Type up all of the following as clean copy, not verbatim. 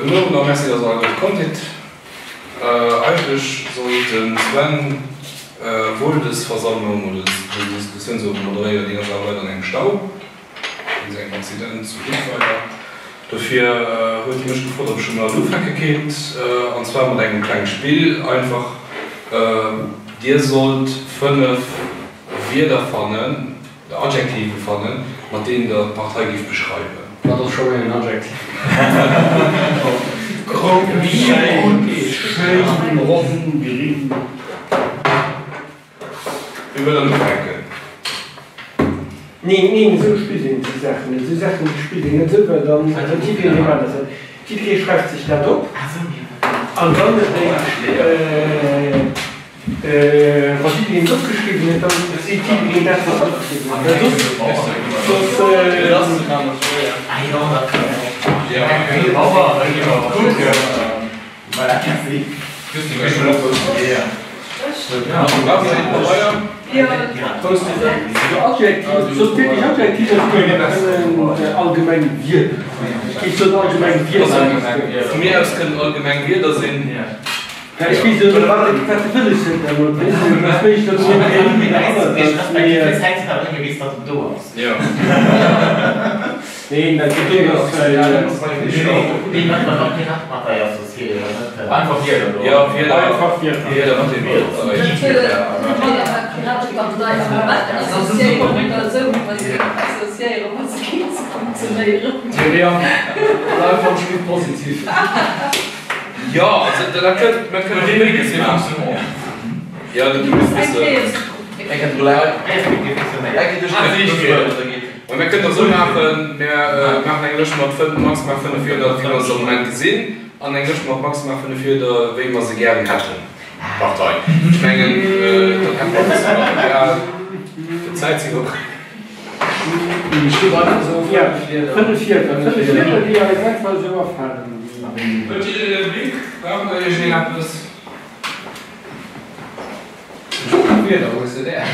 Gudden Owend a Merci, dass der alleguerte komm sidd. Eigentlech sollt de Sven wuel dës Versammlung oder dës Diskussiounsowend moderéieren, deen ass awer leider an engem Stau wéinst engem Accident zu Riedweiler. Dofir huet hie mech gefrot, ob ech domadder ufänke kéint, an zwar mat engem klenge Spill. Einfach, Dir sollt 5 Wierder fannen, Adjektive fannen, mat deenen der d'Partei géift beschreiwen. Wat ass scho méi en Adjektiv? Schéin, ronn, gring. Wie wëll dann ufänken? Neen, neen, esou spillt een esou Saachen net. Esou Saachen spillt een net esou, well dann huet jiddereen dee Maat. Jidderee schreift sech dat op an dann eréischt. Wa jiddereen et opgeschriwwen huet, dann seet jiddereen dat, wat en opgeschriwwen huet. Well soss, soss wierklech Adjektiver sinn, kënnen allgemeng Wierder sinn. Ech géif soen allgemeng Wierder. Vu mir aus kënnen allgemeng Wierder sinn. Ech weess elo net, wat se wëlles huet dermat. Dass méi dat sou Neen, dat geet duer, dass Jo, also dat kënnt, mer kënnen och méi maachen. Jo, du muss wëssen. Mä mir kënnen och esou maachen, mir maachen eng Lëscht mat fënnf, maximal fënnef Wierder, wéi mer se am Moment gesinn, an eng Lëscht mat maximal fënnef Wierder, wéi mer se gären hätten, d'Partei. Ech mengen, dann hätte mer e bësse Material fir Zäit ze iwwerbrécken. Fënnef Wierder, fënnef Wierder, déi eis einfach esou afalen. Huet jiddereen e Bléck? Brauch nach iergendeen eppes? Fënnef Wierder, wou hues de där?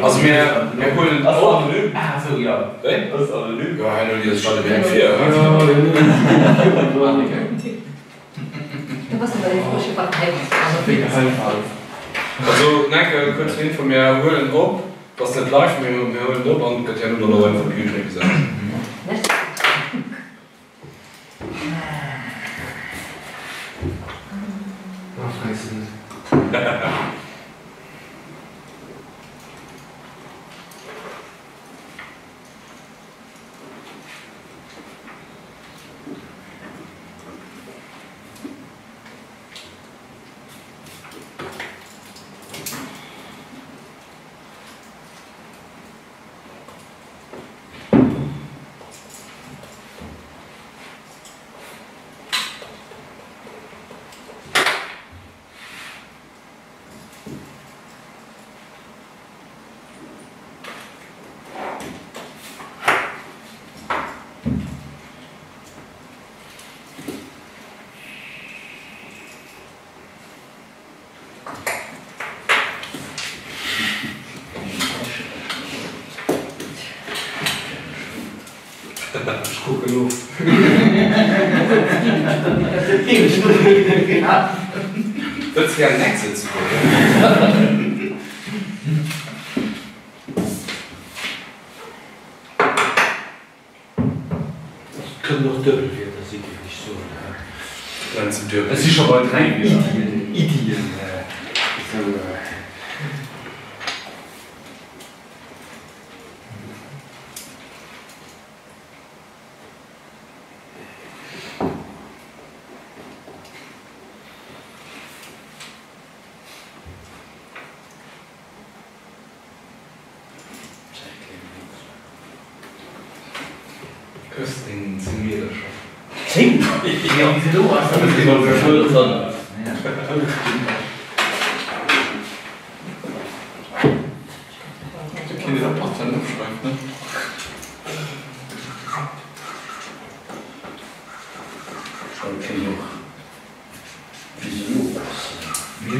Also mir mir huelen Ass anonym? Ah sou jo. Wéi? Ass anonym? Jo herno lies ech jidderengem vir. Also enke kuerz Info, mir huelen op, et ass net live, mee mir huelen et op an et gëtt herno dann och einfach op Youtube gesat. Ech kucken of. Wëlls de gär en Excel ze huelen? Et kënnen och duebel Wierder sinn, géif ech soen. Ech si scho bei 3 Wierder. Iddien, esou. Hues deng 10 Wierder scho? 10?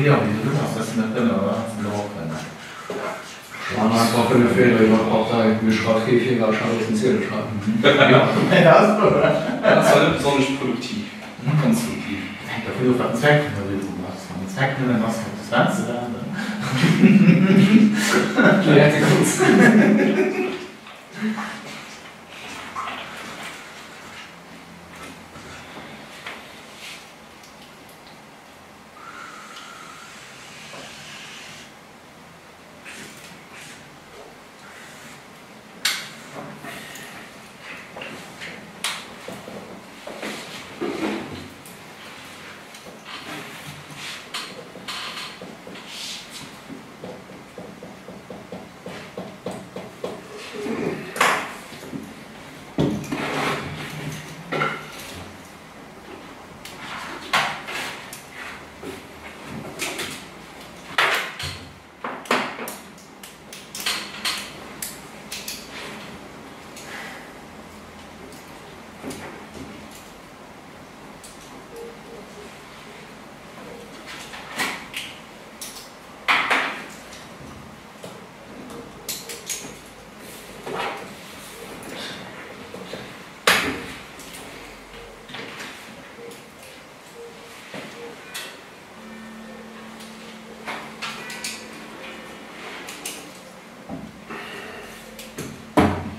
Léon, wéi du ass, dass du net kënnen, oder? Häss de elo och kënnen. Ech han einfach 5 Feeler iwwer d'Partei, mee schreift kee vir wat ech hat missen ziele schreiwen. Dat ass zwar net besonnesch produktiv, konstruktiv. Et hänkt dervun of wat den Zweck vun der Übung ass. Wann den Zweck nëmmen ass fir op de Sven ze waarden.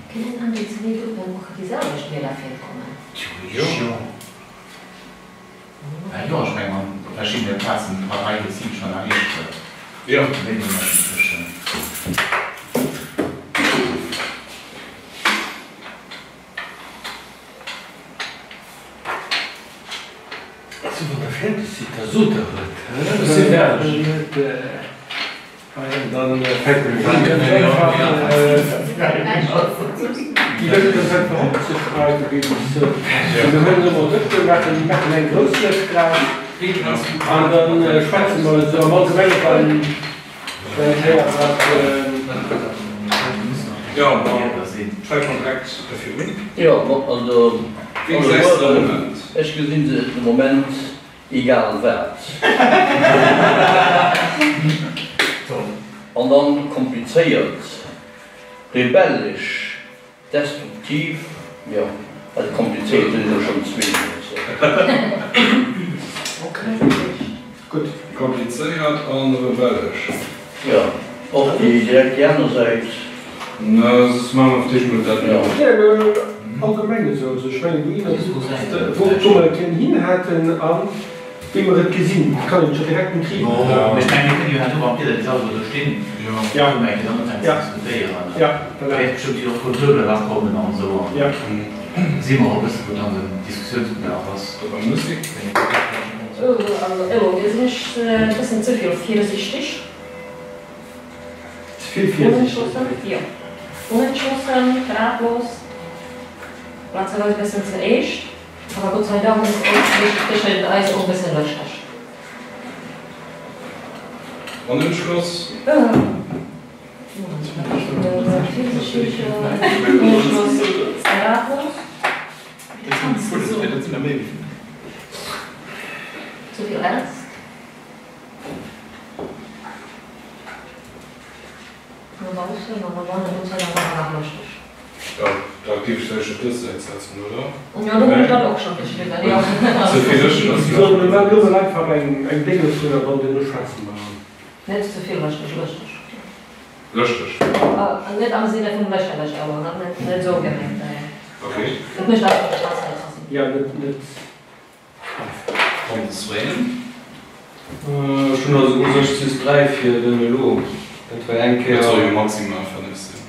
Kënnen an déi zwee Gruppen och déi selwecht Wieler virkommen? Theoretesch jo. Jo, ech mengen an verschiddene Plazen d'Partei hir Zil schonn erreecht huet. Jo. Wéi den ëffentlechen. Also wann der fäerdeg sidd, da sot der et. Ech si fäerdeg. Dann fänke mer un. Déi Lëscht ass einfach opzeschreiwen, géif ech soen. Mir huelen elo mol dës, mir maachen eng grouss Lëscht draus an da schwätze mer esou am Allgemenge beim Kéier wat. Jo, da fänke mer direkt derfir un. Jo, also Wéi gesäis de de Moment? Ech gesinn se de Moment egal wat. An dann komplizéiert, rebellesch, destruktiv, jo, also komplizéiert sinn elo schonn zweemol. Gutt. Komplizéiert an rebellesch. Jo, och déi direkt déi aner Säit. Na, soss maache mer fir d'éischt mol dat do. Nee, allgemeng esou. Also ech mengen do iwwer wou wou mer et gären hin haten a wéi mer et gesinn. Et kann een et jo direkt net kriegen. Mee ech mengen, mir kënnen jo herno beim Pieder déi selwer do stinn, Jo. wou mer eng Kéier dann ufänken ze Ja. diskutéieren. Ja, voilà. Wäert bestëmmt jo och Retoure da kommen an esou an Ja. si mer och e bëssen, wou dann den Diskussiounsbedarf ass. Bei Musek. Also elo sinn ech e bëssen ze vill virsiichteg. Ze vill virsiichteg? Jo. Onentschlossen, ratlos, plazeweis e bëssen ze eescht, awer Gott sei Dank och tëschent eis och e bëssen lëschteg. Onentschloss? Virsiichteg, onentschloss, ratlos. Zu vill Ängscht. No baussen an no bannen, Gott sei Dank awer nach lëschteg. Jo, da géif ech vläicht op dës Säit setzen, oder? Jo, do hunn ech dat och scho geschriwwen, jo. Ze vill lëschteg ass jo. Mir maachen elo mol einfach eng Dénges vun der Band, duerno schwätze mer. Net ze vill lëschteg, lëschteg. Lëschteg. Net am Sinne vun lächerlech, awer net esou gemengt. Ok. Et mécht einfach Spaass hei ze sinn. Jo, net, net. An de Sven? Ech hunn also u sech just 3 fir den elo. Dat war eng Kéier. Dat soll jo maximal 5 sinn.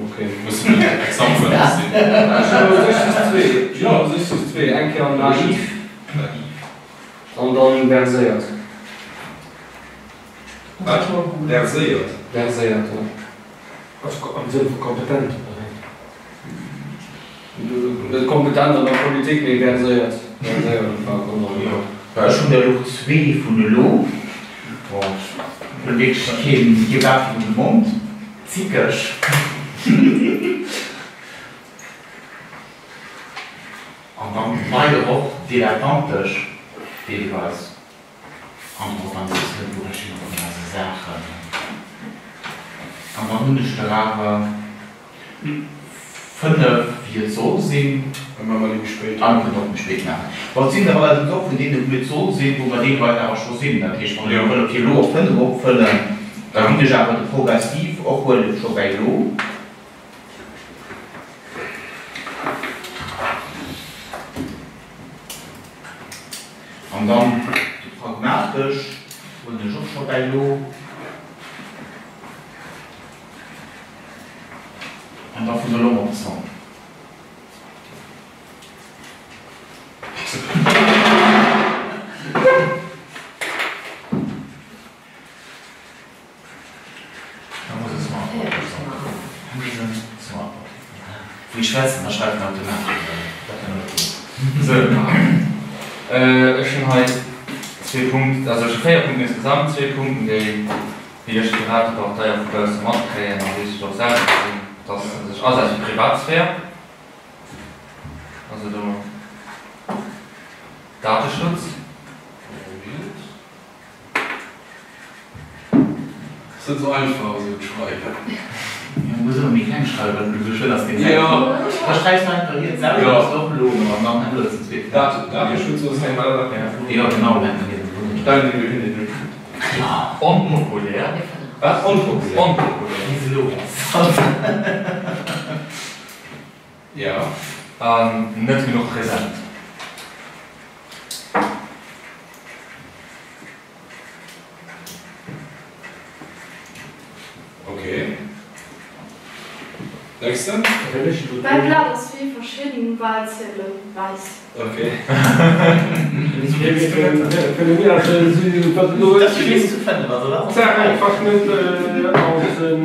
Ok. Mussen net exakt 5 sinn. Ech hunn u sech just zwee. Ech hunn u sech just zwee. Eng Kéier naiv. Naiv. An dann verséiert. Wat? Verséiert? Verséiert, jo. Am Sënn vu kompetent, oder wéi? Net kompetent an der Politik, mee verséiert. Verséiert einfach an der. Jo, ech hunn der elo zwee vun elo. Bon, ech hunn wierklech keen, kee Blat virun de Mond. Zickeg. An dann leider och dilettantesch deelweis. An och wann se es net wou. Lëtzebuerg jo ëmmer esou Saachen. An dann hunn ech der awer 5, wéi et soll sinn. Da maache mer déi méi spéit. An kënnt och méi spéit maachen. Bon, et sinn der allerdéngs och vun deene, wou et soll sinn, wou mer deelweis awer scho sinn. Dat heescht, wann ech elo wëll op fir elo op 5 opfëllen, da ginn ech awer de progressiv och huelen scho bäi elo. An dann de pragmatesch huelen ech och scho bäi elo. An da vun elo op d'Zong. Da muss e Smartwatch sinn. Wou ech schwätzen, da schreift en automatesch. Dat kann net sinn. Sou, ech hunn hei zwee Punkten, also ech hu véier Punkten insgesamt, zwee Punkten, déi wéi ech d'Piratepartei och vu bausse matkréien a wéi ech et och selwer gesinn, dass se sech asetzt fir d'Privatsphär, also do Dateschutz. Ass net sou einfach esou d'schreiwen. Jo, muss ëmmer méi kleng schreiwen, well du sou schued ass deng Säit. Da schreifs du einfach riets selwer, da bass du och elo an dann elo ze zweet. Dateschutz ass eng Jo genau, Onpopulär. Wat? Onpopulär? Onpopulär. Jo. An net genuch present. Ok. Nächsten. Mäi Blat ass wéi verschidden Wahlziedelen wäiss. Ok. D'Saach einfach net als en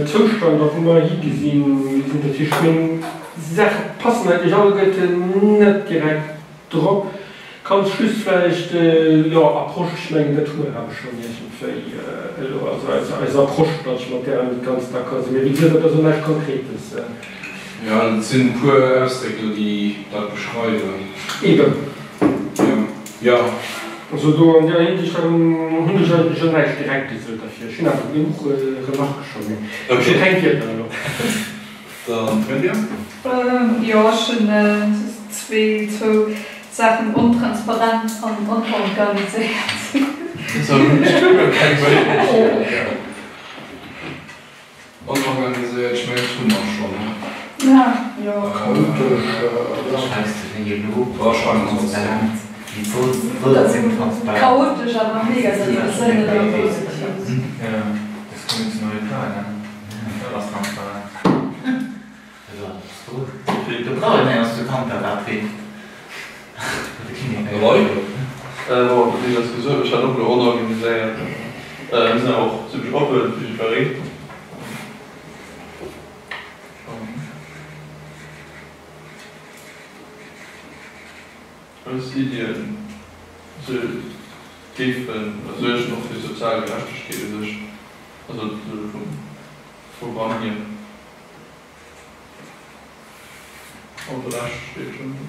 Zoustand, a wou mer higesinn, sinn dat heescht meng Saache passen eigentlech alleguerten net direkt drop. Kanns just vläicht, jo, Approche, ech mengen dat hu mer awer schonn iergendwéi elo, also eis, eis Approche, datt ech mat därer net ganz d'accord sinn, mee wéi gesot, dat ass och näischt Konkretes. Jo, et sinn e puer Ausdréck do, déi dat beschreiwen. Eben. Jo, jo. Also do an där Hinsicht hunn ech eigentlech och näischt direkt gesot derfir. Ech hunn awer genuch Remarquë scho, mee ech hu keng Wierder elo. Dann Fabia. Jo, ech hunn zwee, zwou Saachen, ontransparent an onorganiséiert. Onorganiséiert, ech mengen dat hu mer schonn, ne? Jo. Chaotesch. Chaotesch awer negativ, ass net ëmmer positiv. Dat ass transparent. Do brauch een eng zu Kanter wat wéi de Kinnek. Roy? Bon, dat ass gesot, ech hat och elo onorganiséiert. Mir sinn awer och zimlech oppe fir jiddwereen. Eis Iddien se géifen suergen och fir sozial Gerechtegkeet u sech, also vum Programm hier. An de Rescht steet schonn do.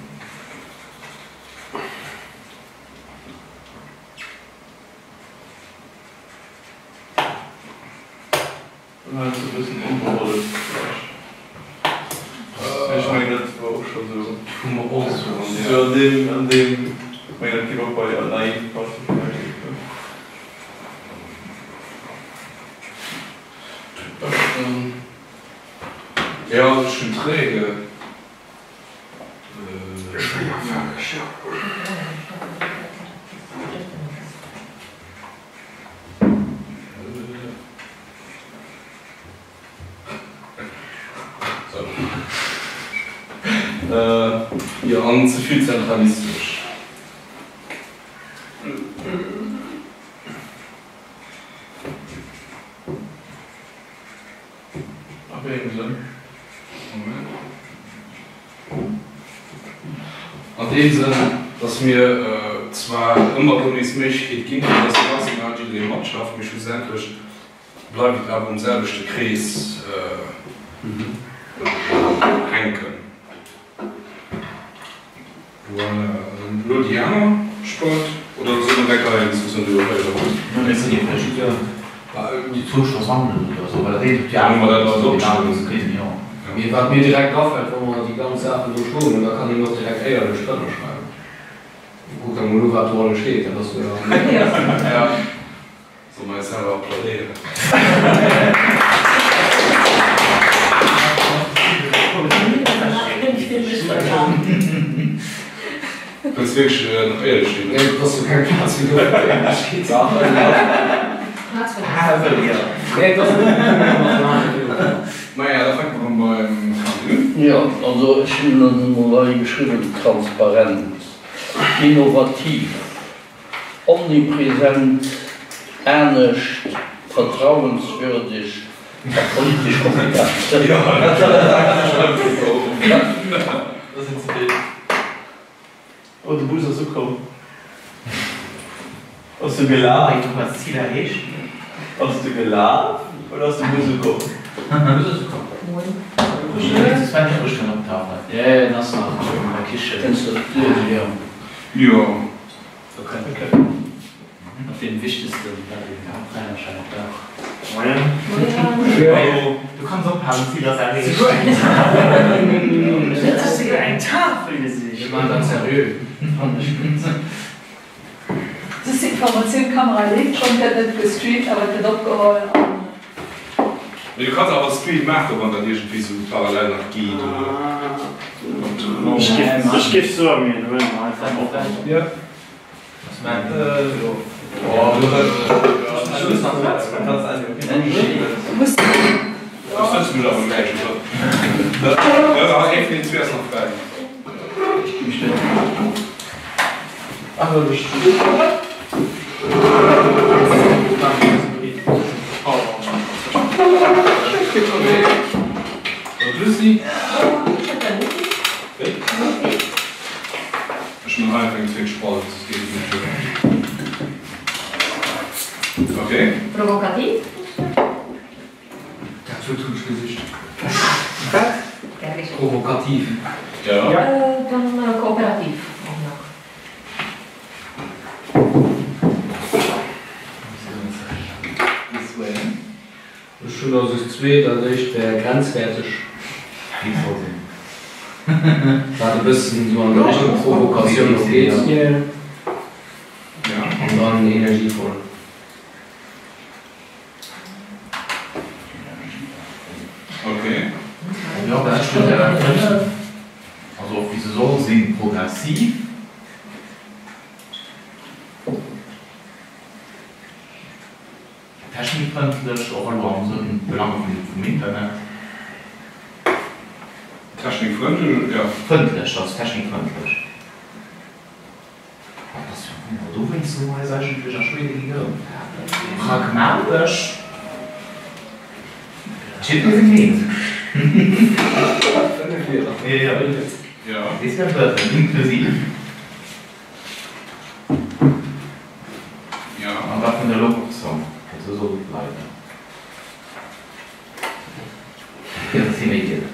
Dann heiansdo e bëssen onbeholf vläicht. Mee ech mengen, dat war och scho sou. Hu mer och sou an där. Sou an deem, an deem, ech mengen, dat géif och bei naiv passen vläicht. Jo, ech hunn träge. Schwéierfälleg, jo. Jo, an ze vill zentralistesch. A wéi engem Sënn? Moment. An deem Sënn, dass mir zwar ëmmer erëm nees d'Méiglechkeet ginn, fir dass maximal jidderee matschafft, mee schlussendlech bleift et awer um selwechte Krees hänken. Voilà. An elo déi aner Spalt, oder solle mer. kënnen eng Kéier eng Diskussioun driwwer féieren, wa gutt. Mä mir kënnen jo vläicht déi zwou scho sammelen oder esou, well dat eent huet jo Dann hu awer mer dat mat alles deem opgeschriwwen. aneren ze dinn, jo. Mee wat mir direkt afält, wa mer déi ganz Saachen do schloen, da kann een och direkt éierlech drënner schreiwen. Kuck der mol u wat do alles steet, dat ass jo. Ja. Soll mer eis selwer applaudéieren? Wëlls wierklech nach éierlech ginn? Nee, et ass jo keng Plaz fir do fir d'Éierlechkeet ze Nee, et ass net. Maja, da fänke mer erëm beim Camille un. Jo, also ech hunn emol hei geschriwwen, transparent, innovativ. Omnipresent, anescht, vertrauenswürdeg a politesch kompetent. Da sinn ze vill. Oh, de Bus ass ukomm. Ass du gelaf? Ass du gelaf oder ass de Bus ukomm? Jo. Mat deem wichtegsten Moien. Du kanns ophalen, d'Zil ass erreecht. Huet sech souguer eng Tafel gesicht. Mir maachen dat seriö. Fannen ech gutt. Dës Informatioun, D'Kamera leeft schonn, gëtt net gestreamt, awer et gëtt opgeholl an. Mee du kanns awer Stream maachen, wann dat iergendwéi sou parallel nach geet, oder? Ech géif soen, mir huelen einfach op. Ech man hei einfach eng zweet Spalt, soss geet et net duer. Ok. Provokativ? Dat Wuert hunn ech gesicht. Wat? Provokativ. Ja. Dann kooperativ och nach. Ech hunn der just zweet, dat éischt wär grenzwäerteg, wat e bëssen esou an déi Richtung Provokatioun och geet, an dann energievoll. Jo, dat ech hunn der 5, also och wéi se soll sinn, progressiv. Technikfrëndlech, och elo am Sënn Belange vum Internet. Technikfrëndlech, jo. Frëndlech, also technikfrëndlech. Dat ass jo wonnerbar. Dowéinst hu mer eis eigentlech a Schwede gegrënnt. Pragmatesch. Steet mir seng Meenung. Jo. Weess wat wëllt, inklusiv. Ja. An da vun der Lokorsong, esou soll et bleiwen. Fir et méi ginn.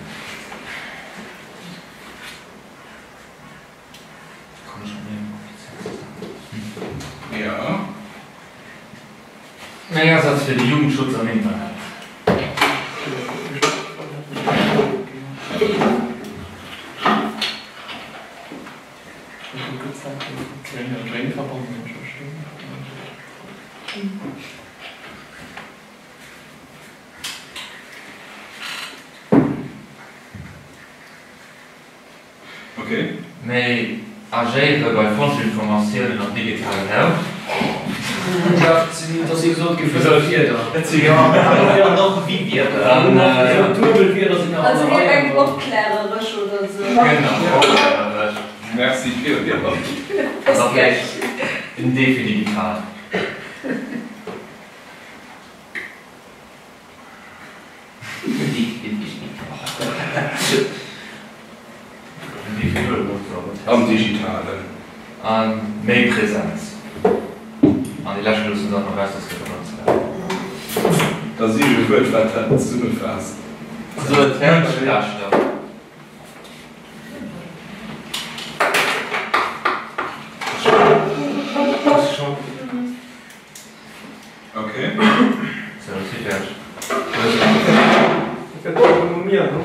Ja. Méi Asaz fir de Jugendschutz am Internet. Méi agéiere bei Falschinformatiounen am digitale Raum. Dat ass jo gesot gi vun de Wierder. Also hie mengt opkläreresch oder sou. Genau, opkläreresch. Merci fir Wierder. An da vläicht en D fir digital. Am Digitalen. A méi Präsenz. An déi lescht loosse se einfach aus, dass gëtt ganz laang. Da sich e Wuert, wat dat zesummefaasst. Sou et schlechter. Okay. Sou, si fäerdeg. Dat wär d'Fro no mir, ne?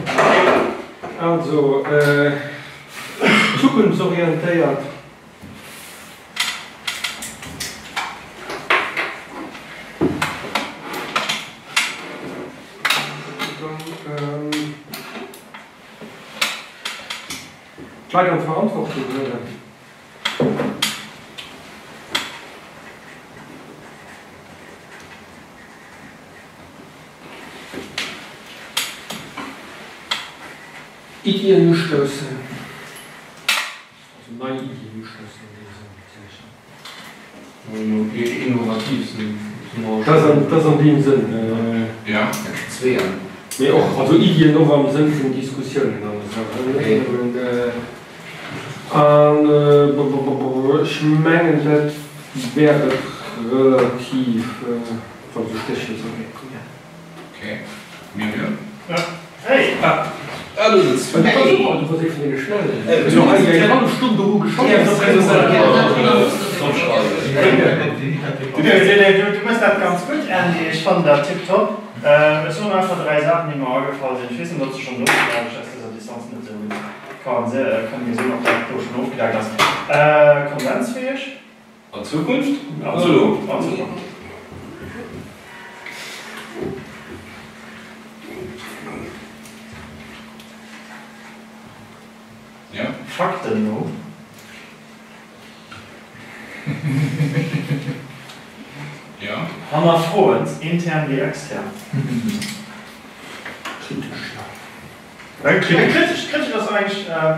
Also, zukunftsorientéiert. Dann d'Leit an d'Verantwortung huelen. Iddien ustoussen, also nei Iddien ustoussen an deem Sënn natierlech. Innovativ sinn. Dat ass an deem Sënn. Jo. Mee och, also Iddien och am Sënn vun Diskussiounen an esou. An ech mengen, dat wär et relativ, wann esou Stéchwierder soll kommen. Ok, Myriam? Hey! Ah, do sëtz du. Hey! Du wars ee vun deene Schnellen. Ech hunn hei eng hallef Stonn doru geschafft. Du méchs dat ganz gutt, Andy. Ech fannen dat tiptop. Ech soen einfach 3 Saachen, déi mer agefall sinn. Ech weess net, ob se schonn do sinn, well ech aus dëser Distanz net esou gutt kann gesinn, ob dat do schonn ofgedeckt ass. Konsensfäeg. An Zukunft? An elo? An Zukunft. Ja. Fakten no. Ja. Hannerfroend, intern wéi extern. Kritesch, ja. Kritesch, kritesch ass eigentlech,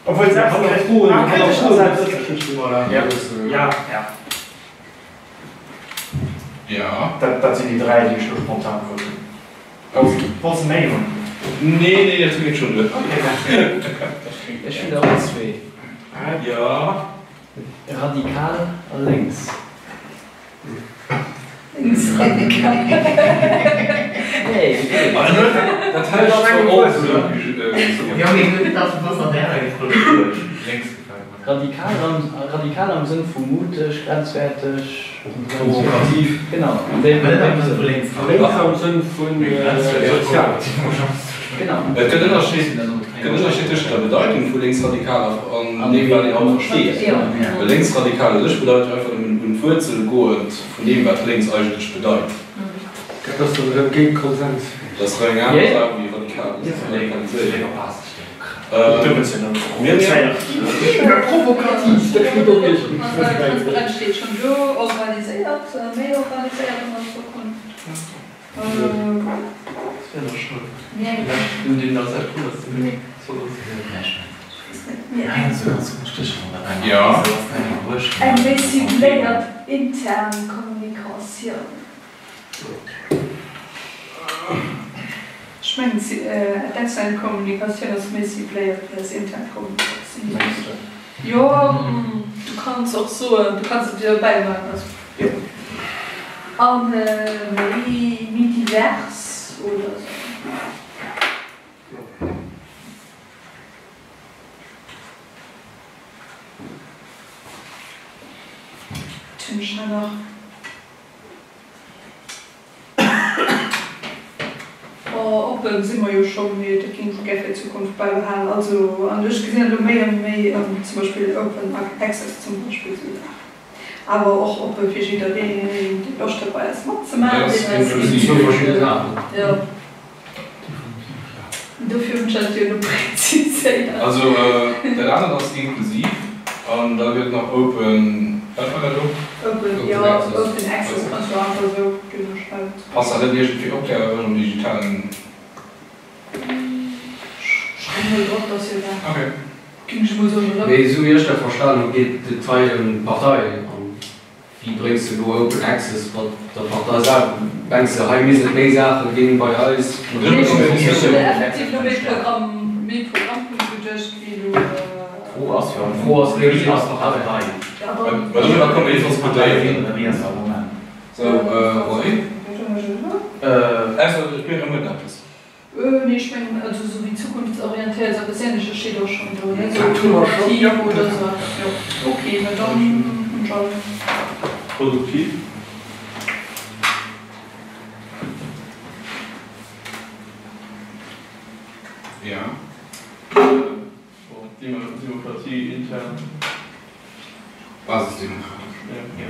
obwuel selbstkritesch, ah, kritesch a selbstkritesch, voilà. Ja, ja, ja. Ja. Dat, dat sinn déi 3, déi ech elo spontan krut hunn. Wollts de méi hunn? Nee, nee, dat geet schonn duer. Okay, merci. Ech hunn der och zwee. Ja. Radikal a lénks. Radikal am Sënn vu muteg, grenzwäerteg, Provokativ. Genau, an deem Sënn. Lénks am Sënn vu sozial. Genau. Et gëtt Ënnerscheed, gëtt Ënnerscheed tëschent der Bedeitung vu lénksradikal an deem, wat een haut versteet. Well lénksradikal u sech bedeit jo einfach nëmmen un d'Wuerzel goend vun deem, wat lénks eigentlech bedeit. Dat ass dann erëm géint Konsens. Dat ass erëm eng aner Saach wéi radikal radikaliséieren. Myriam? Provokativ, dat steet och iergendwou. Transparenz steet schonn do, organiséiert, méi organiséiert an der Zukunft. Eng méi cibléiert intern Kommunikatioun. Ech mengen, d'extern Kommunikatioun ass méi cibléiert wéi eis intern Kommunikatioun. Jo, du kanns och soen, du kanns et jo bäimaachen, also jo. An méi, méi divers oder esou. Wat hunn ech hei nach? Oh, oppen si mer jo schonn, mee dat géing ech och gär fir d'Zukunft bäibehalen. Also, an ech gesinn dat elo méi a méi, zum Beispill Open Access zum Beispill, esou Saachen. Awer och oppe fir jiddereen, dee Loscht huet bei eis matzemaachen, deen eis Jo. Dofir hunn ech dat jo elo präziséiert. Also, dat anert ass inklusiv an da gëtt et nach open, wat war dat elo? Open, jo, open access kanns du einfach esou duerno schreiwen. Passt dat net iergendwéi opklärerech am digitalen? Schreif mol drop, dass jo dat. Okay. Géing ech mol soen, oder? Mee esou wéi ech dat verstan hunn, geet et hei ëm d'Partei. An wéi bréngs de do Open Access mat der Partei selwer? Mengs de, hei misst et méi Saache ginn bei eis? Nee, ech hunn effektiv elo méi Programm, méi Programmpunkte geduecht wéi elo. D'Fro ass jo, D'Fro ass, wéi ass d'Partei? Mä doriwwer komme mir soss diskutéieren. Wéi ass d'Argument? Sou, Roy? Ausser d'Myriam huet nach eppes. Nee, ech mengen, also esou wéi zukunftsorientéiert, esou eppes Ähnleches steet och schonn do, ne? Dat hu mer schonn, jo. Innovativ oder esou eppes, jo. Ok, mä dann hunn ech alles. Produktiv. Demokratie intern. Basisdemokratesch. Jo.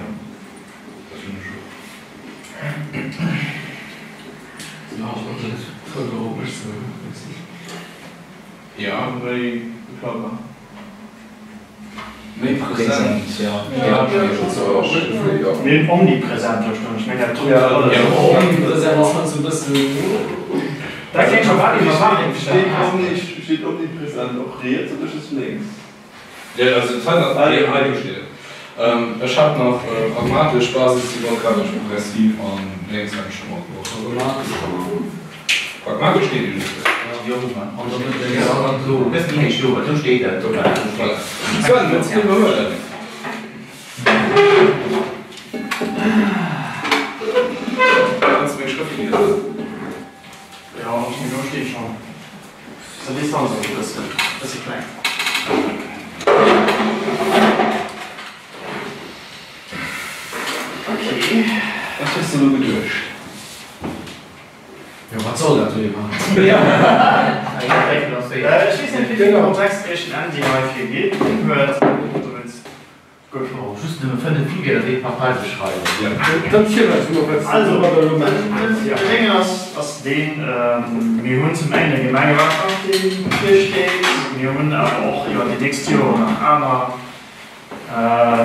Dat hunn ech och. Sinn och net voll europäesch sou méisseg. Jo. Méi bekannt. Méi present. Jo. Mir hunn omnipresent do stoen. Ech mengen dat trumpt alles. Omnipresent ass schonn sou e bëssen. Dat kléngt scho bal iwwerwaachung. Steet omnipresent och riets oder just lénks? Jo, also hei hei do steet et. Ech hat nach pragmatesch, basisdemokratesch, progressiv an lénks hat ech scho mat och. Pragmatesch kann man hunn. Pragmatesch steet jo just do. Jo, hu mer. An da gëtt et jo do e bëssen méi héich do, do steet et. Do Voilà. Sven, wëlls du iwwerhuelen? Kanns du meng Schrëft liesen? Jo, do steet schonn. Der Distanz ass e bësse bësse kleng. Ok. Wat hues de elo geduecht? Jo, wat soll dat do iwwerhaapt? Ech weess net, wéi vill Kontext Iech den Andy heifir ginn huet. Dowéinst Gouf och just nëmme 5 Figuren déi d'Partei beschreiwen. Dann ziel eis emol wat s de domadder elo mengs. Den Déngen ass deen, mir hunn zum engen e Gemengewahlkampf dee virsteet, mir hunn awer och iwwer déi nächst Joren nach aner,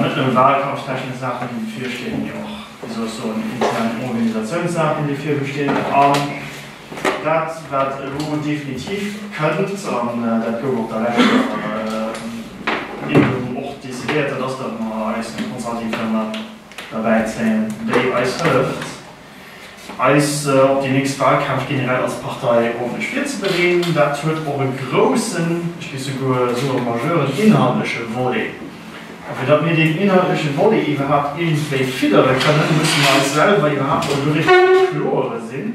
net nëmme wahlkampftechnesch Saachen déi bevirstinn, mee och, wéi soll ech soen, intern Organisatiounssaachen déi virbestinn. An dat wat elo definitiv kënnt, an dat gouf op der leschter Deelung och decidéiert, dat ass, datt mer eis eng Consulting-Firma derbäizéien, déi eis hëlleft, eis op déi nächst Wahlkämpf generell als Partei ordentlech virzebereeden. Dat huet och e groussen, ech géif souguer soe majeuren, inhaltleche Volet. A fir datt mir deen inhaltleche Volet iwwerhaapt iergendwéi fiddere kënnen, musse mer eis selwer iwwerhaapt mol do richteg am Kloere sinn,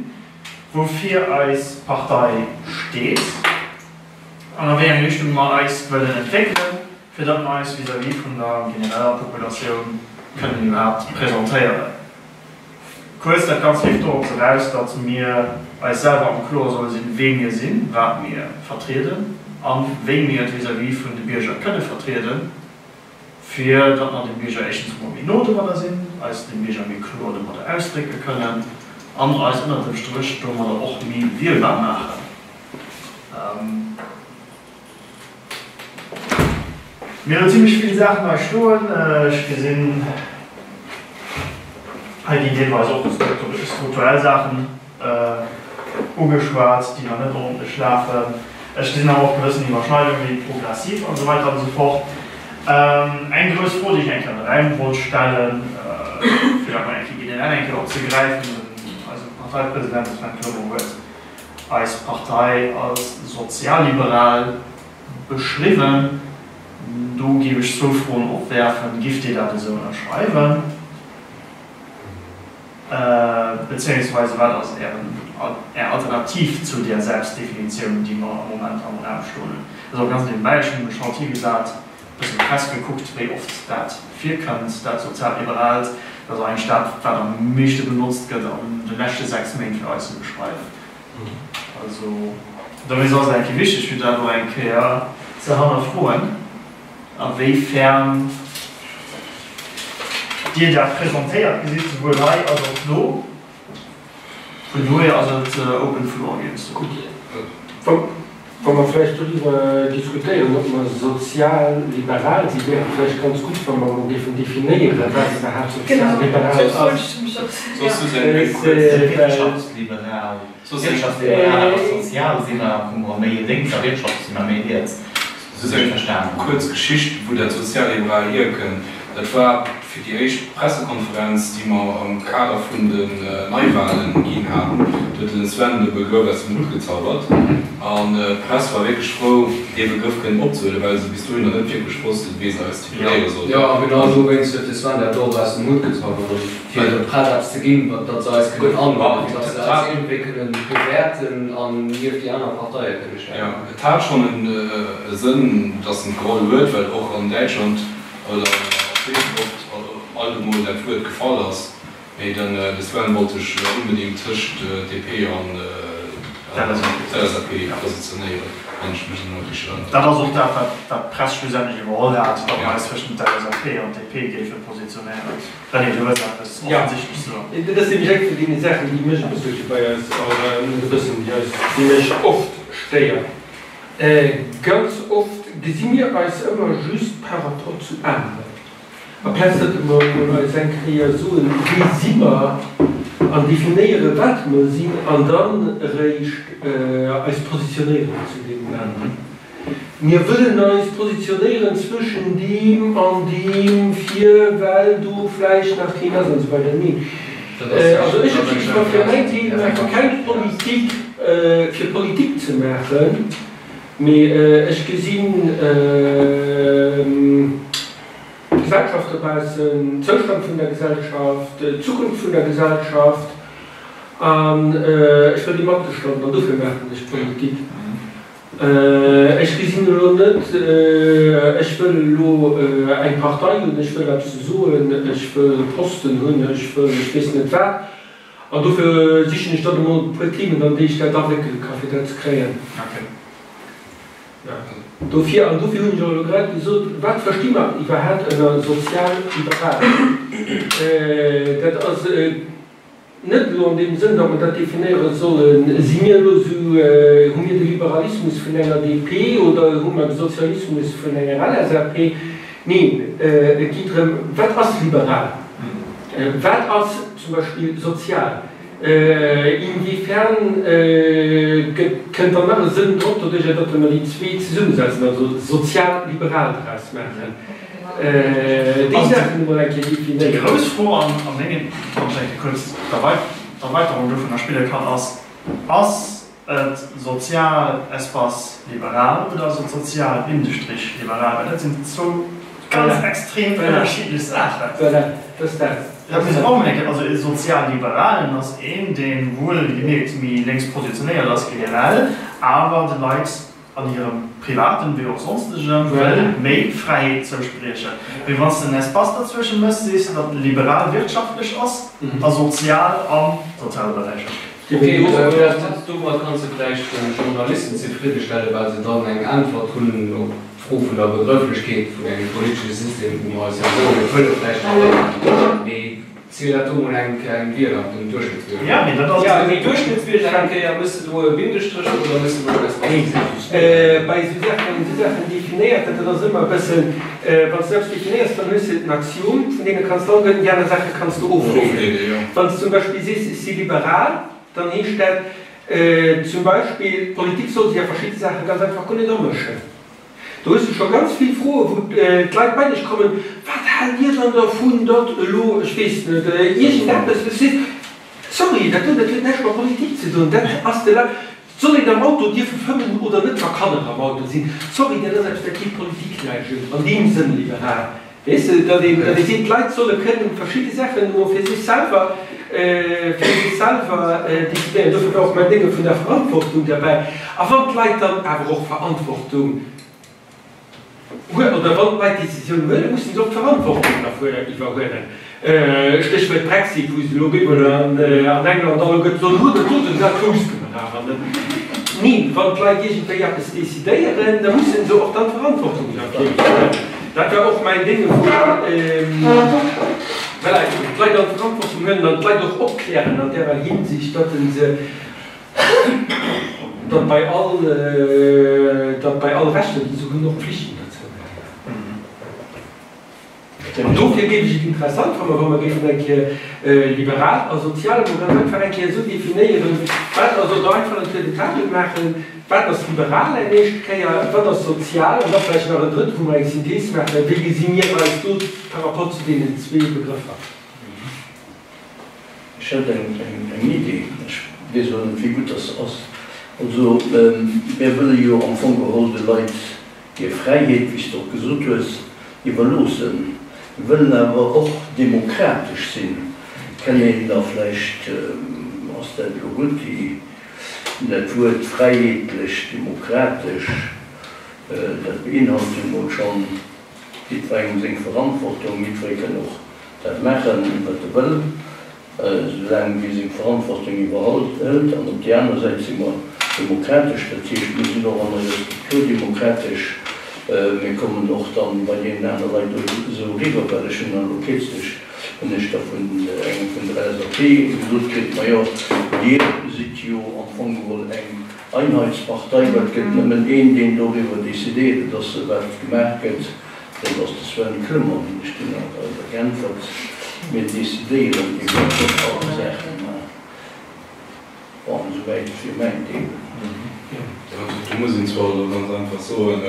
woufir eis Partei steet an a wéi eng Richtung mer eis wëllen entwéckelen, fir datt mer eis vis-à-vis vun der genereller Populatioun kënnen iwwerhaapt presentéieren. Kuerz, dat Ganzt leeft dorops eraus, datt mir eis selwer am Klore solle sinn, wee mir sinn, wat mir vertrieden a wéi mir et vis-à-vis vun de Bierger kënne vertrieden, fir datt mer dem Bierger éischtens emol méi no domadder sinn, eis dem Bierger méi kloer domadder ausdrécke kënnen an eis ënnert dem Stréch domadder och méi wielbar maachen. Mir hunn zimlech vill Saachen hei stoen. Ech gesinn, hei ginn deelweis och strukturell Saachen ugeschwat, déi nach net ordentlech lafen. Ech gesinn awer och gewëssen Iwwerschneidungen, wéi progressiv an esou weider an esou fort. Eng grouss Fro, déi ech eng Kéier an de Raum wollt stellen, fir dat mol eng Kéier generell eng Kéier opzegräifen, den eise Parteipresident, de Sven Clement, huet eis Partei als sozialliberal beschriwwen. Do géif ech zwou Froen opwäerfen, Giff Dir dat esou ënnerschreiwen? Bezéiungsweise wat ass Ären, Är Alternativ zu där Selbstdefinitioun, déi mer am Moment am Raum stoen hunn? Dat ass och ganz nebenbäi, ech hunn mech haut higesat, e bëssen d'Press gekuckt, wéi oft dat virkënnt, dat Sozialliberaalt. Dat ass eigentlech dat, wat am meeschte benotzt gëtt an de leschte 6 Méint, fir eis ze beschreiwen. Also dowéinst ass et eng Kéier wichteg, fir dat och eng Kéier ze hannerfroen, a wéi fern Dir dat presentéiert gesitt, souwuel hei als och do. Vun dohier ass et open floor, géif ech soen. Wa mer vläicht doriwwer diskutéieren, ob mer sozial-liberal sinn, wär et vläicht ganz gutt, wa mer emol géifen definéieren, wat iwwerhaapt sozial-liberal ass. Wirtschaftsliberal. Wirtschaftsliberal a sozial si mer am Fong méi lénks a wirtschaftlech si mer méi riets. Just eng kuerz Geschicht, wou dat Sozialliberal hierkënnt. Dat war fir déi éischt Pressekonferenz, déi mer am Kader vun den Neiwahlen ginn haten. Do huet den Sven de Begrëff aus dem Hutt gezaubert. An d'Press war wierklech frou, dee Begrëff kënnen opzehuelen, well se bis dohinner net wierklech wossten, wéi se eis tituléiere sollten. Jo, a genau dowéinst huet de Sven dat och aus dem Hutt gezaubert. Fir der Press eppes ze ginn, datt se eis kënnen anhuelen, fir datt se eis iergendwéi kënnen bewäerten an nieft déi aner Parteie kënne stellen. Jo, et hat schonn e Sënn, datt en et geholl huet, well och an Däitschland oder a Schweden oft alt emol dat Wuert gefall ass. Mee den de Sven wollt sech onbedéngt tëscht DP an. d'LSAP positionéieren, wann ech mech elo net richteg erënneren. Dat ass och dat, wat d'Press schlussendlech iwwerholl hat, datt mer eis zwëschent d'LSAP an d'DP géife positionéieren. René, du wëlls eppes offensichtlech soen. Jo, dat ass nämlech eng vun deene Saachen, déi mech e bësselche bei eis, oder net e bëssen, déi eis, déi mech oft stéiert. Ganz oft gesi mir eis ëmmer just par rapport zu aneren. Amplaz datt mer emol eis eng Kéier soen, wie si mer an definéieren, wat mer sinn, an dann eréischt eis positionéieren zu deenen aneren. Mir wëllen eis positionéieren zwëschen deem an deem, fir well do vläicht nach keen ass an esou weider. Neen, also ech op jidde Fall fir mäin Deel maache keng Politik, fir Politik ze maachen, mee ech gesinn, D'Gesellschaft dobaussen, Zoustand vun der Gesellschaft, d'Zukunft vun der Gesellschaft an ech wëll déi matgestalten an dofir maachen ech Politik. Ech gesinn elo net, ech wëll elo eng Partei hunn, ech wëll eppes soen, ech wëll Posten hunn, ech wëll ech weess net wat an dofir sichen ech dann emol e puer Themen an déi ech dat awéckele ka fir dat ze kréien. Dofir, an dofir hunn ech och elo grad gesot, wat versti mer iwwerhaapt ënner sozial-liberal? Dat ass net elo an deem Sënn, datt mer dat definéiere sollen, si mir elo esou, hu mir de Liberalismus vun enger DP oder hu mer de Sozialismus vun enger LSAP? Neen, et geet drëm, wat ass liberal? Wat ass zum Beispill sozial? Inwiefern kënnt dann nach e Sënn drop, doduerjer datt mer déi zwee zesummesetzen, also sozial-liberal draus maachen? Déi Saachen emol eng Kéier Déi definéieren. grouss Fro an mengen, wann ech eng Kéier kuerz d'Erweiterung dovunner spille kann, ass, Ass et sozial Espace liberal oder ass et sozial Bindestrich liberal? Well dat sinn zwou ganz extrem ënnerschiddlech Saachen. Voilà, dat ass dat. Dat muss een och emol eng Kéier, also e Sozialliberalen ass een, dee wuel gemierkt méi lénks positionéiert ass generell, awer de Leit an hirem privaten wéi och sonstegem wëll méi Fräiheet zouspriechen. Mee wann s de en Espace derzwësche méchs, sees de, datt en liberal wirtschaftlech ass a sozial a soziale Beräicher. Ok, domat kanns de vläicht Journalisten zefriddestellen, well se dann eng Äntwert hunn op d'Fro vun der Begrëfflechkeet vun engem politesche System, wou mer eis jo soen, mir wëlle vläicht nach ëmmer, mee ziel dat do mol eng Kéier engem Wieler, dem Duerchschnëttsbierger. Jo, mee dat ass. Jo, mee Duerchschnëttsbierger, eng Kéier, méchs de do e Bindestréch oder méchs de do en Espace? Bei esou Saachen, wann een esou Saachen definéiert, dat ass ëmmer e bëssen, wann s de eppes definéiers, dann hues de en Axiom, vun deene kanns de alleguerten déi aner Saache kanns de ofleeden. Wann s de zum Beispill sees, ech si liberal, dann heescht dat zum Beispill, d'Politik soll sech a verschidde Saache ganz einfach guer net amëschen. Do hues de scho ganz vill Froen, wou d'Leit bei dech kommen, Wat haalt Dir dann dervun, datt elo, ech weess net, iergendeppes, wou s de sees, Sorry, dat do, dat huet näischt mat Politik ze doen, dat ass de La. Soll een am Auto dierfe fëmmen oder net, wa Kanner am Auto sinn? Sorry, dat ass eppes, dat geet d'Politik näischt un, an deem Sënn liberal. Weess de, datt een, datt ee seet, d'Leit solle kënnen verschidde Saachen emol fir sech selwer, fir sech selwer decidéieren. Dofir war och mäin Dénge vun der Verantwortung derbäi. A wann d'Leit dann awer och Verantwortung huelen, oder wann d'Leit Décisioun huelen, mussen se och d'Verantwortung derfir iwwerhuelen. Stéchwuert Brexit, wou se elo op eemol an England alleguerten soen, Hutt et doten dat wousste mer awer net. Neen, wann d'Leit iergendwéi eppes decidéieren, da musse se och dann d'Verantwortung derfir iwwerhuelen. Dat war och mäin Dénge vu, voilà, d'Leit an d'Verantwortung huelen an d'Leit och opklären an därer Hinsicht, datt se, datt bei all, datt bei all Rechter, déi se hunn, och Pflichten derzou gehéieren. An dofir géif ech et interessant fannen, wa mer géifen eng Kéier liberal a sozial emol ganz einfach eng Kéier esou definéieren, wat ass, oder einfach en Tour de table maachen, wat ass liberal eng éischt Kéier, wat ass sozial, an da vläicht nach en drëtte, wou mer eng Synthees maachen, wéi gesi mir eis do par rapport zu deenen zwee Begrëffer. Ech hätt eng Idee, ech weess elo net, wéi gutt dass se ass. Also, mir wëlle jo am Fong geholl de Leit hir Fräiheet, wéi s de och gesot hues, iwwerloossen. Mir wëllen awer och demokratesch sinn. Kennt een da vläicht, ass dat elo gutt, déi, dat Wuert fräiheetlech, demokratesch, dat beinhalt jo mol schonn jiddwerengem seng Verantwortung, jiddweree kënn och dat maachen, wat e wëll, soulaang wéi seng Verantwortung iwwerhëlt. An op déi aner Säit si mer. demokratesch, dat heescht, mir sinn och an eiser Struktur demokratesch. Mir kommen och dann bei deenen aner Leit do esou eriwwer, well ech hunn dann elo kierzlech hunn ech da vun engem vun der LSAP gesot kritt, Majo, Dir sidd jo am Fong geholl eng Einheitspartei, well et gëtt nëmmen een, deen doriwwer decidéiert, et ass wat gemaach gëtt, dat ass de Sven Clement. Hunn ech dunn awer geäntwert, Mir decidéieren iwwer all Saachen. Bon, esouwäit fir mäin Deel. Do muss een zwar elo ganz einfach soen,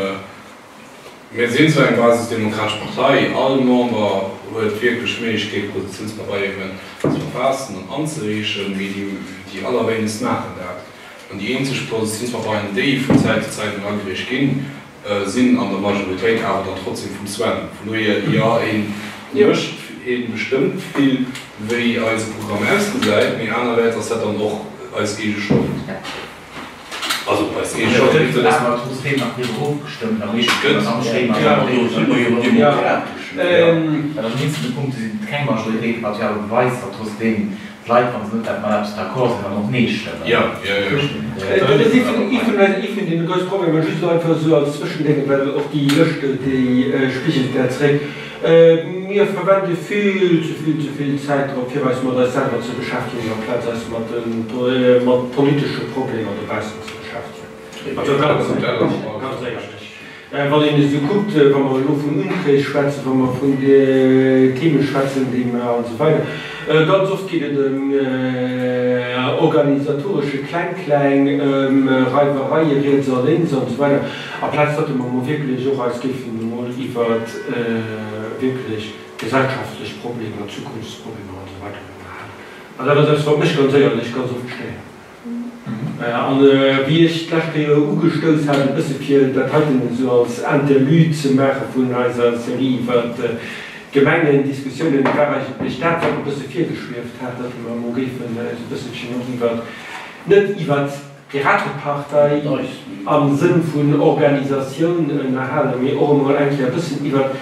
mir sinn zwar eng basisdemokratesch Partei, all Member huet wierklech d'Méiglechkeet, Positiounspabeieren ze verfaassen an anzereechen, mee déi allerwéinegst maachen dat. An déi eenzeg Positiounspabeieren, déi vun Zäit zu Zäit emol agereecht ginn, sinn an der Majoritéit awer dann trotzdem vum Sven. Vun dohier, jo, e mécht, e bestëmmt vill, wéi eise Programm ausgesäit, mee anerwäerts ass dat dann och eis eege Schold. Also eis eege Schold, net esou, dass mer. Trotzdem nach driwwer ofgestëmmt am meeschten Gëtt. am Schema. Jo, do si mer jo demokratesch. Well an eenzelne Punkte sinn et keng Majoritéiten, wat jo awer beweist, datt trotzdem D'Leit, wa se net dat mat eppes d'accord sinn, dann och Nee stëmmen. Jo, jo, jo. Dat ass ee vun, ee vun, ee vun deene grousse Problemer, just elo einfach esou als Zwëschendéngen, well och déi Lëscht, déi spigelt dat zeréck. Mir verwende vill ze vill ze vill Zäit drop, fir eis mat eis selwer ze beschäftegen, amplaz eis mat de, mat politesche Problemer dobaussen ze beschäftegen. Also ganz, ganz éierlech. Wann een esou kuckt, wa mer elo vun Unträg schwätzen, wa mer vun Theme schwätzen, déi mer, an esou weider, ganz oft geet et ëm organisatoresche Klengkleng, ëm Reiwereie riets a lénks an esou weider, amplaz datt mer emol wierklech och eis géifen emol iwwer wierklech gesellschaftlech Problemer, Zukunftsproblemer an esou weider ënnerhalen. An dat ass eppes, wat mech ganz éierlech ganz oft stéiert. An wéi ech d'lescht Kéier ugestouss hat, e bësse fir dat heiten esou als Interlude ze maache vun eiser Serie iwwer d'Gemengendiskussiounen, war eigentlech dat, wat e bësse virgeschwieft hat, datt mer emol géifen eis e bësselchen och iwwer, net iwwer d'Piratepartei am Sënn vun Organisatioun ënnerhalen, mee och emol eng Kéier e bëssen iwwer,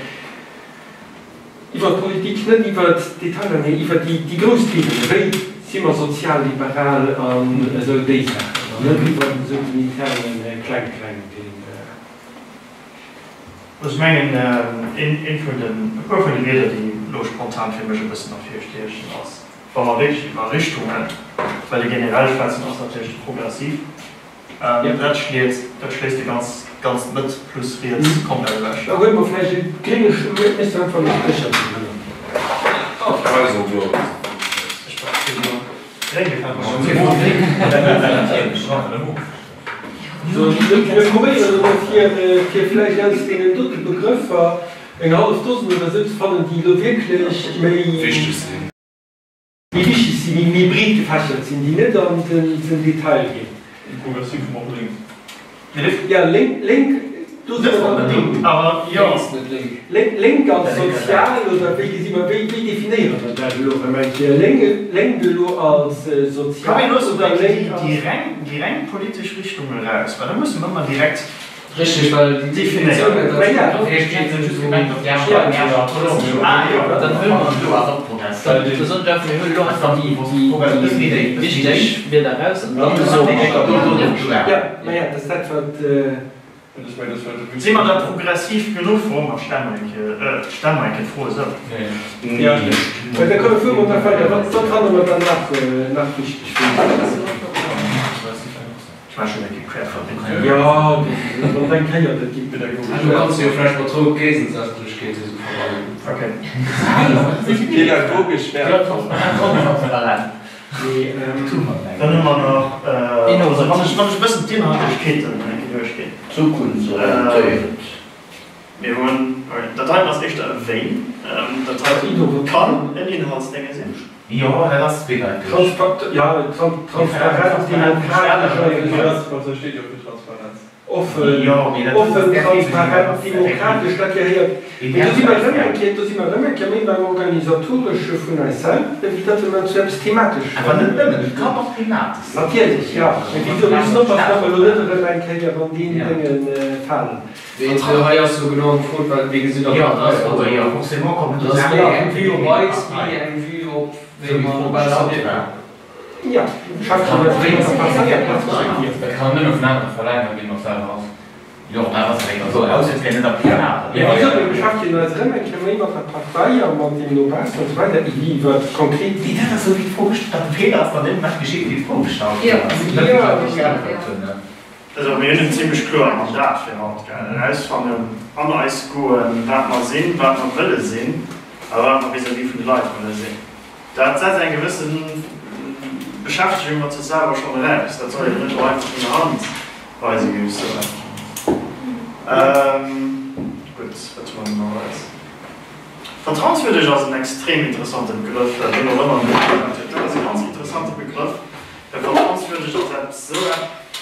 Iwwer d'Politik, net iwwer d'Detailer, mee iwwer déi grouss Themen, wéi si mer sozialliberal an esou déi Saachen, an net iwwer esou den interne Klengkleng, deen. Also ech mengen, eent vun den, e puer vun de Wierder, déi elo spontan fir mech e bëssen ervirstiechen, ass, wa mer wierklech iwwer Richtunge wëlle generell schwätzen, ass natierlech de progressiv. Dat schléisst, dat schléisst de ganz, ganz d'Mëtt plus riets komplett ewech. Da huele mer vläicht e grénge Stull, méchs de einfach e Sprécher drënner. Mir probéieren elo fir, fir vläicht aus deenen dote Begrëffer eng hallef Dosen oder esou ze fannen, déi elo wierklech méi. Wichteg sinn. Méi wichteg sinn, déi méi breet gefächert sinn, déi net an den Detail ginn. Progressiv vum och lénks. Jo, lénk, do si mer dann Onbedéngt, awer jo. Lénk als sozial, oder wéi gesi mer, wéi definéiere mer dat elo erëm eng Kéier? Lénk elo als sozial Komm mir loossen oder lénk als. Déi reng politesch Richtung eraus, well da musse mer ëmmer direkt. Richteg, well déi Definitioun net Si mer da progressiv genuch? Froe mer d'Stell mer eng Kéier, stelle mer eng Kéier d'Fro esou. Ech maachen eng Querverbindung. Jo, wann eng Kéier dat geet pedagogesch. Du kanns jo vläicht mat zwou Géigensätzlechkeete sou verbannen. Ok. Pädagogesch wäertvoll. Dann hu mer nach, also wann ech, wann ech e bëssen d'Inhaltlechkeeten eng Kéier duerchginn. Zukunftsorientéiert. Mir hunn, dat heiten ass éischter e Wéi, dat heiten kann en Inhaltsdénge sinn. Jo, dat ass zweedeiteg. Transparent, demokratesch, offen, offen, transparent, demokratesch, dat gehéiert, mee do si mer erëm eng Kéier, do si mer erëm eng Kéier méi beim Organisatoresche vun eis selwer, wéi datt mer zu eppes Themateschem. Awer net nëmmen, et kann och thematesch sinn. Natierlech, jo. Mee wéi gesot, mir mussen oppassen, datt mer elo net erëm eng Kéier an deen Dénge falen. Mee hei ass jo genau gefrot, well wéi gesinn, Jo, dat ass jo, jo, forcément kommen do Dat ass Saachen, méi eng Vue op eis wéi eng Vue op wéi mer besser wierken. Jo, beschäftegen eis méi mat der Parteierperspektiv. Dat kann en nëmme vun anere verlaangen, wéi en och selwer ass. Jo, dat ass eng also ausser et wär net applikabel. Mee wéi gesot, mir beschäftegen eis erëm eng Kéier méi mat der Partei a mat deem no baussen an esou weider, ewéi iwwer konkret. Mee dat ass esou wéi d'Fro gestallt, dat de Feeler ass dann dee Moment geschitt, wéi d'Fro gestallt ginn ass, net wéi d'Leit geäntwert hunn. Also mir hunn en zimlech kloert Mandat fir haut, gell? Erausfannen, an eis goen, wat mer sinn, wat mer wëlle sinn a wat mer vis-à-vis vun de Leit wëlle sinn. Dat setzt eng gewësse Beschäftegung mat sech selwer schonn eraus. Dat soll een net elo einfach vun der Hand weisen, géif ech soen. Gutt, wat hu mer denn nach alles? Vertrauenswürdeg ass en extrem interessante Begrëff, wien och ëmmer en opgemat huet. Dat ass e ganz interessante Begrëff, well vertrauenswürdeg ass eppes esou,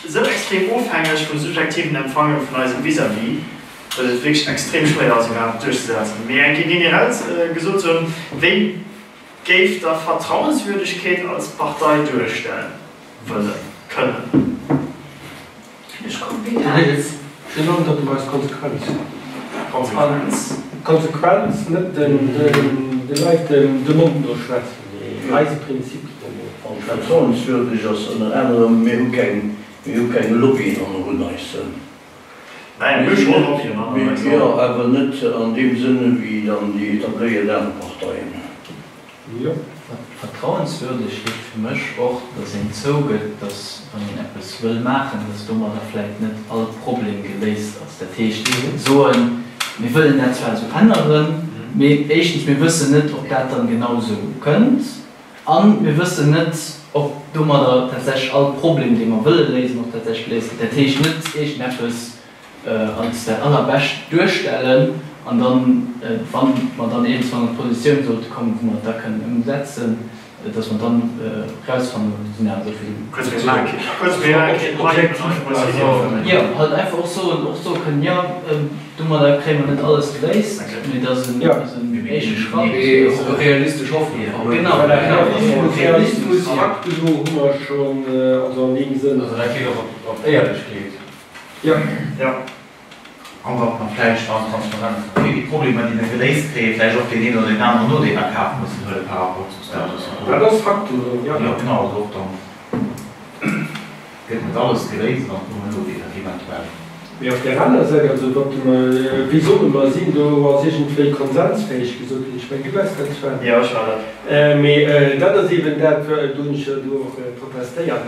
esou extrem ofhängeg vum subjektiven Empfange vun eisem Vis-à-vis, datt et wierklech extrem schwéier ass iwwerhaapt duerchzesetzen. Mee eng Kéier generell gesot ze hunn, wéi géift Der Vertrauenswürdegkeet als Partei duerstellen wëllen, kënnen? Ech kucken wéi dat. Ech soen dat du eis Konsequenz. Konsequenz? Konsequenz, net de Leit de Mond no schwätzen, mee eise Prinzipien no. An vertrauenswürdeg ass ënner anerem, mir hu keng, mir hu keng Lobbyen an eis. Jo, awer net an deem Sënne wéi dann déi etabléiert aner Parteien. Vertrauenswürdeg heescht fir mech och, datt een zougëtt, datt wann een eppes wëll maachen, datt domadder vläit net all Problem geléist ass. Dat heescht soen, mir wëllen dat zwar esou änneren, mee éischtens, mir wëssen net, ob dat dann genau esou kënnt. A mir wëssen net, ob domadder tatsächlech all Problem, dee mer wëlle léisen, och tatsächlech geléist gëtt. Dat heescht, net iergendeppes als dat Allerbescht duerstellen an dann, wa mer dann iergendwann an d'Positioun sollte kommen, wou mer et da kënnen ëmsetzen, dass mer dann erausfannen, do sinn awer esou vill. Jo, halt einfach och soen, och soe kënnen, jo, Domadder kréie mer net alles geléist, mee et ass en éischte Schratt. Realistesch Hoffnung vermëttelen. Genau, Realismus, Realismus, Fakten hu mer schonn, also an deem Sënn. Also dat geet och op Éierlechkeet. Jo. Jo. An datt mer vläicht an Transparenz fir déi Problemer, déi mer geléist kréien, vläicht och deen een oder deen aneren Nodeel a Kaf mussen huele par rapport zum Status quo. Dat ass Fakten, jo. Jo, genau, also och dann. Gëtt net alles geléist an et nëmmen Nodeeler eventuell. Mee op där aner Säit, also wat mer, wéi solle mer sinn, do ass iergendwéi konsensfäeg gesot ginn, ech mengen, du waars dat, Sven. Jo, ech war dat. Mee dat ass eeben dat, do hunn ech jo do och protestéiert,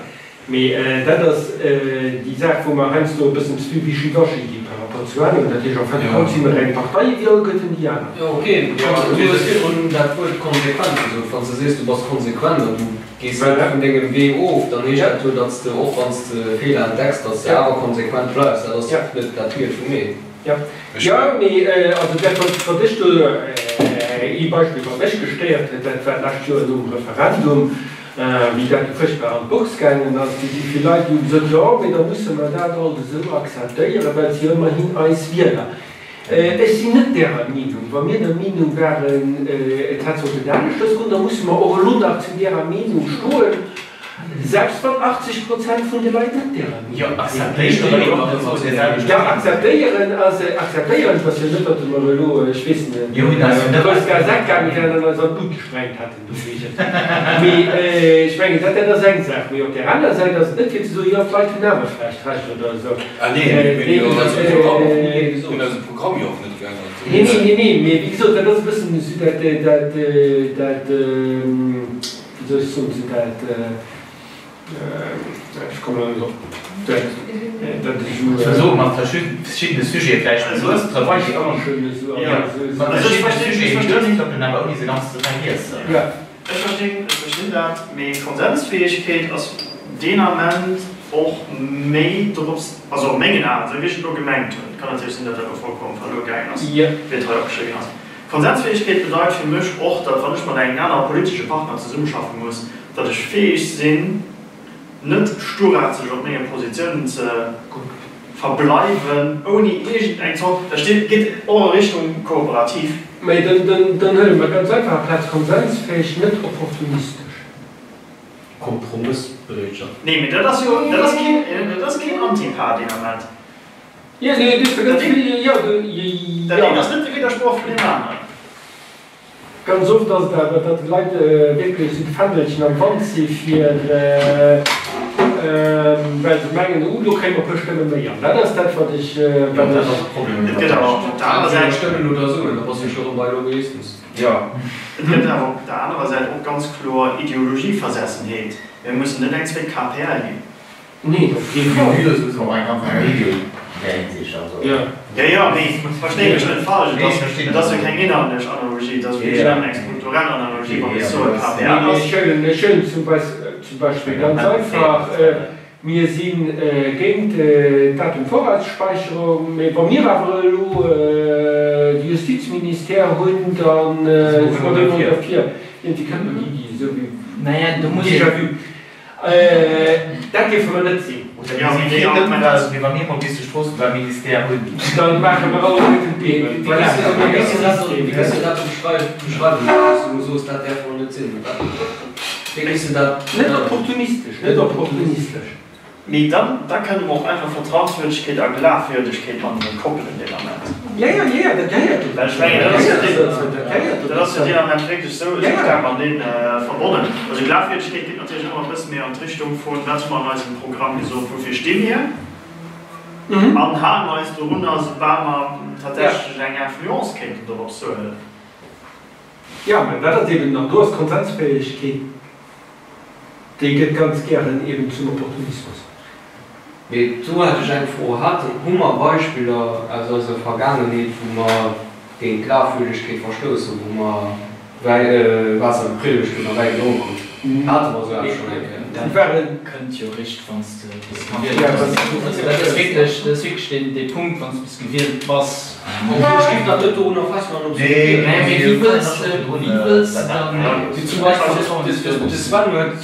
mee dat ass déi Saach, wou mer heiansdo e bëssen ze vill wischiwaschi gi par rapport zu aneren. Dat heescht, en fin de compte si mer eng Partei ewéi alleguerten déi aner. Jo, ok, mee du hues virdrun dat Wuert konsequent gesot. Wann s de sees, du bass konsequent an du Gees net vun dengem Wee of, dann heescht dat jo, datt s de, och wann s de Feeler entdecks, datt s de awer konsequent bleifs. Dat ass net dat Bild vu mir. Jo, jo, mee also dat, wat, wat ech do, ee Beispill, wat mech gestéiert huet, dat war d'lescht Joer nom Referendum, wéi dat du fuerchtbar an d'Box gaangen ass. Du si vill Leit, déi hu gesot, jo, mee da musse mer dat alt esou akzeptéieren, well et si jo ëmmerhin eis Wieler. Ech sinn net därer Meenung. Wa mir der Meenung waren, et hätt sollten aneschters goen, da musse mer och elo nach zu därer Meenung stoen, selbst wann 80 Prozent vun de Leit net därer Meenung sinn. Jo, akzeptéieren ass akzeptéieren. Et ass jo net, datt mer elo, ech weess net, grouss Gazette gaange wären an eis an d'Lut gesprengt hätten dowéigent. Mee ech mengen, dat dat ass eng Saach. Mee op där aner Säit ass et net fir ze soen, jo, d'Leit hunn awer vläicht Recht oder esou. Ah nee, mir hunn jo eise Programm och, mir hunn eise Programm jo och net geännert. Nee, nee, nee, nee, mee wéi gesot, dat ass e bëssen esou dat, dat, dat, wéi soll ech soen, esou dat, ech kommen elo net drop, dat, dat esou. Ech wëll soen, mat verschiddene Sujete vläicht bewusst drëwer, mat verschiddene Sujete duerchtrëppelen, awer ouni se ganz ze vergiessen. Ech verstinn, ech verstinn dat, mee Konsensfäegkeet ass deen Ament och méi drops, also a mengen Aen, esou wéi ech et elo gemengt hunn, et kann natierlech sinn, datt dat elo vollkomm verluer gaangen ass, wéi et hei opgeschriwwen ass. Konsensfäegkeet bedeit fir mech och, datt wann ech mat engem anere politesche Partner zesummeschaffe muss, datt ech fäeg sinn, net sturrazeg op menge Positiounen ze verbleiwen, ouni iergend eng Zort, dat steet, geet och a Richtung kooperativ. Mä dann huele mer ganz einfach amplaz konsensfäeg net opportunistesch. Kompromëssbereetschaft. Nee, mee dat ass jo, dat ass keen, dat ass keen Antipa deen Ament. Jo, nee, duerfir gëtt vill, jo, jo. Dat eent ass net de Widdersproch vun deem aneren. Ganz oft ass et awer, datt déi Leit wierklech esou de Fändelchen am Wand si fir, well se mengen, oh do kréie mer e puer Stëmme méi. An dat ass dat, wat ech, wat ech. Et gëtt awer op der anerer Säit. Stëmmen oder Suen, da bass du scho rëm bei Lobbyismus. Jo. Et gëtt awer op der anerer Säit och ganz kloer Ideologieversessenheet. Mir mussen net eng zweet KPL ginn. Nee, op kee Fall. Mee do ass och eng ganz aner Idee an där Hinsicht. Also. Jo, jo, mee versteet mech net falsch, et ass jo keng inhaltlech Analogie, et ass wierklech nëmmen eng strukturell Analogie, wann ech soen, KPL ass. Nee, ech hunn zum Beispill ganz einfach, mir si géint d'Datenvorausspeicherung, mee wa mir awer elo de Justizministère hunn, da si mer derfir. Iergendwéi kënnt mer déi Iddi esou wéi déjà vu. Dat dierfe mer net sinn. Oder mir si fir d'Ëmwelt, mee wa mir mol bis de Stroossebauministère hunn. Da maache mer alleguerten d'Beem. Wéi gëss de dat wéi gëss de dat beschreiwen, wann s du elo soos, dat däerfe mer net sinn? Wéi gëss de dat? Net opportunistesch, net opportunistesch. Mee dann, da kënne mer och einfach Vertrauenswürdegkeet a Glafwierdegkeet matenee koppelen deen Ament. Jo, jo, jo, dat gehéiert dozou. Well ech mengen, dat ass jo deen, dat ass jo deen Ament wierklech esou, esou staark matenee verbonnen. Also Glafwierdegkeet geet natierlech ëmmer e bësse méi an d'Richtung vun, wat hu mer an eisem Programm gesot, woufir sti mir an hale mer eis dorunner, soubal mer tatsächlech eng Influence kéinten dorop huelen. Jo, mä dat ass eben, an do ass d'Konsensfäegkeet Déi gëtt ganz gären eben zum Opportunismus. Mee do hätt ech eng Fro, Haten, hu mer Beispiller aus eiser Vergaangenheet, wou mer géint d'Glafwürdegkeet verstouss hunn, wou mer Wäi, Waasser gepriedegt hunn a Wäi gedronk hunn? Hate mer esou eppes schonn eng Kéier? Dat kënnt jo eréischt, wann s de bis gewielt bass. Also dat ass wierklech, dat ass wierklech deen, dee Punkt, wann s de bis gewielt bass. Ech géif dat net dorunner festmachen, ob se Nee, mee wéi wëlls de, wéi wëlls de dann. Wéi zum Beispill de Sven huet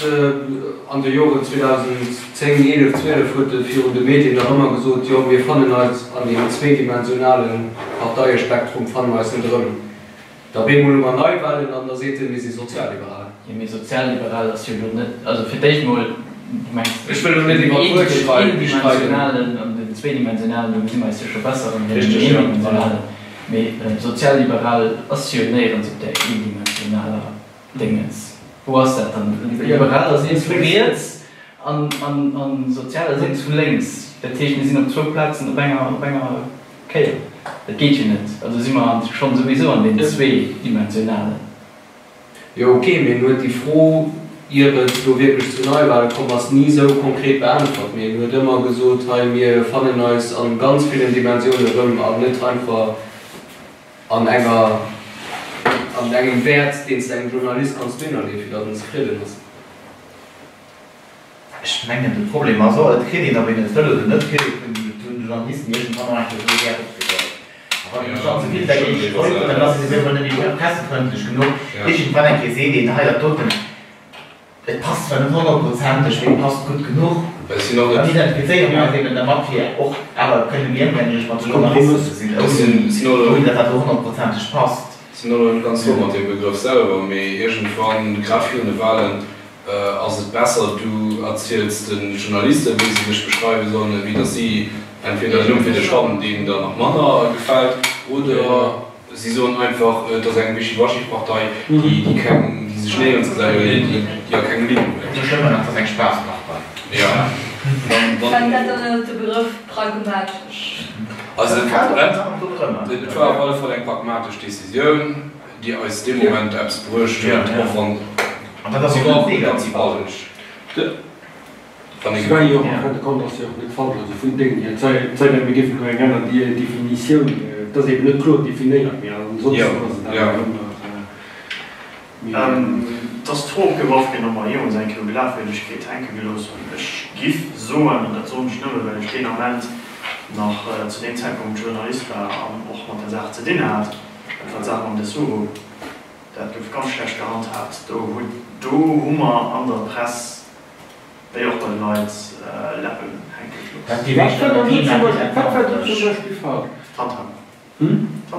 an de Joren 2010, 11, 12 huet e virun de Medien nach ëmmer gesot, jo mir fannen eis an deem zweedimensionale Parteiespektrum fanne mer eis net erëm. Da bemol hu mer Neiwahlen an da seet en, mir si sozialliberal. Jo, mee sozialliberal ass jo elo net, also fir d'éischt mol, du mengs Ech wëll elo net iwwer d'Wuert den eendimensionalen an den zweedimensionalen, do gesi mer eis jo scho besser an deem eendimensionalen. Mee sozialliberal ass jo néierens op där eendimensionaler Déngens. Wou ass dat dann? Liberal ass eens vu riets an sozial ass eens vu lénks. Dat heescht, mir sinn op zwou Plazen op enger, op enger. Kéier. Dat geet jo net. Also si mer schonn souwisou an deem Zweedimensionalen. Jo ok, mee en huet déi Fro, ier et elo wierklech zu Neiwahle komm ass, ni esou konkret beäntwert. Mee en huet ëmmer gesot, hei mir fannen eis a ganz villen Dimensioune rëm an net einfach an enger, an engem Wäert, deen s de engem Journalist kanns dohinnerleeën, fir datt en zefridden ass. Ech mengen, de Problem ass och, et kritt een, ob een et wëll oder net, kritt ee vun den Journalisten iergendwann och eng Kéier esou e Wäert opgeluecht. A wann een sech dann ze vill dergéint sträubt, dann ass ee souwisou net méi pressefrëndlech genuch. Iergendwann eng Kéier seet een, hei dat doten, et passt zwar net honnertprozenteg, mee et passt gutt genuch. Dann identifizéiere mer eis eben dermat, fir och awer kënne méi ëmgänglech mat de Journalisten ze sinn, ouni datt dat elo honnertprozenteg passt. Sinn och nach net ganz frou mat deem Begrëff selwer, mee iergendwann, grad virun de Wahlen, ass et besser, du erziels de Journalisten, wéi se dech beschreiwe sollen, ewéi datt si entweder en Numm fir dech fannen, deen der nach manner gefält, oder si soen einfach, et ass eng Wischiwaschi-Partei, déi keng, déi sech néierens gesäit oder déi a keng Linn huet. Oder schlëmmer nach, et ass eng Spaasspartei. Jo, dann, dann. Fält dat dann ënnert de Begrëff pragmatesch? Also et war op alle Fall eng pragmatesch Decisioun, déi eis dee Moment eppes bruecht huet, och wann si war och net ganz falsch. Si war jo och en fin de compte ass jo och net falsch, also vun Déngen hier. Et sei denn, mir géifen elo eng aner Definitioun, et ass eben net kloer definéiert, mee ansonsten ass et awer ëmmer. Et ass d'Fro opgeworf ginn, ob mer jeemools eng Kéier u Glafwierdegkeet hänke gelooss hunn. Ech giff soen, an dat soen ech nëmme well ech deen Ament nach zu deem Zäitpunkt Journalist war an och mat der Saach ze dinn hat, dat war d'Saach mam Dessuru, dat gouf ganz schlecht gehandhaabt. Do hutt, do hu mer an der Press wéi och bei de Leit Läppen hänke gelooss. Wat war dann do zum Beispill, wat war do zum Beispill falsch? D'Handhabung.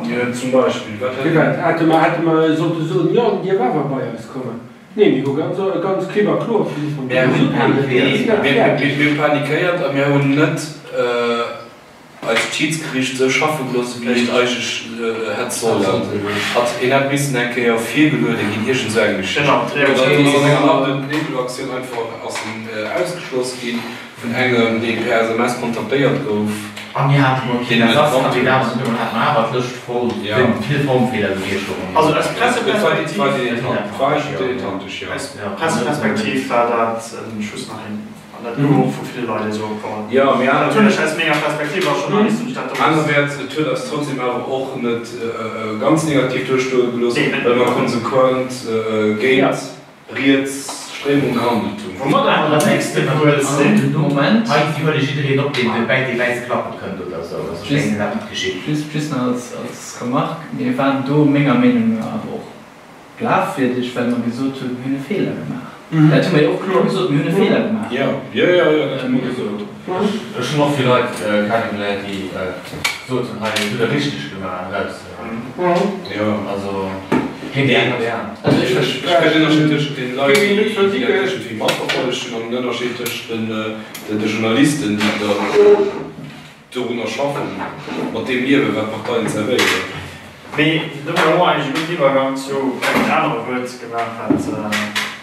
Jo, zum Beispill, wat hätt. Firwat? Hätte mer, hätte mer sollte soen, jo, den dierf awer bei eis kommen? Nee, mir hu ganz, ganz klipp a kloer vun Ufank u Mir gesot, nee, hunn dat ass net fäerdeg. Mir hu panikéiert a mir hunn net. Eist Schiedsgericht esou schaffe gelooss, wéi et eigentlech hätt sollen. Hat een hätt missen eng Kéier virgeluede ginn, iergend esou eng Geschicht. An dann an enger Nacht-und-Nebel-Aktioun einfach ass en ausgeschloss gi vun engem, dee per SMS kontaktéiert gouf. A mir hate mol keen Ersatzkandidat, an op eemol hate mer awer d'Lëscht voll, vill Formfeeler gewiescht och. Also aus Presseperspektiv, War dilettantesch, jo. Aus Presseperspektiv war dat e Schuss nach hinten. An dat gouf och vu ville Leit esou opgeholl. Jo, mee aner. Natierlech aus menger Perspektiv als Journalist hunn ech dat do. Anerwäerts, et huet eis trotzdem awer och net ganz negativ duerstoe gelooss, well mer konsequent géint riets Stréimung gehandelt hunn. Woumadder mer beim nächste Wuert sinn. Moment. Hei huele jiddereen op, deen bäi dee Wäisse klappe kënnt oder esou. Also ech mengen, dat net geschitt. Just nach als Remarque, Mir waren do menger Meenung no awer och Glafwierdeg, well mer gesot hunn, mir hunn e Feeler gemaach. Dat hu mer jo och kloer gesot, mir hunn e Feeler gemaach. Jo, jo, jo, jo, dat hu mer gesot. Ech hunn och vill Leit kennegeléiert, déi gesot hunn, hei hutt Der richteg gemaach, erauszehuelen. Jo. Also, keen déi eng oder déi aner. Also ech verstinn den Ënnerscheed tëschent den Leit, déi dat iergendwéi matverfollegt hunn, an den Ënnerscheed tëschent de Journalisten, déi da Dorunner schaffen, mat deem liewen, wat d'Parteien zerwéieren. Mee do hu mer eigentlech e gudden Iwwergang zu engem anere Wuert gemaach, wat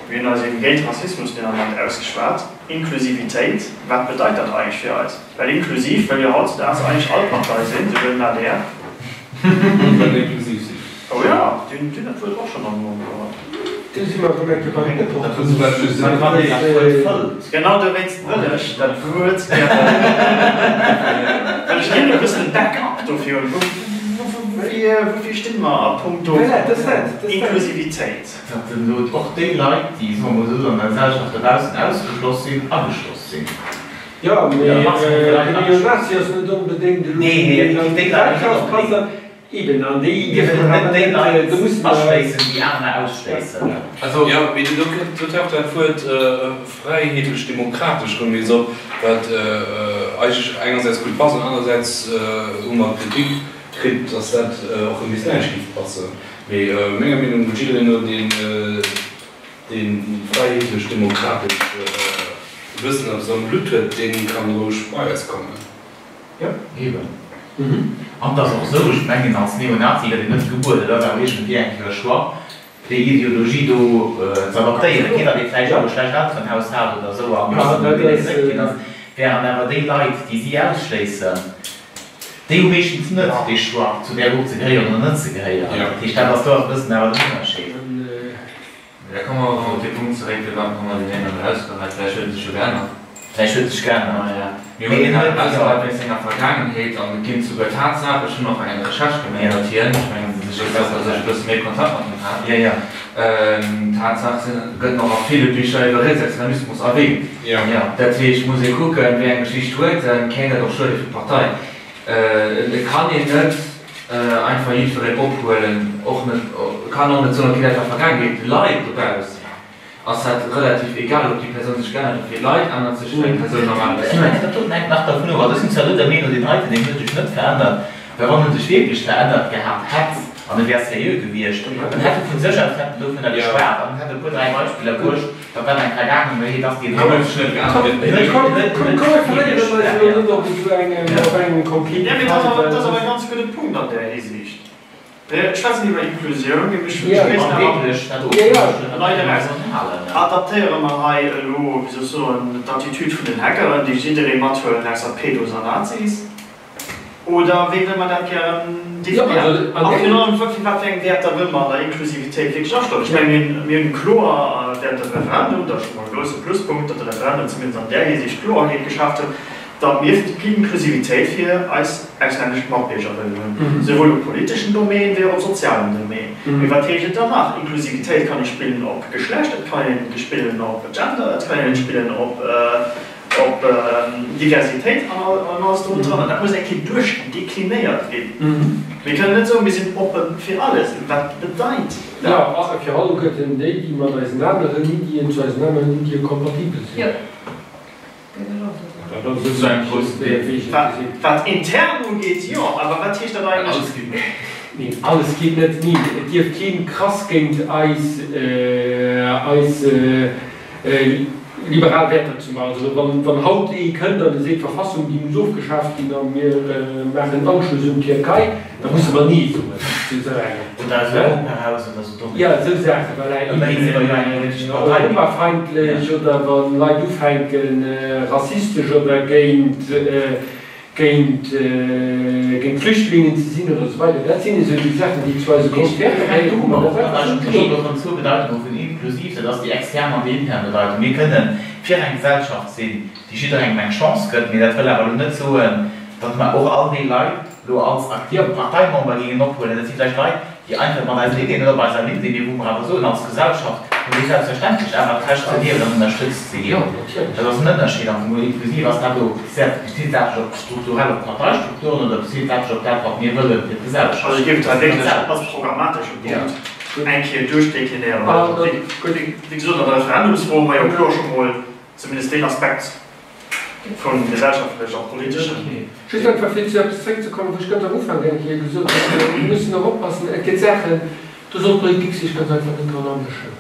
mir hunn eis eben géint Rassismus deen Ament ausgeschwat, Inklusivitéit. Wat bedeit dat eigentlech fir eis? Well inklusiv wëll jo hautzedaags eigentlech all Partei sinn, souguer den adr. Déi wëllen inklusiv sinn. Oh jo, déi hunn dat Wuert och schonn an de Mond geholl. Do si mer erëm eng Kéier beim Opportunismus. Genau dowéinst wëll ech dat Wuert gären, well ech gären e bëssen e Backup dofir hunn. Woufir sti mer a punkto Inklusivitéit? Datt elo och déi Leit, déi, soe mer mol esou, an der Gesellschaft dobaussen ausgeschloss sinn, ageschloss sinn. Jo, mee de Neonazi ass net onbedéngt elo deen, deen an d'Gesellschaft passt. Eben, an déi dierfen mer awer net, do musse mer. Aschléissen, déi aner ausschléissen. Also, jo, mee do kënnt, do taucht dat Wuert fräiheetlech-demokratesch erëm nees op, wat eigentlech engersäits gutt passt an anersäits hu mer Kritik kritt, dass dat och erëm nees näischt géif passen. Mee menger Meenung no, jiddereen no, deen, dee fräiheetlech-demokratesch e bëssen eppes am Blutt huet, dee kann roueg bei eis kommen. Jo, eben. An et ass och esou, ech mengen, als Neonazi gëtt een net gebuer, dat ass awer iergendwéi eng Kéier e Choix, déi Ideologie do ze adoptéieren, quitte datt ee vläicht och e schlecht Elterenhaus hat oder esou an e bëssen dohinner gedréckt ginn ass, während awer déi Leit, déi si ausschléissen, déi hu meeschtens net dee Choix, zu där Grupp ze gehéieren oder net ze gehéieren. Dat heescht, dat ass do ass e bëssen awer den Ënnerscheed. Mee da komme mer erëm op dee Punkt zeréck, firwat hu mer deen Émmer erausgeheit? Vläicht huet e sech jo geännert. Vläicht huet e sech geännert. Mir hunn deen awer erausgeheit wéinst senger Vergaangenheet an et ginn souguer Tatsaach, ech hunn och eng Recherche gemaach iwwert hien, ech mengen, ech weess, datt ech e bësse méi Kontakt mat him hat, Tatsaach sinn, gëtt nach a ville Bicher iwwer Rietsextremismus erwähnt. Dat heescht, muss ee kucken, wéi eng Geschicht huet en, kéint dat och schuede fir d'Partei. Et kann een net einfach jiddwereen ophuelen, och net, kann och net soen, okay, dat war Vergaangenheet. De Leit dobaussen ass dat relativ egal, ob déi Persoun sech geännert huet. Fir d'Leit ännert sech eng Persoun normalerweis net. Dat doten hänkt nach dervun of. Also ech sinn zwar elo der Meenung, deen heiten, deen huet sech net verännert, well wann en sech wierklech verännert gehat hätt an e wär seriö gewiescht, dann hätt e vu sech aus hätt en dovunner geschwat an hätt e puer, dräi Beispiller bruecht, datt dat eng Vergaangenheet ass, déi en huet sech net geännert. Komm, mir verléieren eis elo net op esou engem, op engem konkrete Fall, well. Dat ass awer e ganz gudde Punkt an där Hisiicht. Mir schwätzen iwwer Inklusioun, mee mir schléissen awer Leit eraus. Adaptéiere mer hei elo, wéi soll ech soen, d'Attitude vun den Hackeren, déi jidderee mathuelen, ausser Pedos an Nazis? Oder wéi wëlle mer dat gären definéieren? A virun allem, fir wat fir eng Wäerter wëlle mer an der Inklusivitéit wierklech astoen? Ech mengen, mir hunn kloer während dem Referendum, dat ass scho mol e grousse Pluspunkt, datt de Referendum zumindest an där Hisiicht Kloerheet geschaaft huet, datt mir d'Inklusivitéit fir eis auslännesch Matbierger wëllen hunn, souwuel um politeschen Domaine wéi och um sozialen Domaine. Mee wat heescht et dann nach? Inklusivitéit kann ee spillen op Geschlecht, et kann een spillen op Gender, et kann een et spillen op. Op Diversitéit an alles drum und dran. An dat muss eng Kéier duerchdeklinéiert ginn. Mir kënnen net soen, mir sinn oppe fir alles. Wat bedeit dat? Jo, a fir alleguerten déi, déi mat eisen aneren Iddien, zu eisen aneren Iddie kompatibel sinn. Jo, géif ech och esou soen. Dat ass esou Wat intern ugeet, jo. Awer wat heescht dat eigentlech? Alles geet net. Neen, alles geet net. Neen, et dierf keen krass géint eis, eis. Liberal Wäerter ze maachen. Also wann, wann haut ee kënnt an e seet, d'Verfassung déi muss ofgeschaaft ginn a mir maachen en Anschluss un d'Tierkei, da musse mer Nee soen zu esou engem. Oder esou Europahaus oder esou domm. Jo, esou Saachen, voilà, Ëmmerhi si mer jo eng politesch Partei. Europafeindlech oder wa Leit ufänken rassistesch oder géint, géint géint d'Flüchtlingen ze sinn oder esou weider. Dat sinn esou déi Saachen, déi zu eise Grondwäerter gehéieren, wou mer ganz einfach soen, Nee. Do kommen zwou Bedeitungen vun inklusiv, dat ass déi extern an déi intern Bedeitung. Mir kënnen fir eng Gesellschaft sinn, déi jidderengem eng Chance gëtt, mee dat wëll awer elo net soen, datt mer och all déi Leit elo als aktive Parteimember géingen ophuelen. Dat si vläicht Leit, déi einfach mat eisen Iddien net op eiser Linn sinn, mee wou mer awer soen, als Gesellschaft hunn déi selbstverständlech awer d'Recht ze liewen an ënnerstëtzt ze ginn. Dat ass en Ënnerscheed. Am Fong inklusiv ass dat elo, bezitt dat sech op strukturell op d'Parteistrukturen oder bezitt dat sech op dat, wat mir wëllen fir d'Gesellschaft? Also ech géif et hei wierklech als programmatesche Punkt eng Kéier duerchdeklinéieren. Wéi gesot, an der Referendumsfro hu mer jo kloer scho mol zumindest deen Aspekt vu gesellschaftlech a politeschen. Just einfach fir zu eppes zréckzekommen, wou ech ganz am Ufank eng Kéier gesot hunn, mir mussen och oppassen, et gëtt Saachen, do soll d'Politik sech ganz einfach net dran amëschen.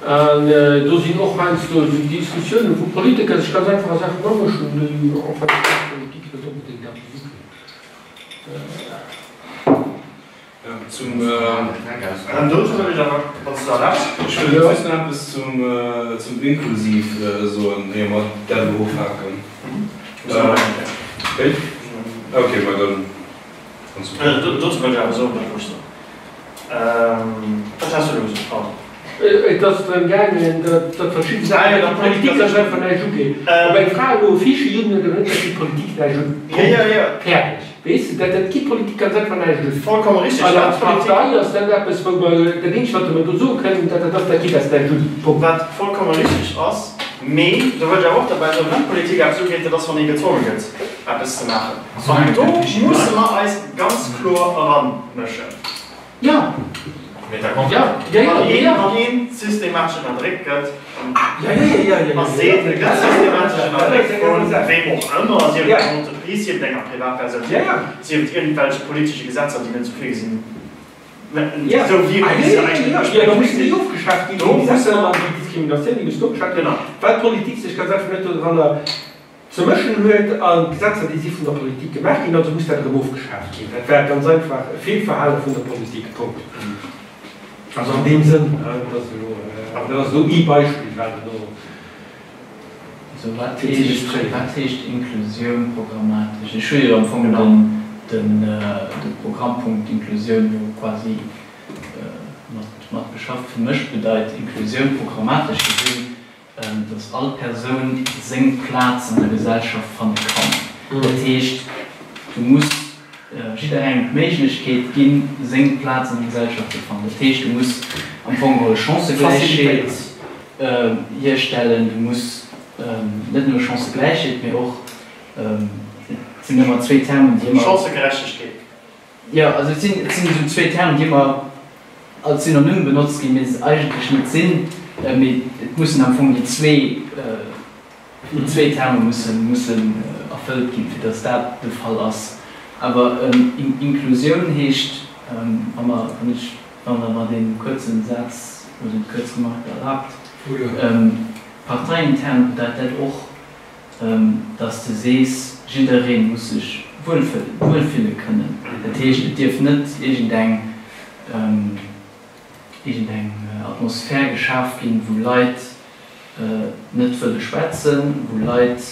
An do sinn och heiansdo esou Diskussiounen, wou Politiker sech ganz einfach a Saachen amëschen, déi en fait mat der Politik net onbedéngt eppes ukunn. Zum Dozou wëll ech awer, wann s de erlaabs. Ech wëll just nach eppes zum inklusiv soen, éier mer dat elo ofhaken. Wéi? Ok, ma dann kanns du. Dozou wëll ech awer soen, dat wou ech soen. Wat has du elo gesot? Pardon. Et ass drëm gaangen, datt verschidde Saachen, datt d'Politik sech einfach näischt ugeet. Ob eng Fra elo e Fiche hunn oder net, dat geet d'Politik näischt un. Punkt. Fäerdeg. Weess de, dat dat geet d'Politik ganz einfach näischt un. Vollkomme richtig. An als Partei ass dat eppes, wou mer, dat eenzegt, wat mer do soe kënnen, dat dat ass, dat geet eis näischt un. Punkt. Wat vollkomme richtig ass. Mee do wëll ech awer och derbäi soen, wat d'Politik eppes ugeet, dat ass, wann ee gezwonge gëtt, eppes ze maachen. An do musse mer eis ganz kloer eranmëschen. Jo. Wann een systematesch ënnerdréckt gëtt, a seet, e gëtt systematesch ënnerdréckt vu weem och ëmmer, sief et enger Entreprise, sief et enger Privatpersoun, sief et iergendwelche politesche Gesetzer, déi net esou virgesinn, esou wierken, wéi se eigentlech ursprünglech sinn, do musse mer. Déi Diskriminatioun, déi muss ofgeschaaft ginn, well d'Politik sech ganz einfach net doranner Ze mëschen huet, an d'Gesetzer déi si vun der Politik gemaach ginn, also muss dat erëm ofgeschaaft ginn. Dat war ganz einfach e Feelverhale vun der Politik. Punkt. Also an deem Sënn, dat ass elo, awer dat ass elo ee Beispill, wat elo Also wat fir ze heescht, illustréieren. wat heescht Inklusioun programmatesch? Ech hu jo am Fong den, den, de Programmpunkt Inklusioun jo quasi mat, mat beschafft. Fir mech bedeit Inklusioun programmatesch gesinn, dass all Persoun seng Plaz an der Gesellschaft fanne kann. Dat heescht, du muss jidderengem d'Méiglechkeet ginn, seng Plaz an der Gesellschaft ze fannen. Dat heescht, du muss am Fong geholl Chancëgläichheet hierstellen. Du muss net nëmme Chancëgläichheet, mee och, et sinn ëmmer zwéi Termen, déi ëmmer. Chancëgerechtegkeet. Jo, also et sinn, et sinn esou zwéi Termen, déi ëmmer als Synonym benotzt ginn, mee se eigentlech net sinn. Mee et mussen am Fong déi zwee, déi zwéi Terme mussen, mussen erfëllt ginn, fir datt dat de Fall ass. Awer Inklusioun heescht, wa mer, wann ech, wann Der mer dee kuerze Saz oder déi kuerz Remarque erlaabt, parteiintern bedeit dat och, dass de sees, jidderee muss sech wuelfille kënnen. Dat heescht, et dierf net iergendeng iergendeng Atmosphär geschaf ginn, wou Leit net wëlle schwätzen, wou Leit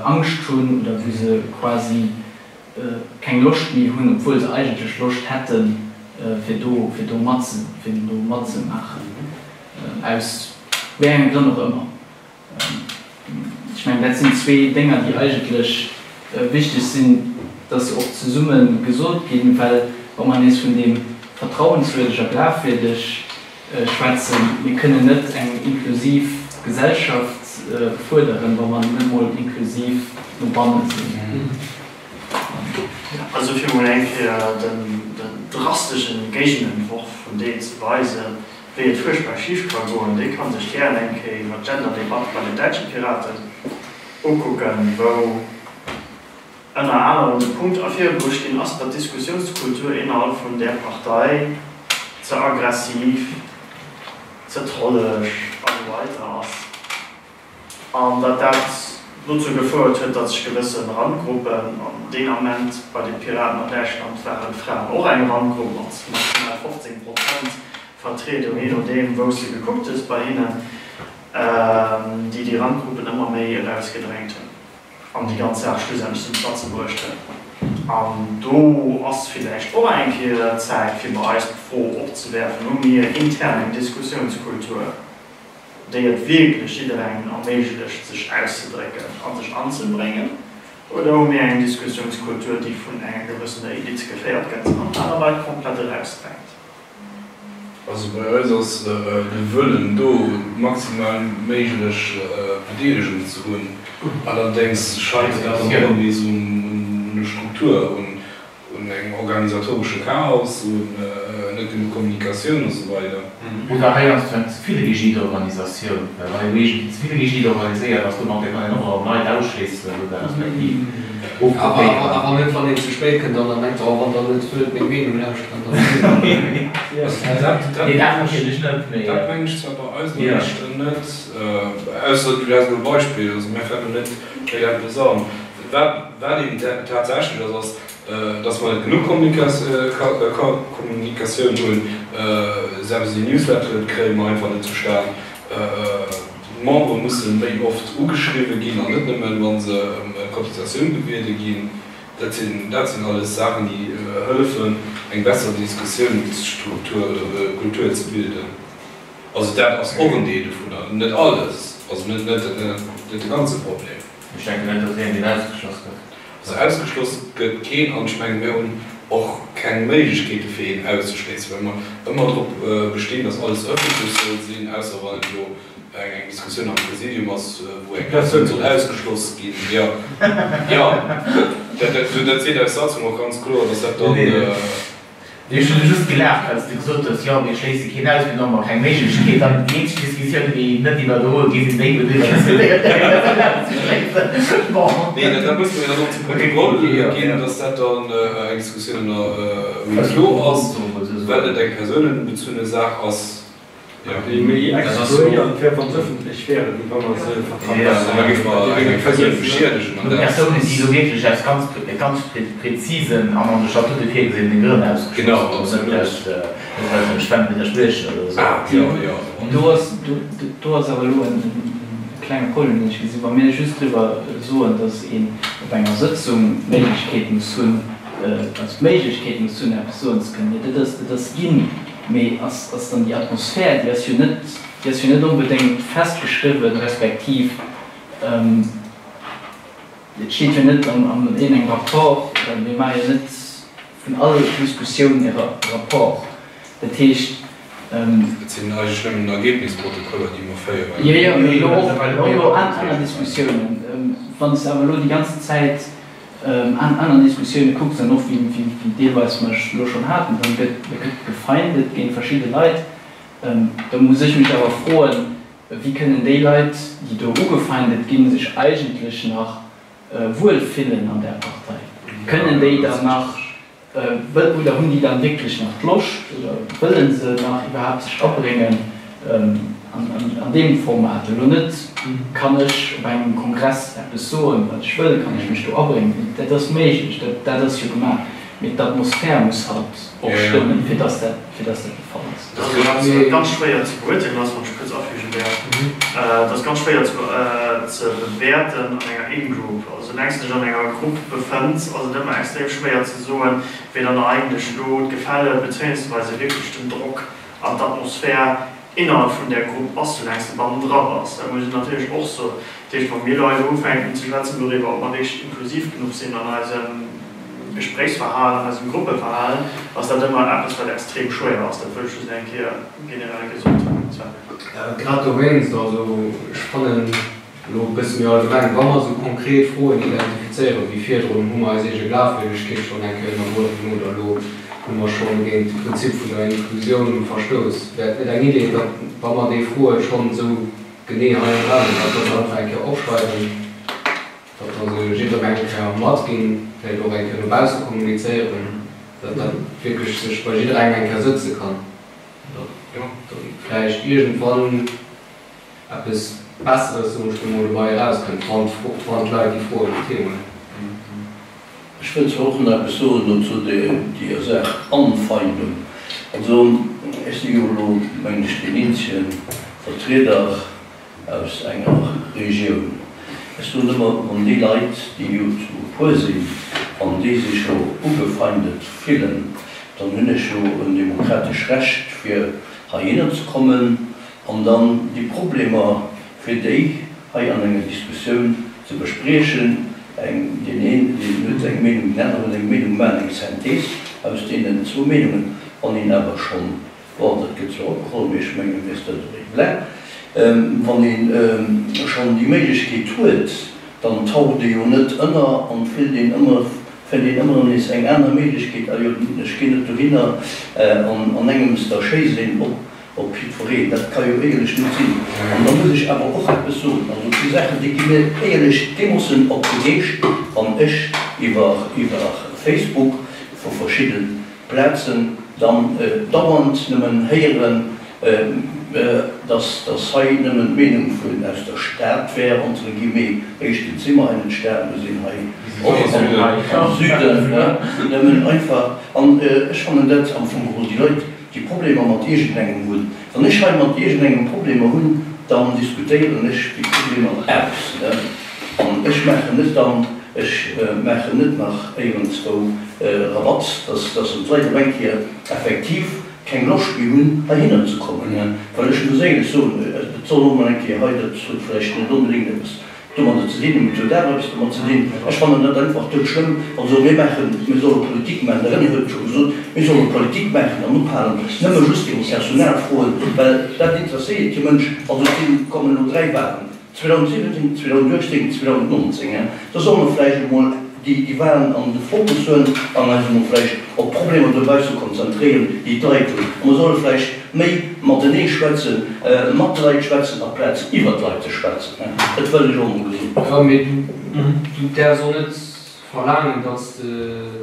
Angscht hunn oder wou se quasi keng Loscht méi hunn, obwuel se eigentlech Loscht hätten, fir do fir do matzemaachen, aus wéi enge Grënn och ëmmer. Ech mengen, dat sinn zwee Dénger, déi eigentlech wichteg sinn, dass se och zesumme gesot ginn, well wa mer nees vun deem vertrauenswürdeg a glafwierdeg schwätzen, mir kënnen net eng inklusiv Gesellschaft fuerderen, wa mer net emol inklusiv no banne sinn. Also fir emol eng Kéier den drasteschen Géigenentworf vun deem ze weisen, wéi et fuerchtbar schif ka goen, dee ka sech gären eng Kéier iwwer d'Gender-Debatt bei den däitsche Piraten ukucken, wou ënner anerem de Punkt ervirbruecht ginn ass, datt d'Diskussiounskultur innerhalb vun där Partei ze aggressiv, ze trolleg a sou weider ass. An datt dat dozou gefouert huet, datt sech gewësse Randgruppen, an deen Ament bei de Piraten an Däitschland waren d'Fraen och eng Randgrupp mat maximal 15 Prozent Vertriedung, jee nodeem wou s de gekuckt hues bei hinnen, déi déi Randgruppen ëmmer méi erausgedrängt hunn an déi ganz Saach schlussendlech zum Platze bruecht hunn. An do ass villäicht och eng Kéier Zäit, fir bei eis d'Fro opzewerfen, Hu mir intern eng Diskussiounskultur? déi et wierklech jidderengem erméiglecht, sech auszedrécken a sech anzebréngen, oder hu mir eng Diskussiounskultur, déi vun enger gewëssener Elite geféiert gëtt an aner Leit komplett erausdrängt? Also bei eis ass de Wëllen do, maximal méiglech Bedeelegung ze hunn. Allerdéngs scheitert dat dann och ëmmer nees un der Struktur, un Un engem organisatoresche Chaos, un net genuch Kommunikatioun a sou weider. Oder heiansdo eng ze vill rigid Organisatioun, well wann een iergendwéi ze vill rigid organiséiert ass, domat kann een och erëm Leit ausschléissen oder respektiv ofgrupéieren. Awer net wann een ze spéit kënnt an dann mengt, oh wann der net wëllt meng Meenung lauschteren, dann. Nee, dat natierlech net, mee. Dat mengen ech zwar bei eis elo éischter net, ausser du häss elo e Beispill, also mär fält elo net direkt eppes an. Wat eben tatsächlech ass, ass, dass mer net genuch Kommunikatioun hunn. Selbst déi Newsletteren kréie mer einfach net zustan. D'Membere musse méi oft ugeschriwwe ginn an net nëmmen, wa se ëm Cotisatioun gebiede ginn. Dat sinn, dat sinn alles Saachen, déi hëllefen, eng besser Diskussiounsstruktur oder kultur ze bilden. Also dat ass och en Deel dovunner, net alles, also net de ganze Problem. Ech denken net, datt een deen ausgeschloss gëtt. Also ausgeschloss gëtt keen an ech mengen, mir hunn och keng Méiglechkeete fir een auszeschléissen, well mer ëmmer drop bestinn, datt alles ëffentlech soll sinn, ausser wann et elo eng Diskussioun am Präsidium ass, wou eng Persoun soll ausgeschloss ginn. Jo, jo, dat seet eis Satzung och ganz kloer, datt dat dann. Ech hunn just gelaacht, well s de gesot hues, jo, mir schléisse keen aus, mir hunn och emmer keng Méiglechkeet. An déi eenzeg Diskussioun, déi net iwwerdoe gi sinn déi, wou driwwer diskutéiert gëtt, eng Persoun auszeschléissen. Bon. Nee, dat muss mer jo dann och zu Protokoll ginn, dass dat dann eng Diskussioun ënner huis clos ass, well et eng persounenbezunne Saach ass. Déi méi excluéierend wär, wa se ëffentlech wären, wéi wa mer se Persounen, déi elo wierklech aus ganz, ganz prezisen an an de Statute virgesinne Grënn ausgeschloss ginn, net aus, net well se dem Schwämm widderspriechen oder esou. Do ass, do ass awer elo en klenge Problem, deen ech gesinn. Wa mir just driwwer soen, datt een op enger Sëtzung d'Méiglechkeet muss hunn, also d'Méiglechkeet muss hunn, eppes soen ze kënnen, jo dat ass, dat ass ginn. Mee ass ass dann déi Atmosphär, déi ass jo net, déi ass jo net onbedéngt festgeschriwwen, respektiv et steet jo net an an iergendengem Rapport, oder mir maache jo net vun all Diskussioun e Rapport. Dat heescht. Et sinn eigentlech nëmmen Ergebnisprotokoller, déi mer féieren. Jo, jo, mee elo och och elo aner Diskussiounen. Wann s de awer elo déi ganzen Zäit An aner Diskussioune kucks an och wéi deelweis mer elo schonn haten, dann gëtt gëtt gefeindet géint verschidde Leit. Da muss ech mech awer froen, wéi kënnen déi Leit, déi do ugefeindet ginn, sech eigentlech nach wuel fillen an där Partei? Kënnen déi dann nach Oder hunn déi dann wierklech nach d'Loscht oder wëlle se nach iwwerhaapt sech abréngen an deem Format? Elo net, kann ech op engem Kongress eppes soen, wat ech wëll, kann ech mech do abréngen? Dat ass méiglech, dat ass jo gemaach, mee d'Atmosphär muss halt och stëmmen, fir dass dat de Fall ass. Dat ass ganz schwéier ze beurteelen ass, wann ech kuerz afügen däerf. Dat ass ganz schwéier ze bewäerten an enger In-Group. Also soulaang s de dech an enger Grupp befënns, ass et ëmmer extrem schwéier ze soen, wéi dann eigentlech elo d'Gefälle bezéiungsweise wierklech den Drock an d'Atmosphär innerhalb vun där Grupp ass, soulaang s de bannendra bass. Dat muss een natierlech och soen. Dat heescht, wa mir elo hei ufänken ze schwätzen doriwwer, ob mer wierklech inklusiv genuch sinn an eisem Gespréichsverhalen, an eisem Gruppeverhalen, ass dat ëmmer eppes, wat extrem schwéier ass. Dat wëll ech just eng Kéier generell gesot hunn. Sven. Grad dowéinst, also ech fannen elo e bësse méi allgemeng, wa mer esou konkret Froen identifizéieren, wéi virdrun, hu mer eis eege Glafwierdegkeet schonn eng Kéier ënnergruewen oder elo hu mer scho géint de Prinzip vun der Inklusioun verstouss, wär et net eng Idee, datt, wa mer déi Froe schonn esou genee hei am Raum sinn, datt mer se einfach eng Kéier opschreiwen, datt mer se jidderengem eng Kéier matginn, vläicht och eng Kéier no bausse kommunizéieren, datt dat wierklech sech bei jidderengem eng Kéier sëtze kann, datt vläicht iergendwann eppes. Besseres, soen ech lo mol, dobei erauskënnt, wann wann d'Leit déi Froen an Themen. Ech wëll zwar och nach eppes soen do zu deeër Saach Anfeindung. Also ech si jo elo, mengen ech, deen eenzege Vertrieder aus enger Regioun. Ech soen ëmmer, wann déi Leit, déi jo zu e puer sinn, wann déi sech jo ugefeindet fillen, dann hunn ech jo en demokratesch Recht fir heihinner ze kommen an dann déi Problemer fir déi hei an enger Diskussioun ze bespriechen. Eng, deen een, deen huet eng Meenung, deen anere huet eng Meenung, maachen eng Synthese aus deenen zwou Meenungen. Wann een awer schonn Bon, dat gëtt zwar opgeholl, mee ech mengen, mir ass dat och egal. Wann ee schonn déi Méiglechkeet huet, dann taucht ee jo net ënner an fillt een ëmmer, fënnt een ëmmer nees eng aner Méiglechkeet, ah jo, ech ginn net dohinner an an engems da schéisst een op op jiddwereen. Dat ka jo éierlech net sinn. An da muss ech awer och eppes soen, also et si Saachen, déi gi mir éierlech deemoossen op de Geescht, wann ech iwwer iwwer Facebook vu verschidde Plazen dann dauernd nëmmen héieren, dass dass hei nëmmen d'Meenung vun aus der Stad wär, entre guillemets, éischtens si mer hei net d'Stad, mir sinn hei och am Süden, nëmmen einfach, an ech fannen dat am Fong geholl, déi Leit, déi Problemer mat iergendengem hunn, wann ech hei mat iergendengem Problemer hunn, dann diskutéieren ech déi Problemer aus, an ech maachen net dann, ech maachen net nach éierentzwou Rabatz, dass dass d'Leit op eng Kéier effektiv keng Loscht méi hunn, heihinner ze kommen. Well ech muss éierlech soen, et soll och emol eng Kéier hei, dat huet vläicht net onbedéngt eppes domadder ze dinn, mee et huet awer eppes domat ze dinn, ech fannen dat einfach doudschlëmm, wa se soen, mir maachen, mir solle Politik maachen, de René huet et scho gesot, mir solle Politik maachen an ophalen, nëmme just iwwer Personalfroen, well dat interesséiert kee Mënsch. Also et sinn, kommen elo 3 Wahlen. 2017, 2018, 2019, da solle mer vläicht emol déi Wahlen an de Fokus huelen an eis emol vläicht op d'Problemer dobausse konzentréieren, déi d'Leit hunn. A mer solle vläicht méi matenee schwätzen, mat de Leit schwätzen, amplaz iwwer d'Leit ze schwätzen. Dat wëll ech och emol gesot hunn. Jo, mee du däerfs och net Verlaangen, datt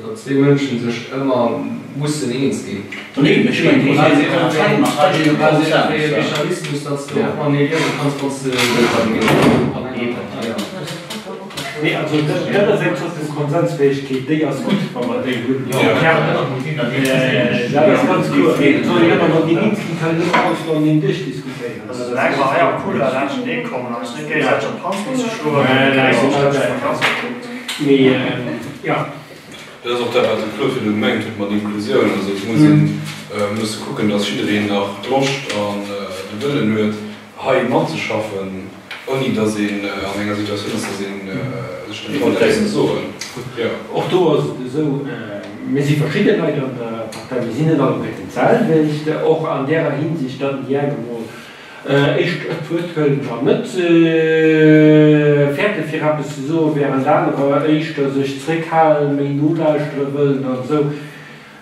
datt zwee Mënschen sech ëmmer mussen eens ginn. Nee, mee ech mengen, et muss een e Konsens, hei een Konsens. Wéi e Mechanismus, datt s de och matenee liewe kanns, wann s de net der Meenung bass an enger Partei ass. Nee, also dat ass eng Zort vun Konsensfäegkeet, déi ass gutt, wa mer déi hunn. Dat ass ganz kloer. Et soll een ëmmer mateneen eens ginn, kann een ëmmer alles mateneen duerchdiskutéieren. Also soulaang mer hei am Cooler laanschtenee kommen an eis net géigesäiteg op d'Panz musse schloen, dann kréie mer dat scho ganz gutt. Mee jo. Dat ass och dat, wat de Claude virdu gemengt huet mat Inklusioun. Also et muss een musse kucken, datt jiddereen nach d'Loscht an de Wëllen huet, hei matzeschaffen, ouni datt een an enger Situatioun ass, datt ee sech net traut, eppes ze soen. Jo. Och do ass et esou, mir si verschidde Leit an der Partei, mir sinn net alleguerten d'selwecht, och an därer Hinsicht, datt déi eng emol éischt d'Wuert huelen an net fäerte fir eppes ze soen, während anerer éischter sech zréckhalen, méi nolauschtere wëllen an esou.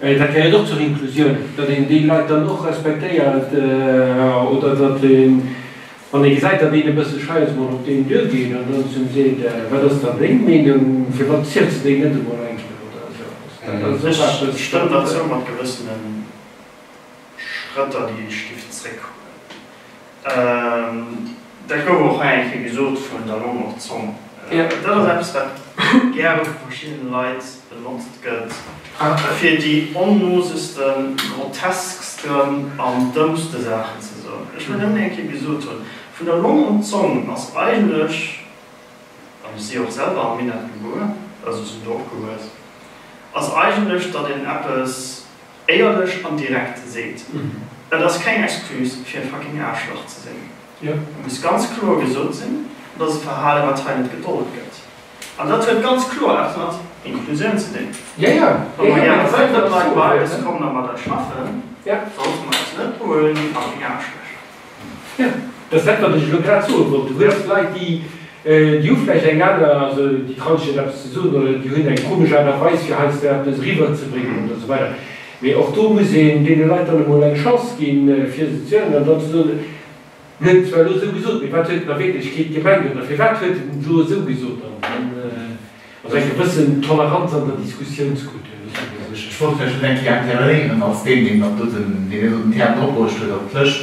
Dat gehéiert och zur Inklusioun, datt een déi Leit dann och respektéiert oder datt een, wann ee gesäit, datt een e bësse schei ass, mol op deen duergeet an dann zum seet, Wat ass dann deng Meenung, firwat ziels de déi net emol eng Kéier oder esou eppes. Dat ass och eppes, Ech stëmmen der zou mat gewëssenen Schrëtter, déi ech giff zréckhuelen. Dat gouf och hei eng Kéier gesot vun der Long op d'Zong. Dat ass eppes, wat gäre vu verschiddene Leit benotzt gëtt, fir déi onnosesten, grotesksten an dëmmste Saachen ze soen. Ech wëll nëmmen eng Kéier gesot hunn, vun der Long op d'Zong ass eigentlech, an ech si och selwer am Minett gebuer, also sinn do opgewuess, ass eigentlech, datt een eppes Éierlech an direkt seet. Et ass keng Excuse fir e fucking Aarschlach ze sinn. Et muss ganz kloer gesot sinn, et ass e Verhalen wat hei net gedold gëtt. An dat huet ganz kloer eppes mat Inklusioun ze dinn. Wa mer gäre wëllen, datt Leit bei eis kommen a mat eis schaffen, sollte mer eis net behuelen wéi fucking Aarschlächer. Jo, dat ass dat, wat ech elo grad soe wollt. Du hues Leit, déi, déi hu vläicht eng aner, also déi trauen sech net eppes ze soen oder déi hunn eng komesch Aart a Weis, fir heiansdo eppes eriwwerzebréngen oder esou weider. Mee och do muss een deene Leit dann emol eng Chance ginn, fir se ze héieren an dann ze soen, En huet et zwar elo esou gesot, mee wat huet en a Wierklechkeet gemengt oder firwat huet en et elo esou gesot? An dann. Also eng gewëssen Toleranz an der Diskussiounskultur, loosse mer esou. Ech wollt vläicht just eng Kéier intervenéieren als deen, deen dat doten, deen deen doten Term dropbruecht huet op d'Lëscht.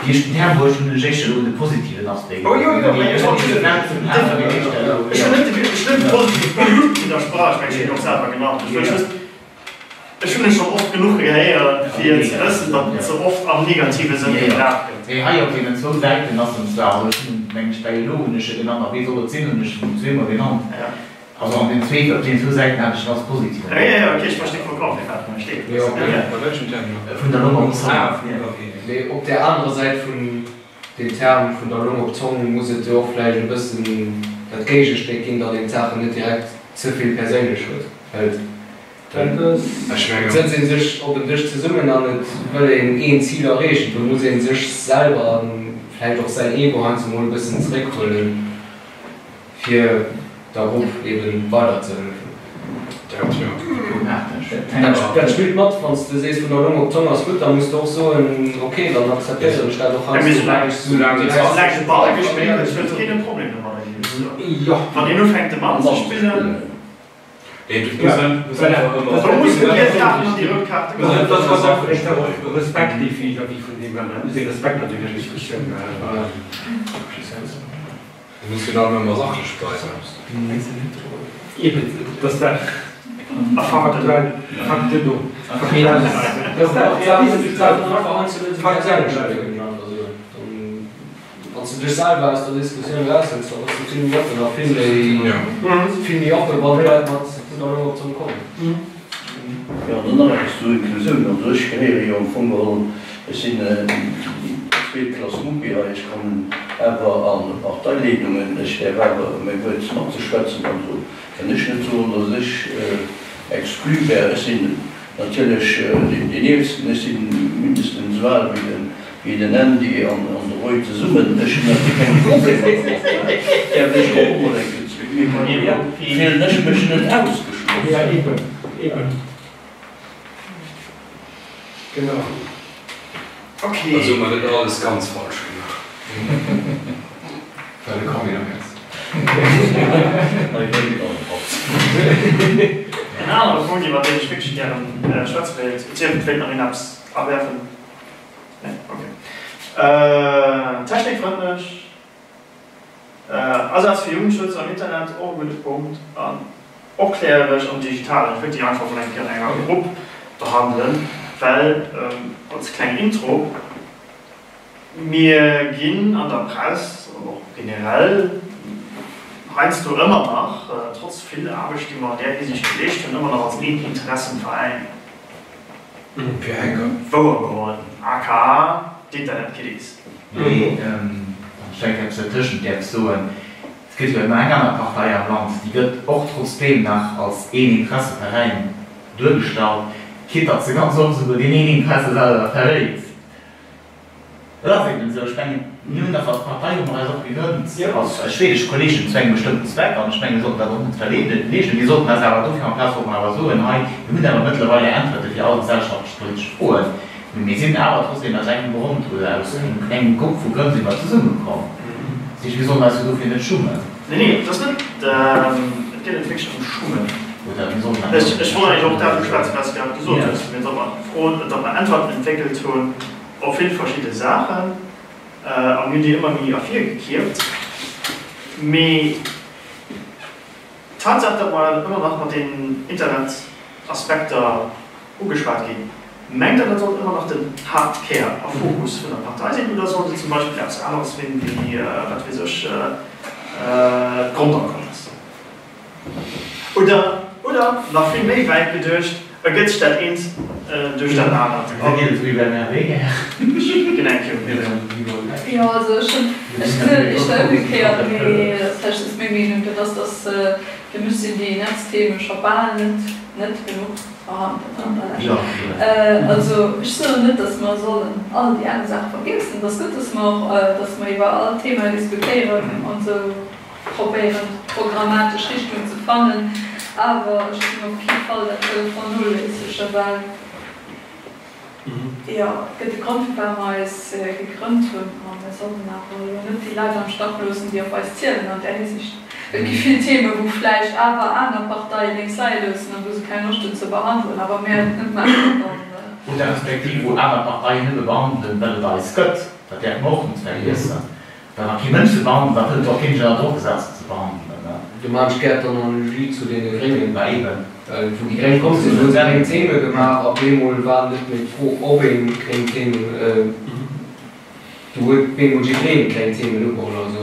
Déi ech den Term bruecht hunn, hunn ech éischter elo un de positiven Aspect Oh jo, jo, mee ech wollt just Ech hunn net de ech hunn net de positive Punkt widdersprach, ech mengen, ech hunn en och selwer genannt. Ech wëll just, ech hunn e schonn oft genuch gehéiert, fir ze wëssen, datt en ze oft am negative Sënn gebraucht gëtt. Mee hei op deenen zwou Säiten ass en zwar, also ech hunn en, mengen ech, bäi elo hunn ech e genannt a wéi soll et sinn hunn ech en zweemol genannt. Also an den zwee, op den zwou Säiten hat ech en als positiv Ja, ja, ja, okay, ech versti vollkommen, firwat en hei steet. Mee op bei welchem Term da? Vun der Long op d'Zong. Ah, vun, okay. Mee op där anerer Säit vun deem Term vun der Long op d'Zong muss et jo och vläicht e bëssen dat Géigestéck ginn, datt een d'Saachen net direkt ze vill perséinlech huet, hëlt. Ech Et mengen. sëtzt ee sech op en Dësch zesummen an et wëll een een Zil erreechen. Do muss ee sech selwer a vläicht och säin Ego heiansdo mol e bëssen zeréckhuelen. Fir der Grupp eben weider ze hëllefen. Dat spillt mat, wann s de sees vun der Long op d'Zong ass gutt, da muss de och soen, ok, dann akzeptéieren ech dat och heiansdo, well ech sou direkt. Soulaang de Ball gespillt gëtt, huet keen e Problem domadder, ginn. Wann een ufänkt de Ball ze spillen. Do mussen d'giel Kaarten an déi rout Kaarte kommen. Dat ass och Respekt vis-à-vis vun deem aneren. Et muss ee Respekt an denger Diskussioun behalen. Du muss jo dann ëmmer sachlech bleiwen. Eben, dass dat faktuell, Fakten do, dass dat faktuell bleiwen. Wann s de dech selwer aus der Diskussioun eraushëls, da bass de vill méi oppen a vill méi, vill méi oppen, wann Leit mat vun der Long op d'Zong kommen. Jo, an dann nach eppes zur Inklusioun. Also ech gehéiere jo am Fong geholl, ech sinn zweet Klass Muppi hei, ech kommen awer a Parteileedungen, ech däerf awer mäi Wuert matzeschwätzen. Also kann ech net soen, datt ech exclu wär. Ech sinn natierlech deen Eelsten, ech si mindestens esou al wéi den Andy an de Roy zesummen. Ech hunn natierlech keng Problemer domat, däerf ech och emol eng Kéier, fillen ech mech net ausgeschloss. Eben. Genau. Okay. Also hu mer net alles ganz falsch gemaach. Well e Camion am Häerz. En anere Punkt, iwwer deen ech wierklech gären schwätze wéilt, et sief, et wéilt nach een eppes awerfen? Nee? Okay. Technikfrëndlech. Asaz fir Jugendschutz am Internet, och e gudde Punkt. An opkläreresch am Digitalen. Ech wëllt déi einfach mol eng Kéier an enger Grupp behandelen, well, als kleng Intro, mir ginn an der Press an och generell heiansdo ëmmer nach, trotz vill Aarbecht, déi mer an där Hisiicht geleescht hunn, ëmmer nach als een Interessenveräin wouergeholl, aka d'Internetkiddies. Mee, wann ech eng Kéier eppes dertëschent däerf soen, Et gëtt jo ëmmer eng aner Partei am Land, déi gëtt och trotzdeem nach als een Interesseveräin duergestallt, quitte datt se ganz oft esouguer deen een Interesse selwer verréit. Dat ass eben esou. Ech mengen, mir hunn dach als Partei, hu mer eis och gegrënnt als eis schwedesch Kollegen zu engem bestëmmten Zweck, an ech mengen, mir sollten dat och net verleegnen. Mir sollten eis awer dofir amplaz sollte mer awer soen, hei, mir hunn awer mëttlerweile Äntwerte fir all gesellschaftlech-politesch Froen. Mee mir sinn awer trotzdem aus engem Grond oder aus engem klengen Grupp vu Grënn si mer zesummekomm. Dat heescht, mir sollen eis jo dofir net schummen. Nee, nee, et ass net, et geet net wierklech ëm Schummen. Oder mir sollen awer. Ech wollt eigentlech och dat uschwätzen, wat s de grad gesot hues, mee datt mer Froen, datt mer Äntwerten entwéckelt hunn op vill verschidde Saachen a mir hunn déi ëmmer méi ervirgekiert. Mee. D'Tatsaach, datt mer ëmmer nach mat den Internetaspekter ugeschwat ginn, mengt Der, dat sollt ëmmer nach den Haaptkär a Fokus vun der Partei sinn oder sollt et zum Beispill eppes aneres sinn, wéi, wat weess ech, d'Grondakommes? Oder, oder nach vill méi wäit geduecht, ergëtt sech dat eent duerch dat anert? Jo, also ech hunn, ech gesinn et éischter ëmgekéiert, mee vläicht ass meng Meenung, dat ass, dass fir mech sinn déi Netztheme scho bal net, net genuch verhandelt an der Lescht. Also ech soen net, dass mer sollen all déi aner Saache vergiessen. Et ass gutt, dass mer och, dass mer iwwer all Thema diskutéieren an esou probéieren d'programmatesch Richtung ze fannen, awer ech géing op kee Fall dat wëlle vernoléissegen, well jo, et gëtt e Grond firwat mer eis gegrënnt hunn a mir sollten awer elo net déi Leit am Stach loossen, déi op eis zielen an där Hisiicht. Et gi vill Theme wou vläicht awer aner Parteie lénks leie loossen a wou se keng Loscht hunn ze behandelen, a wa mir et net maachen, dann. Oder respektiv wou aner Parteien nëmme behandelen, well et eis gëtt. Dat däerfe mer och net vergiessen. Well wa kee Mënsch se behandelt, da wëllt och keen sech ënner Drock gesetzt se ze behandelen. Do maan ech gär d'Analogie zu deene Gréngen. Bah eben. Well wou déi Gréng komm sinn, hu se gréng Theme gemaach a bemol war net méi d'Fro, ob ee gréng Themen, do huet bemol jiddereen gréng Themen ugeholl. Also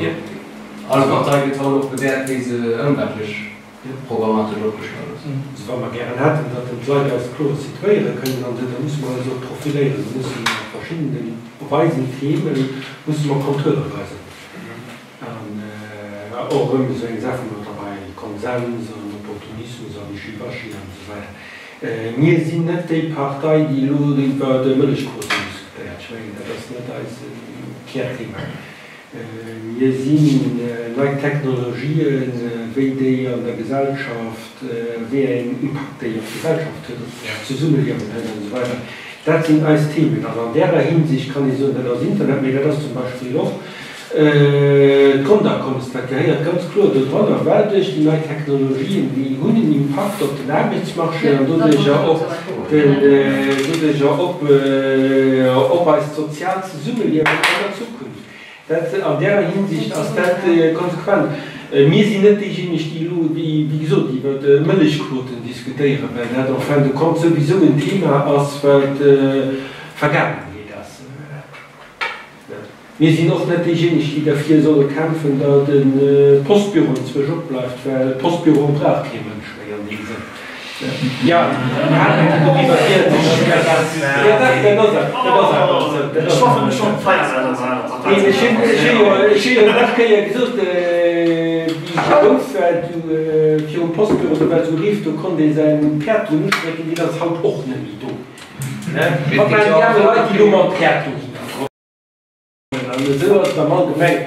all Partei gëtt haut och bewäert, wéi se ëmweltlech programmatesch opgestallt ass. Also wa mer gären hätten, datt en d'Leit eis kloer situéiere kënnen an esou, da musse mer eis och profiléieren, da musse mer verschiddenen, op eisen Themen musse mer Kontuere weisen. An och erëm esou eng Saach, wou mer da bei Konsens an Opportunismus a Wischiwaschi an esou weider. Mir sinn net déi Partei, déi elo iwwer Mëllechquoten diskutéiert. Ech mengen, dat ass net eise Kärthema. Mir sinn nei Technologien, wéi déi an der Gesellschaft, wéi eng Impakt déi op d'Gesellschaft huet, op d'Zesummeliewen huet an esou weider. Dat sinn eis Themen. An an därer Hinsicht kann ee soen, dat ass Internet, mee dat ass zum Beispill och d'Grondakommes. Dat gehéiert ganz kloer do dranner, well duerch déi nei Technologien, déi hunn en Impakt op den Aarbechtsmarché an doduercher op den, doduercher op, op eist soziaalt Zesummeliewen an der Zukunft. Dat, an därer Hinsicht ass dat konsequent. Mir sinn net déijéineg, déi elo, déi, wéi gesot, iwwer Mëllechquoten diskutéieren, well dat en fin de compte souwisou en Thema ass, wat Vergaangenheet ass. Mir sinn och net déijéineg, déi derfir solle kämpfen, datt e Postbüro enzwousch opbleift, well Postbüroe brauch kee Mënsch méi an deem Sënn. Jo, mir haten eng Kéier doriwwer rieds. Jo, dach, dat ass awer, dat ass awer esou. Dat ass awer esou. Neen, ech hunn, ech hu jo, ech hu jo nach Kéier gesot, wéi ech grouss war, du virum Postbüro, do war esou e Brief, do konnt ee säin Päerd drun ustrécken, deen ass haut och net méi do. Wat maachen déi aner Leit, déi do mam Päerd dohinner kommen? An esou ass et am Allgemengen.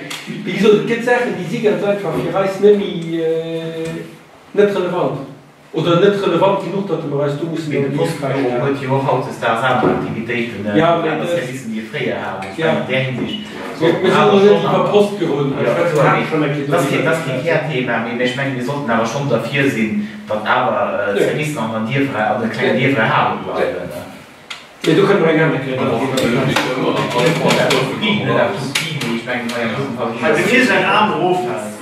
Wéi gesot, et gëtt Saachen, déi si ganz einfach fir eis net méi, net relevant oder net relevant genuch, datt mer eis do mussen Mee de an déi Postbüro Fräistellung. huet jo och hautdesdaags aner Aktivitéiten, aner Servicen, déi e fréier hat. Ech mengen, an där Hinsicht Mee sollte mir mer sollen awer elo net schonn iwwer an. Postbüroen hei Jo, schwätzen, mir hate schonn eng Kéier dat ass keen, doriwwer dat ass keen geschwat. Kärthema, mee ech mengen, mir sollten awer schonn derfir sinn, datt awer d'Servicen an der Dierfer, an de klengen Dierfer erhale bleiwen. Mee do kënne mer eng aner Kéier dann driwwer schwätzen.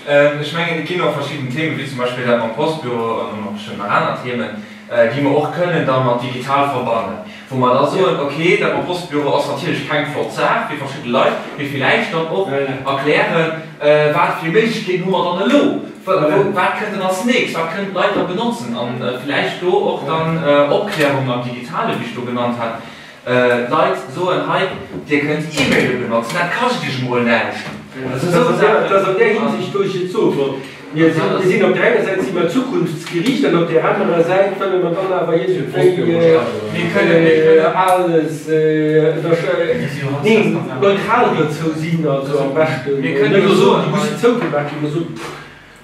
Ech mengen, et ginn och verschidden Themen, wéi zum Beispill dat mam Postbüro an och nach bestëmmt nach aner Themen, déi mer och kënnen da mat digital verbannen, wou mer da soen, okay, dat mam Postbüro ass natierlech keng flott Saach fir verschidde Leit, mee villäicht dann och erklären, wat fir Méiglechkeeten hu mer dann elo, wat kënnt dann als nächst, wat kënnen d'Leit da benotzen an villäicht do och dann Opklärung am Digitale, wéi ech do genannt hat, d'Leit soen, hei, Dir kënnt E-Maile benotzen, dat kascht Iech emol näischt. Dat ass an där Hinsicht, wou ech et soe wollt. Mir sinn op där enger Säit si mer zukunftsgeriicht an op där anerer Säit wëlle mer dann awer iergendwéi alles, neen, neutral dozou sinn, also am beschten net elo soen, déi mussen zougemaach ginn, mä soen, pff.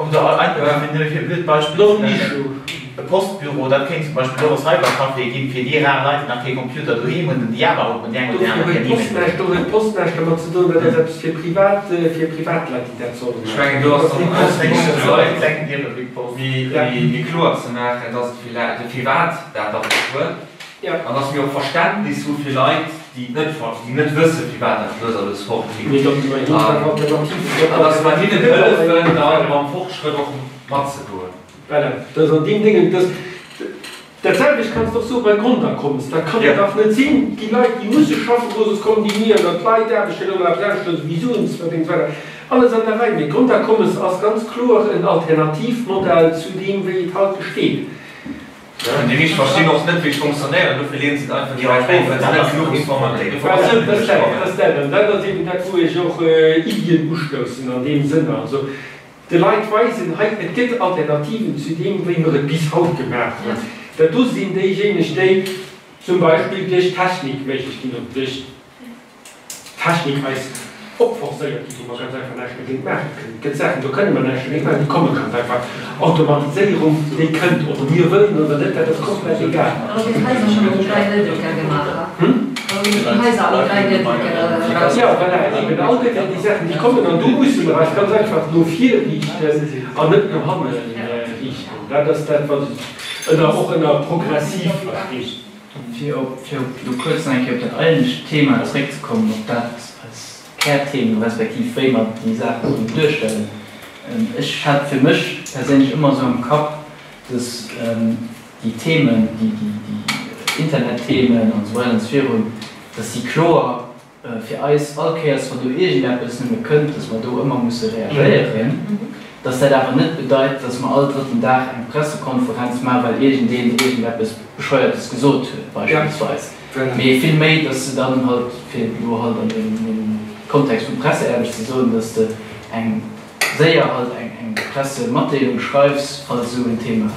Oder einfach, fir nëmme fir e blöd Beispill ze nennen, e Postbüro, dat kéint zum Beispill och e Cybercafé ginn, fir déi rar Leit, déi nach kee Computer doheem hunn, den déi awer och un déi eng oder déi aner Dofir huet Kéier d'Post E-Mail näischt, do huet d'Post näischt dermat ze doen, dat ass eppes fir privat, fir Privatleit, déi dat sollen Ech mengen, do ass dann och de Leit méi kloer ze maachen, dass et villäicht, firwat dat da huet, an dass mir och Verständnis hu fir Leit, déi et net, déi net wëssen, firwat dat lues a lues fortgeet, an dass mer hinnen hëllefen, da mam Fortschrëtt och matzegoen. Voilà, dat ass an deem Déngen, dass, dat selwecht kanns de och soe bei Grondakommes. Dat kann et dach net sinn. Déi Leit, déi musse schaffe goen, soss kommen déi ni ënnert d'Leit, Aarbecht gëtt ëmmer eppes anescht, souwisou en zwar Deng esou weider, alles an der Rei. Mee Grondakommes ass ganz kloer en Alternativmodell zu deem, wéi et haut besteet. An déi meescht verstinn och net, wéi et fonctionnéiert, an dofir leeën se et einfach direkt of, well se net genuch Informatiounen Dat ass dat, bekommen. dat ass dat. An dat ass eben dat, wou ech och Iddien ustoussen an deem Sënn. Also de Leit weisen, hei, et gëtt Alternativen zu deem, wéi mer et bis haut gemaach hunn. Dat do sinn déijéineg, déi zum Beispill duerch d'Technik méiglech ginn oder duerch Technik eis opforcéiert ginn, wou mer ganz einfach näischt méi géint maache kënnen. Et gëtt Saachen, do kënne mer näischt méi géint maachen, déi komme ganz einfach. Automatiséierung, déi kënnt, oder mir wëllen oder net, dat ass komplett egal. Dann hunn d'Haiser schonn elo 3 Dëddeker gemaach, ha? Dann hunn d'Haiser all 3 Dëddeker eraus. Jo, voilà, eben all déi Saachen, déi kommen, an do musse mer eis ganz einfach no vir riichten an net no hanne riichten. Dat ass dat, wat ech ënner, och ënner progressiv verstinn. Fir op, fir op elo kuerz nach eng Kéier op dat eigentlecht Thema zréckzekommen, op dat eis Kärthemen, respektiv wéi mer déi Saache sollen duerstellen. Ech hat fir mech perséinlech ëmmer esou am Kapp, dass déi Themen, déi, déi, déi Internetthemen an esou weider an esou virun, dass déi kloer fir eis all Kéiers, wann do iergendeppes nëmme kënnt, dass mer do ëmmer musse reagéieren, dass dat awer net bedeit, dass mer all drëtten Dag eng Pressekonferenz maachen, well iergendeen iergendeppes Bescheuertes gesot huet beispillsweis, mee vill méi, dass de dann halt, fir et elo halt an deem Kontext vu Presseaarbecht ze soen, dass de eng séier halt eng Pressematdeelung schreifs, falls esou en Thema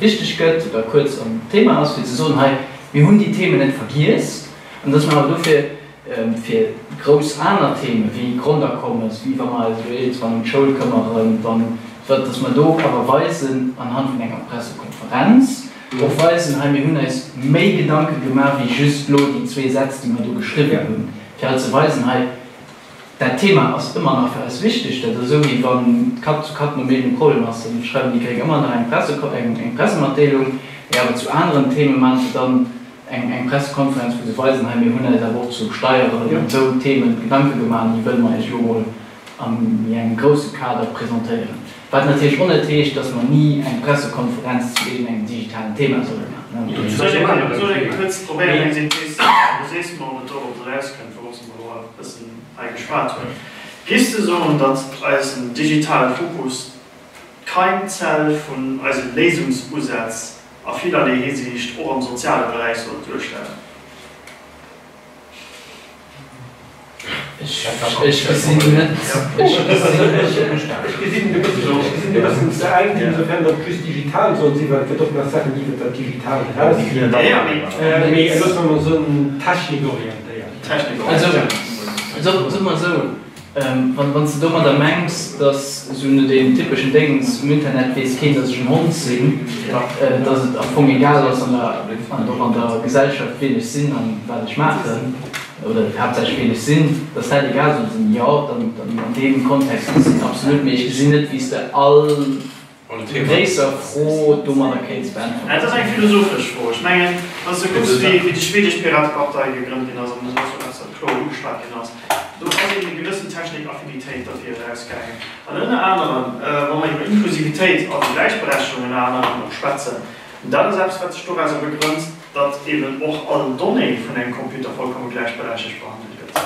wichteg gëtt oder kuerz am Thema ass, fir ze soen, hei, mir hunn déi Themen net vergiess. An dass mer awer dofir fir grouss aner Theme wéi Grondakommes, wéi wa mer eis elo iergendwann ëm d'Schoul këmmeren, wann wat, dass mer do awer weisen anhand vun enger Pressekonferenz och weisen, hei mir hunn eis méi Gedanke gemaach wéi just elo déi zwee Sätz, déi mer do geschriwwen hunn, fir halt ze weisen, hei dat Thema ass ëmmer nach fir eis wichteg. Dat ass esou wéi wann Kapp zu Kapp nom eegene Problem ass, dann schreiwen déi Gréng ëmmer nach eng Pressematdeelung, mee awer zu aneren Theme maache se dann eng Pressekonferenz, wou se weisen, hei mir hunn eis awer och zu Steieren an esou Themen Gedanke gemaach an déi wëlle mer Iech elo mol a méi engem grousse Kader presentéieren. Wat natierlech och net heescht, datt mer ni eng Pressekonferenz zu iergendengem digitalen Thema solle maachen. Soll ech eng kuerz probéieren eng Synthees ze maachen? Du sees mer, ob et dorop erauskënnt, wourobs mer elo e bëssen hei geschwat hunn. Giss de soen, datt eisen digitale Fokus d'Keimzell vun eise Léisungsusätz a villerlee Hisiicht och am soziale Beräich sollt duerstellen. Ech gesinn net. Ech gesinn et e bëssen ze enk, insofern datt et just digital soll sinn, well et gëtt och nach Saachen, déi iwwert dat Digitaalt erausginn. Mee loosse mer emol soen, technikorientéiert. Also, soe mer esou, Wann s de domadder mengs, dass esou no deem typeschen Déngens um Internet weess keen, dass ech en Hond sinn, dass et am Fong egal ass an och an der Gesellschaft wien ech sinn an wat ech maachen oder haaptsächlech wien ech sinn, dass dat egal soll sinn, jo, dann an deem Kontext gesinn absolut. Mee ech gesinn net, wéi s de all gréisser Fro domadder kéints beäntweren. Et ass eng philosophesch Fro. Ech mengen, wann s de kucks, wéi déi schwedesch Piratepartei gegrënnt ginn ass, an do ass jo eppes, wat kloer ugeschwat ginn ass, do ass eben eng gewëssen Technikaffinitéit derfir erausgaangen. An ënner anerem, wa mer iwwer Inklusivitéit a Gläichberechtegung ënner anerem och schwätzen, dat ass eppes, wat sech dorauser begrënnt, datt eben och all Donnée vun engem Computer vollkomme gläichberechtegt behandelt gëtt.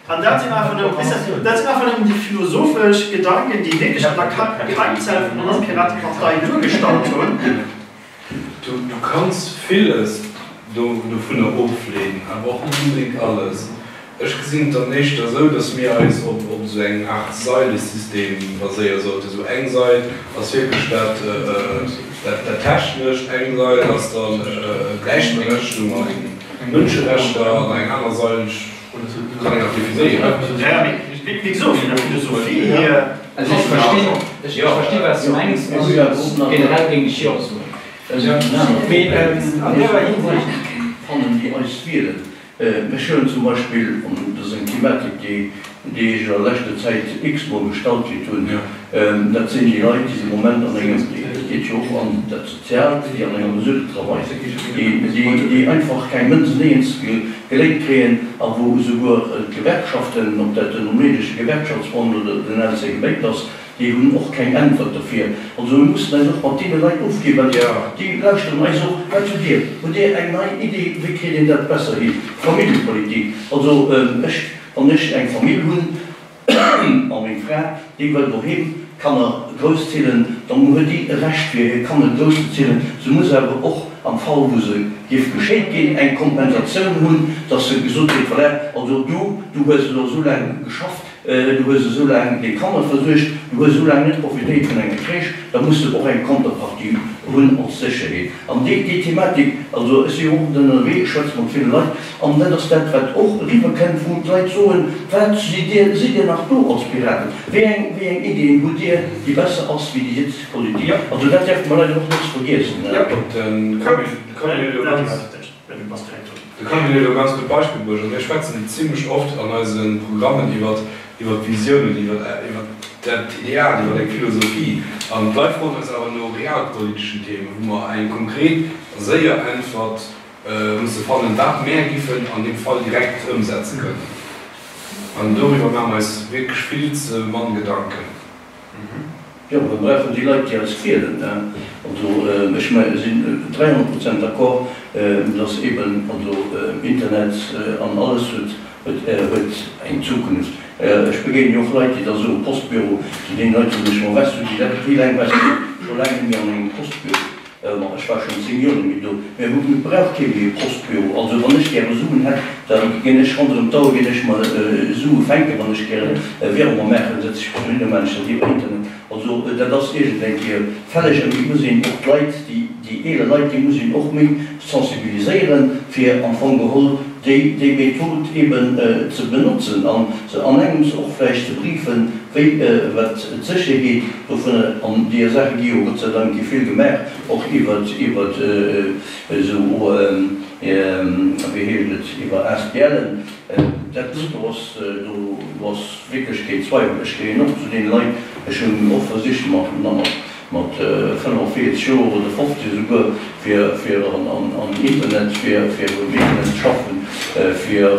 An dat sinn einfach nëmmen, weess de, dat sinn einfach nëmmen déi philosophesch Gedanken, déi wierklech an der Keimzell vun der Piratepartei duergestallt hunn. Du kanns villes dovunner ofleeden, awer och net onbedéngt alles. Ech gesinn et dann éischter esou, datt mir eis op esou eng Aart Sailesystem baséiere sollten. Esou eng Sail ass wierklech dat Technescht, eng Sail ass dann Gläichberechtegung a Mënscherechter an eng aner Sail, Kann een nach definéieren. Also ech verstinn, ech versti wat s de mengs an generell géing ech jo soen. Mee an därer Hinsicht fannen déi eis wielen. Ech huelen zum Beispill, an dat ass eng Thematik, déi déi ech a leschter Zäit x-mol gestallt kritt hunn, dat sinn déi Leit, déi de Moment an engem, dat geet jo och an dat Soziaalt, déi an enger Mesure de travail sinn, déi einfach keng Mënzen néierens geléint kréien a wou esouguer d'Gewerkschaften, ob dat den Rumänesche Gewerkschaftsbond oder den LCGB ass, déi hunn och keng Äntwert dofir. Also mir mussen eis och mat deene Leit ofginn, well déi lauschteren eis och. Wat hutt Dir? Hutt Dir eng nei Idee, wéi kritt een dat besser hin? Familljepolitik, also ech, wann ech eng Famill hunn a meng Fra, déi wëll doheem Kanner grousszillen, dann huet déi e Recht fir hir Kanner grousszezillen. Se muss awer och am Fall wou se géif gescheet ginn, eng Kompensatioun hunn, dass se gesot kritt, voilà, also du, du hues elo esou laang geschafft, du hues esou laang deng Kanner versuergt, du hues esou laang net profitéiert vun enger Crèche, da muss de och eng Konterpartie hunn als Sécherheet. An déi, déi Thematik, also ech si jo och ënnerwee, ech schwätze mat ville Leit, An dat ass dat, wat och eriwwerkënnt, wou d'Leit soen, Wat, sidd Dir, sidd Dir nach do als Piraten? Wéi eng, wéi eng Iddien hutt Dir, déi besser ass wéi déi jëtzeg Politik? Also dat däerfe mer leider och net vergiessen. De Camille huet elo e ganz gutt Beispill bruecht. Also mir schwätzen zimlech oft an eise Programmen iwwer, iwwer Visiounen, iwwer, iwwer dat Ideal, iwwer eng Philosophie. An d'Leit froen eis awer no realpoliteschen Themen, wou mer eng konkret a séier Äntwert musse fannen, wat mär giffen an deem Fall direkt ëmsetze kënnen. An doriwwer maache mer eis wierklech vill ze mann Gedanken. Jo, mir brauchen déi Leit, déi eis wielen. Also ech sinn 300 Prozent d'accord, dass eben also Internet an alles huet eng Zukunft. Ech begéinen jo och Leit, déi da soen, Postbüro, zu deenen Leit soen ech, ma wars du déi, wéi laang wars du scho laang net méi an engem Postbüro? Ma ech war schonn 10 Joer net méi do. Mä wou brauch kee méi e Postbüro? Also wann ech gäre Suen hätt, da géing ech ronderëm d'Auer géing ech mer Sue fänken. Wann ech gäre Virement maachen, setze ech mech dohin a maachen ech dat iwwer Internet. Also dat ass iergend eng Kéier fälleg. A mir muss een och d'Leit, déi déi eeler Leit, déi muss een och méi sensibiliséieren, fir am Fong geholl déi déi Method eeben ze benotzen an se an engems och vläicht ze briefen, wéi wat d'Sécherheet dovunner. An deeër Saache gi jo Gott sei Dank gi vill gemaach, och iwwer iwwer esou, wéi heescht et, iwwer ASBLen. Dat do ass, do ass wierklech keen Zweiwel. Ech gehéieren och zu deene Leit, ech hunn och versicht mat mat 45 Joer oder 50 esouguer, fir fir an Internet, fir fir um Internet ze schaffen, fir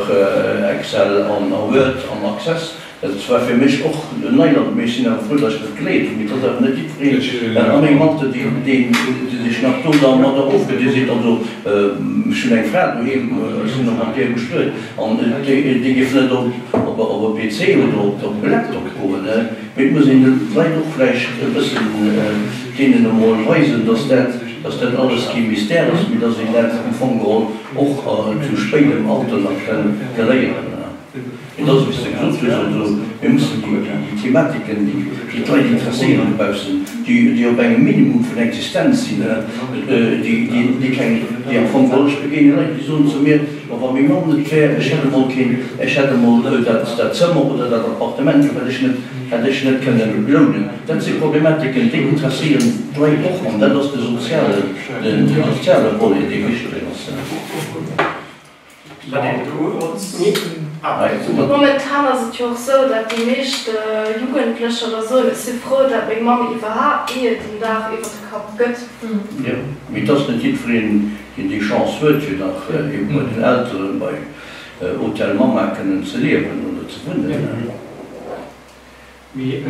Excel an Word an Access. Dat war fir mech och Neiland, mee ech sinn awer frou, datt ech dat geléiert hunn. Mee et ass awer net jiddwereen a mengem Alter, deen deen sech nach do dermadder ofgëtt. Dir sidd also, ech hunn eng Fra doheem, ech sinn och mat där bestuet, an déi déi géif net op op e PC oder op op e Laptop goen. Mee et muss een d'Leit och vläicht e bëssen deenen emol weisen, datt dat datt dat alles kee Mystère ass, mee datt een dat am Fong geholl och zu spéidem Alter nach ka léieren. Et ass, wéi s de gesot hues, also mir mussen déi Thematiken, déi d'Leit interesséieren dobaussen, déi op engem Minimum vun Existenz sinn, déi keng, déi am Fong geholl, ech begéine Leit, déi soen zu mir, Ma wa meng Mamm net wär, ech hätt emol keen, ech hätt emol dat Zëmmer oder dat Appartement do hätt ech net, hätt ech net kënnen lounen. Dat si Problematiken, déi interesséieren d'Leit och an dat ass de sozialen, de soziale Volet, dee wichteg ass. Momentan ass et jo och sou, dat déi meescht Jugendlecher da soen, ech si frou, dat meng Mamm iwwerhaapt mir den Daach iwwer de Kapp gëtt. Jo, mee et ass net jiddwereen, deen déi Chance huet, fir nach eben bei den Elteren, bei Hotel Mama kënnen ze liewen oder ze wunnen. Mee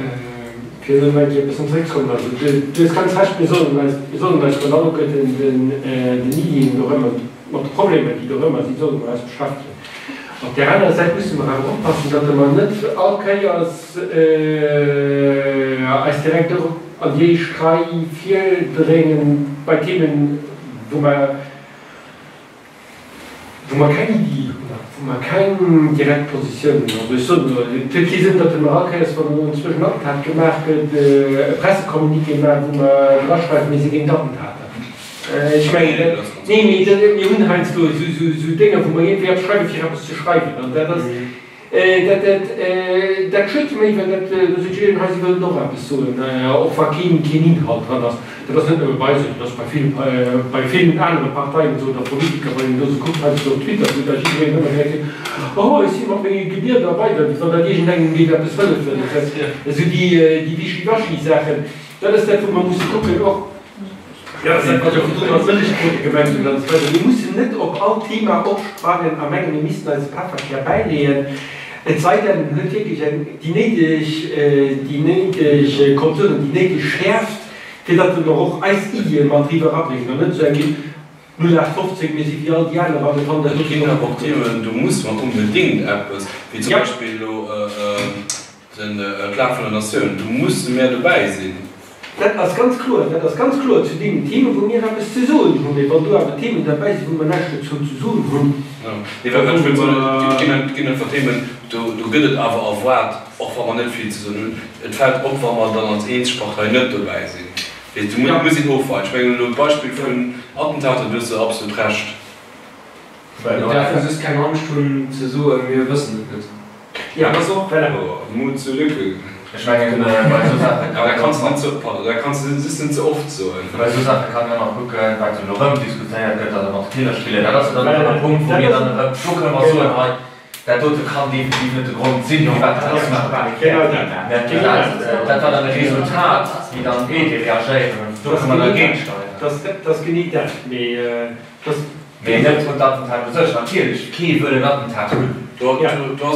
fir elo nach eng Kéier e bëssen zréckzekommen, also du hues ganz Recht, mir sollen eis, mir sollen eis mat alleguerten den Iddien dorëmmer, mat de Problemer, déi dorëmmer sinn, solle mer eis beschäftegen. Op där anerer Säit musse mer awer oppassen, datt mer net all Kéiers eis direkt och an déi éischt Rei virdréngen bei Themen, wou mer, wou mer keng Iddi hunn a wou mer keng direkt Positioun hunn. Also ech soen elo, et huet kee Sënn, datt mer all Kéiers, wann elo enzwousch en Attentat gemaach gëtt, e Pressecommuniqué maachen, wou mer draschreiwen, mir si géint Attentater. Ech mengen dat, nee, mee dat, mir hunn heiansdo esou Dénger, wou mer iergendwéi eppes schreiwen, fir eppes ze schreiwen. An dat ass, Dat, dat, dat schued méi, well dat, do seet jiddereen, hei, si wëllen och eppes soen, och wa keen, keen Inhalt dran ass. Dat ass net nëmme bei eis esou, dat ass bei ville, bei villen anere Parteien esou oder Politiker, wann een do esou kuckt, heiansdo op Twitter, wou da jiddereen ëmmer direkt seet, oh, ech si mat menge Gebieder weider, wéi wann dat iergendengem géif eppes hëllefen. Esou déi, déi Wischiwaschi-Saachen, dat ass dat, wou mer musse kucken och. Dat ass dat, wat jo virdrun als Bëllegquote gemengt hunn an esou weider. Mir mussen net op all Thema opsprangen a mengen, mir missten eis e Pefferkär bäileeën, et sei denn, en huet wierklech eng, déi néideg, déi néideg Konturen, déi néideg Schäerft, fir datt mer och eis Iddie mat driwwer erabréngen an net esou eng 0815, mir si wéi all déi aner a mir fannen dat do ginn och och Themen, do muss mer onbedéngt eppes, wéi zum Beispill elo d'Lag vun der Natioun, do musse mär dobäi sinn. Dat ass ganz kloer, dat ass ganz kloer zu deenen Themen, wou mir eppes ze soen hunn. Mee wann do awer Themen derbäi sinn, wou mer näischt dozou ze soen hunn, da solle mer. Et ginn einfach Themen, do gëtt et awer erwaart, och wa mer net vill ze soen hunn, et fält op, wa mer dann als eenzeg Partei net dobäi sinn. Do muss een ofweien. Ech mengen elo d'Beispill vun Attentater, do hues de absolut Recht. Mir däerfe just keng Angscht hunn ze soen, mir wëssen et net. Jo, dat ass och wouer. Mut zur Lücke. Ech mengen, bei esou Saache kann een. Dat kanns de net ze, pardon, dat kanns de just net ze oft soen. Bei esou Saache kann een ëmmer kucken, wat elo erëm diskutéiert gëtt, also mat Killerspiller. Dat ass jo dann erëm e Punkt, wou mir dann erëm, do kënne mer soen, hei, dat dote kann definitiv net de Grond sinn, firwat dat ass. Mä dat war dann e Resultat. wéi dann d'Medie reagéieren an do kënne mer dergéint steieren. Dat ass genee dat, mee dat. Mee net un d'Attentat u sech. Natierlech, kee wëll en Attentat hunn. Do ass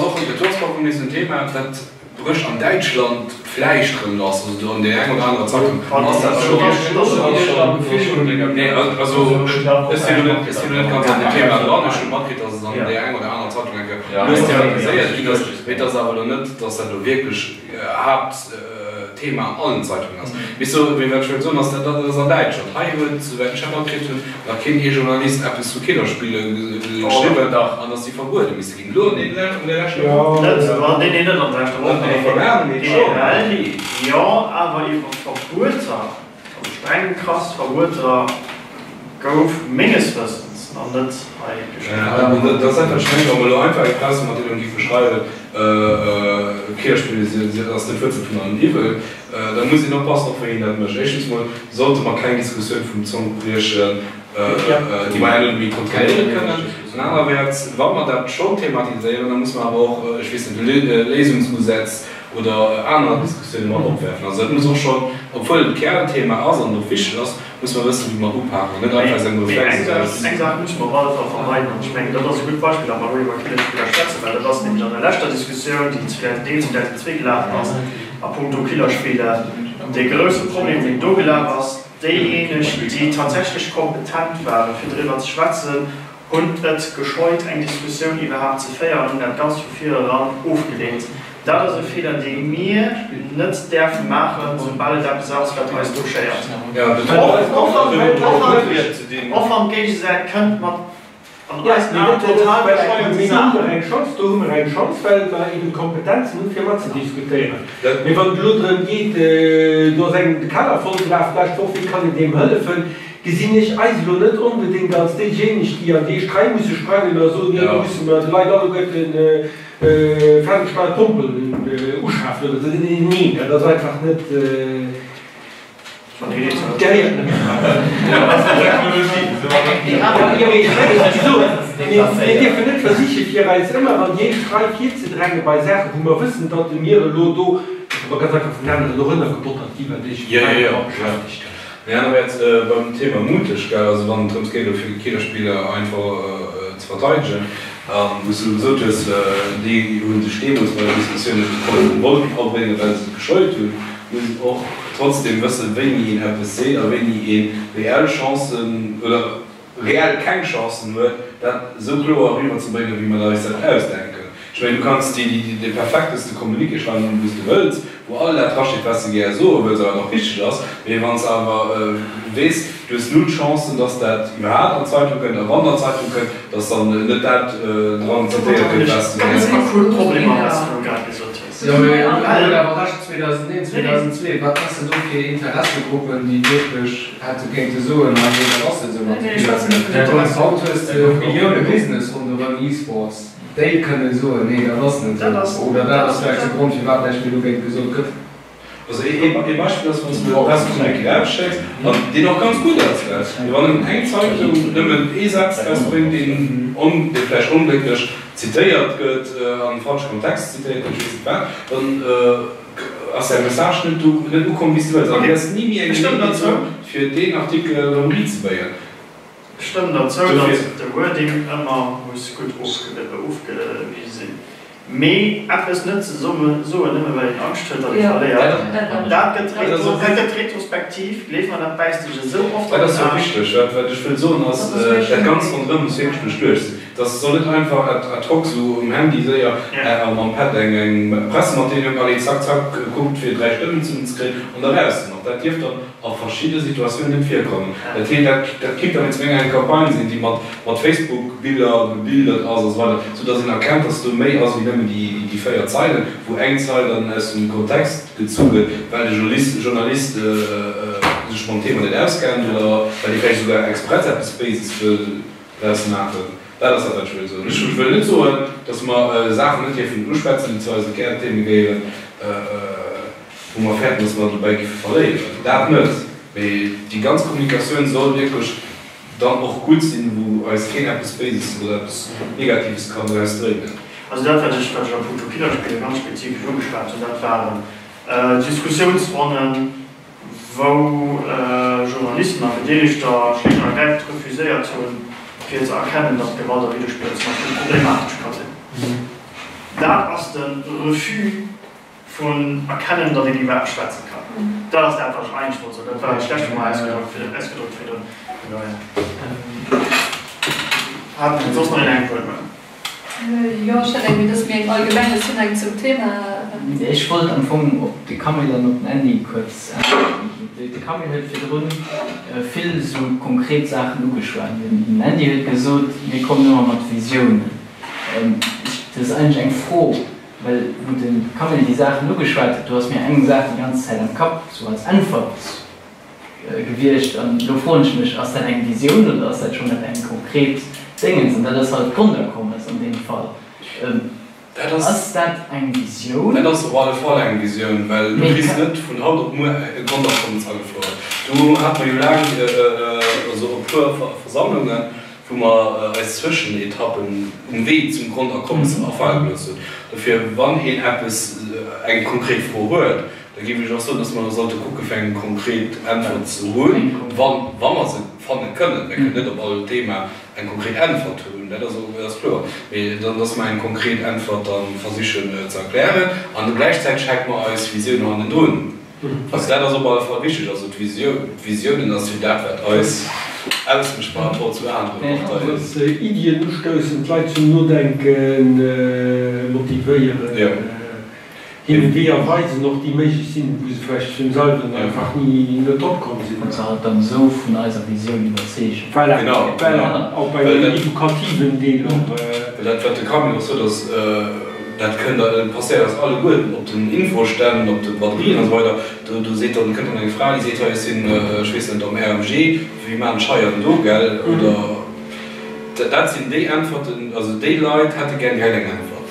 och, do ass och nees en Thema, dat brécht an Däitschland vläicht rëm lass, also do an där enger oder anerer Zeitung ass dat scho. Nee, also ech sinn elo net, ech sinn elo net ganz an deem Thema dran. Ech hunn matkritt, datt et an där enger oder anerer Zeitung eng Kéier lues thematiséiert ginn ass, mee et ass awer elo net, datt dat elo wierklech Haaptthema an allen Zeitungen ass. Mee so, mee wat ech wëll soen ass, dat ass an Däitschland. Hei huet, souwäit ech dat matkritt hunn, nach keen ee Journalist eppes zu Killerspille geschriwwen an datt déi verbuede misse ginn. Elo an deene, an der leschter Woch. Net, nee, nee, net an der leschter Woch, An der Vergaangenheet schonn. Generell jo, awer iwwer Verbueter, also streng krass Verbueter gouf menges Wëssens nach net hei geschriwwen. Dat ass dat, wat ech mengen, wa mer elo einfach eng Pressematdeelung géife schreiwen, Killerspille si, ass net d'Wuerzel vun allem Iwwel, da muss een oppassen, och wéi een dat mécht. Éischtens mol sollte mer keng Diskussioun vum Zonk briechen, déi mer herno net méi kontrolléiere kënnen. An anerwäerts, wa mer dat schonn thematiséieren, da muss mer awer och, ech weess net, Léisungsusätz oder aner Diskussioune mat opwerfen. Also dat muss och schonn, obwuel et Kernthema ass an et och wichteg ass, muss mer wëssen, wéi mer upaken an net einfach aus engem Reflex eraus. Eng Saach musse mer op alle Fall vermeiden, an ech mengen, dat ass e gutt Beispill, datt mer elo iwwer Killerspiller schwätzen, well dat ass nämlech an der leschter Diskussioun, déi 2001, 2002 gelaf ass a puncto Killerspiller, dee grousse Problem, deen do gelaf ass, Déijéineg, déi tatsächlech kompetent waren, fir driwwer ze schwätzen, hunn et gescheut, eng Diskussioun iwwerhaapt ze féieren, hunn dat Ganzt vu vir eran ofgeleent. Dat ass e Feeler, dee mir net däerfe maachen, soubal et eppes ass, wat eis touchéiert. Och wann d'Géigesäit kënnt mat an eisen Aen total bescheuerte Saachen. Do hu mer eng Chance, well mer eben d'Kompetenzen hunn, fir matzediskutéieren. Mee wann et elo drëm geet, do ass engem de Keller vollgelaf d'lescht Woch, wéi kann een deem hëllefen, gesinn ech eis elo net onbedéngt als déijéineg, déi an dee Sträi musse sprangen a soen, jo, do musse mer de Leit alleguerten ferngesteiert Pompelen uschafen oder esou. Neen, dat ass einfach net. Mir dierfen net versichen, fir eis ëmmer an déi éischt Rei virzedrängen bei Saachen, wou mer wëssen, datt mir elo do, wa ganz einfach vun aneren dorënner gebottert ginn, well déi sech mat engem Grapp beschäftegt hunn. Mee anerwäerts beim Thema mutig, gell, also wann et drëms geet, elo fir Killerspiller einfach ze verteidegen, a wou s du elo gesot hues, déi hu sech deemools bei der Diskussioun net getraut, wollten abréngen, well se et gescheut hunn, muss een och trotzdem wëssen, wéini een eppes seet a wéini ee reell Chancen oder reell keng Chancen huet, dat esou kloer eriwwerzebréngen, wéi mer eis dat ausdenken. Ech mengen, du kanns dee perfekteste Communiqué schreiwen, wou s de wëlls, wou all dat drasteet, wat s de gär soe wëlls a wat och richteg ass, mee wann s de awer weess, du hues null Chancen, dass dat iwwerhaapt an d'Zeitung kënnt, a wann et an d'Zeitung kënnt, dass dann net dat dran zitéiert gëtt, wat s de gär sees. Jo, mee en huet awer Recht, 2001, 2002, wat ass dat do fir Interessegruppen, déi wierklech hätte kéinte soen, hei, nee, dat ass net esou mat de Spiller. Haut hues de Millioune Business ronderëm E-Sports, déi kënne soen, nee, dat ass net esou. Oder dat ass vläicht de Grond, firwat näischt méi dogéint gesot gëtt. Also ee Beispill ass, wann s de e Pressecommuniqué erausschécks, an deen och ganz gutt ass, gell, mee wann nëmmen eng Zeitung nëmmen ee Saz erausbréngt, deen vläicht onglécklech zitéiert gëtt, an falsche Kontext zitéiert gëtt, ech weess net wat, dann ass däi Message net do, net ukomm wéi s de wëlls. An du hues ni méi eng Geleeënheet hunn, fir deen Artikel erëm erizebéien. Ech stëmmen der zou, datt de Wording ëmmer muss gutt ofgewise sinn. Mee eppes net ze soen, nëmme well een Angscht huet, datt ee verléiert, dat gëtt retrospektiv, gleef mer, dat bäisst sech esou oft Dat an ass den jo Aarsch. richteg. Wat ech wëll soen ass, dat Ganzt ronderëm muss wierklech duerchduecht sinn. Dat soll net einfach ad hoc esou um Handy séier a mam Pad eng eng Pressematdeelung, allez zack zack, kuckt fir 3 Stëmmen zesummen ze kréien an da raus domat. Dat dierf dann a verschidde Situatiounen net virkommen. Dat heescht, dat dat kéint dann jetzt meng eng Campagne sinn, déi mat mat Facebook-Biller bebildert ass a sou weider, sou datt een erkennt, datt do méi ass wéi nëmmen déi déi 4 Zeilen, wou eng Zeil dann aus dem Kontext gezu gëtt, well de Journalist Journalist sech mam Thema net auskennt oder well dee vläicht esouguer express eppes Béises wëll draus maachen. Dat ass dat, wat ech wëll soen. Ech wëll net soen, datt mer Saachen net dierfen uschwätzen, déi zu eise Kärtheme gehéieren, wou mer fäerten, datt mer dobäi géife verléieren. Dat net. Mee déi ganz Kommunikatioun soll wierklech dann och gutt sinn, wou eis keen eppes Béises oder eppes Negatives kann draus dréinen. Also dat, wat ech, wat ech a puncto Killerspiller ganz spezifesch ugeschwat hunn, dat waren Diskussiounsronnen. wou Journalisten a Bedeelegter schlicht an ergräifend refuséiert hunn, fir ze erkennen, datt Gewalt a Videospiller zum Beispill problematesch ka sinn. Dat ass de Refus vun erkennen, datt een iwwer eppes schwätzen kann. Dat ass dat, wat ech eigentlech wollt soen. Dat war schlecht vu mer ausgedrückt virdrun. Vun dohier hat soss nach een eng Wuertmeldung. Jo, ech hätt eng, mee dat ass méi eng allgemeng. Ech hunn eng zum Thema. Ech wollt am Fong op de Camille an op den Andy kuerz äntweren. De Camille huet virdrun vill esou konkret Saachen ugeschwat. Den Andy huet gesot, mir kommen ëmmer mat Visiounen. Dat ass eigentlech eng Fro, well wou de Camille déi Saachen ugeschwat huet, do ass mir eng Saach déi ganz Zäit am Kapp, sou als Äntwert gewiescht. An elo froen ech mech, ass dat eng Visioun oder ass dat schonn eng konkret Déngens? An dat ass halt d'Grondakommes an deem Fall. Ass dat eng Visioun? Dat ass op alle Fall eng Visioun, well du kriss net vun haut op muer e Grondakommes agefouert. Do hate mer jo laang, also e puer Versammlungen, wou mer eis Zwëschenetappen um Wee zum Grondakommes afale gelooss hunn. Dofir, wann een eppes, eng konkret Fro huet, da géif ech och soen, dass mer da sollte kucke fir eng konkret Äntwert ze hunn, wa mer se fanne kënnen. Mir kënnen net op all Thema eng konkret Äntwert hunn, dat ass dat ass kloer, mee dann, dass mer eng konkret Äntwert da versichen ze erklären an gläichzäiteg hänke mer eis Visioun hannendrun. Also dat ass op alle Fall wichteg. Also d'Visiounen ass jo dat, wat eis ausmécht par rapport zu anere Parteien. Eis Iddien ustoussen, d'Leit zum Nodenke motivéieren, hinnen Weeër weisen, och déi méiglech sinn, wou se vläicht vun selwen einfach ni net drop komm sinn. An se halt dann esou vun eiser Visioun iwwerzeegen. Voilà, voilà, och bei dem edukativen Deel och. Well dat, wat de Camille och sot, ass, Dat kënnt eis, passéiert eis alleguerten op den Infostänn, op de Braderien an esou weider. Do, do seet dann, kënnt dann eng Fra, déi seet, hei ech sinn, ech weess net, am RMG, wéi maan ech hei an do, gell? Oder dat sinn déi Äntwerten, also déi Leit hätte gär direkt eng Äntwert.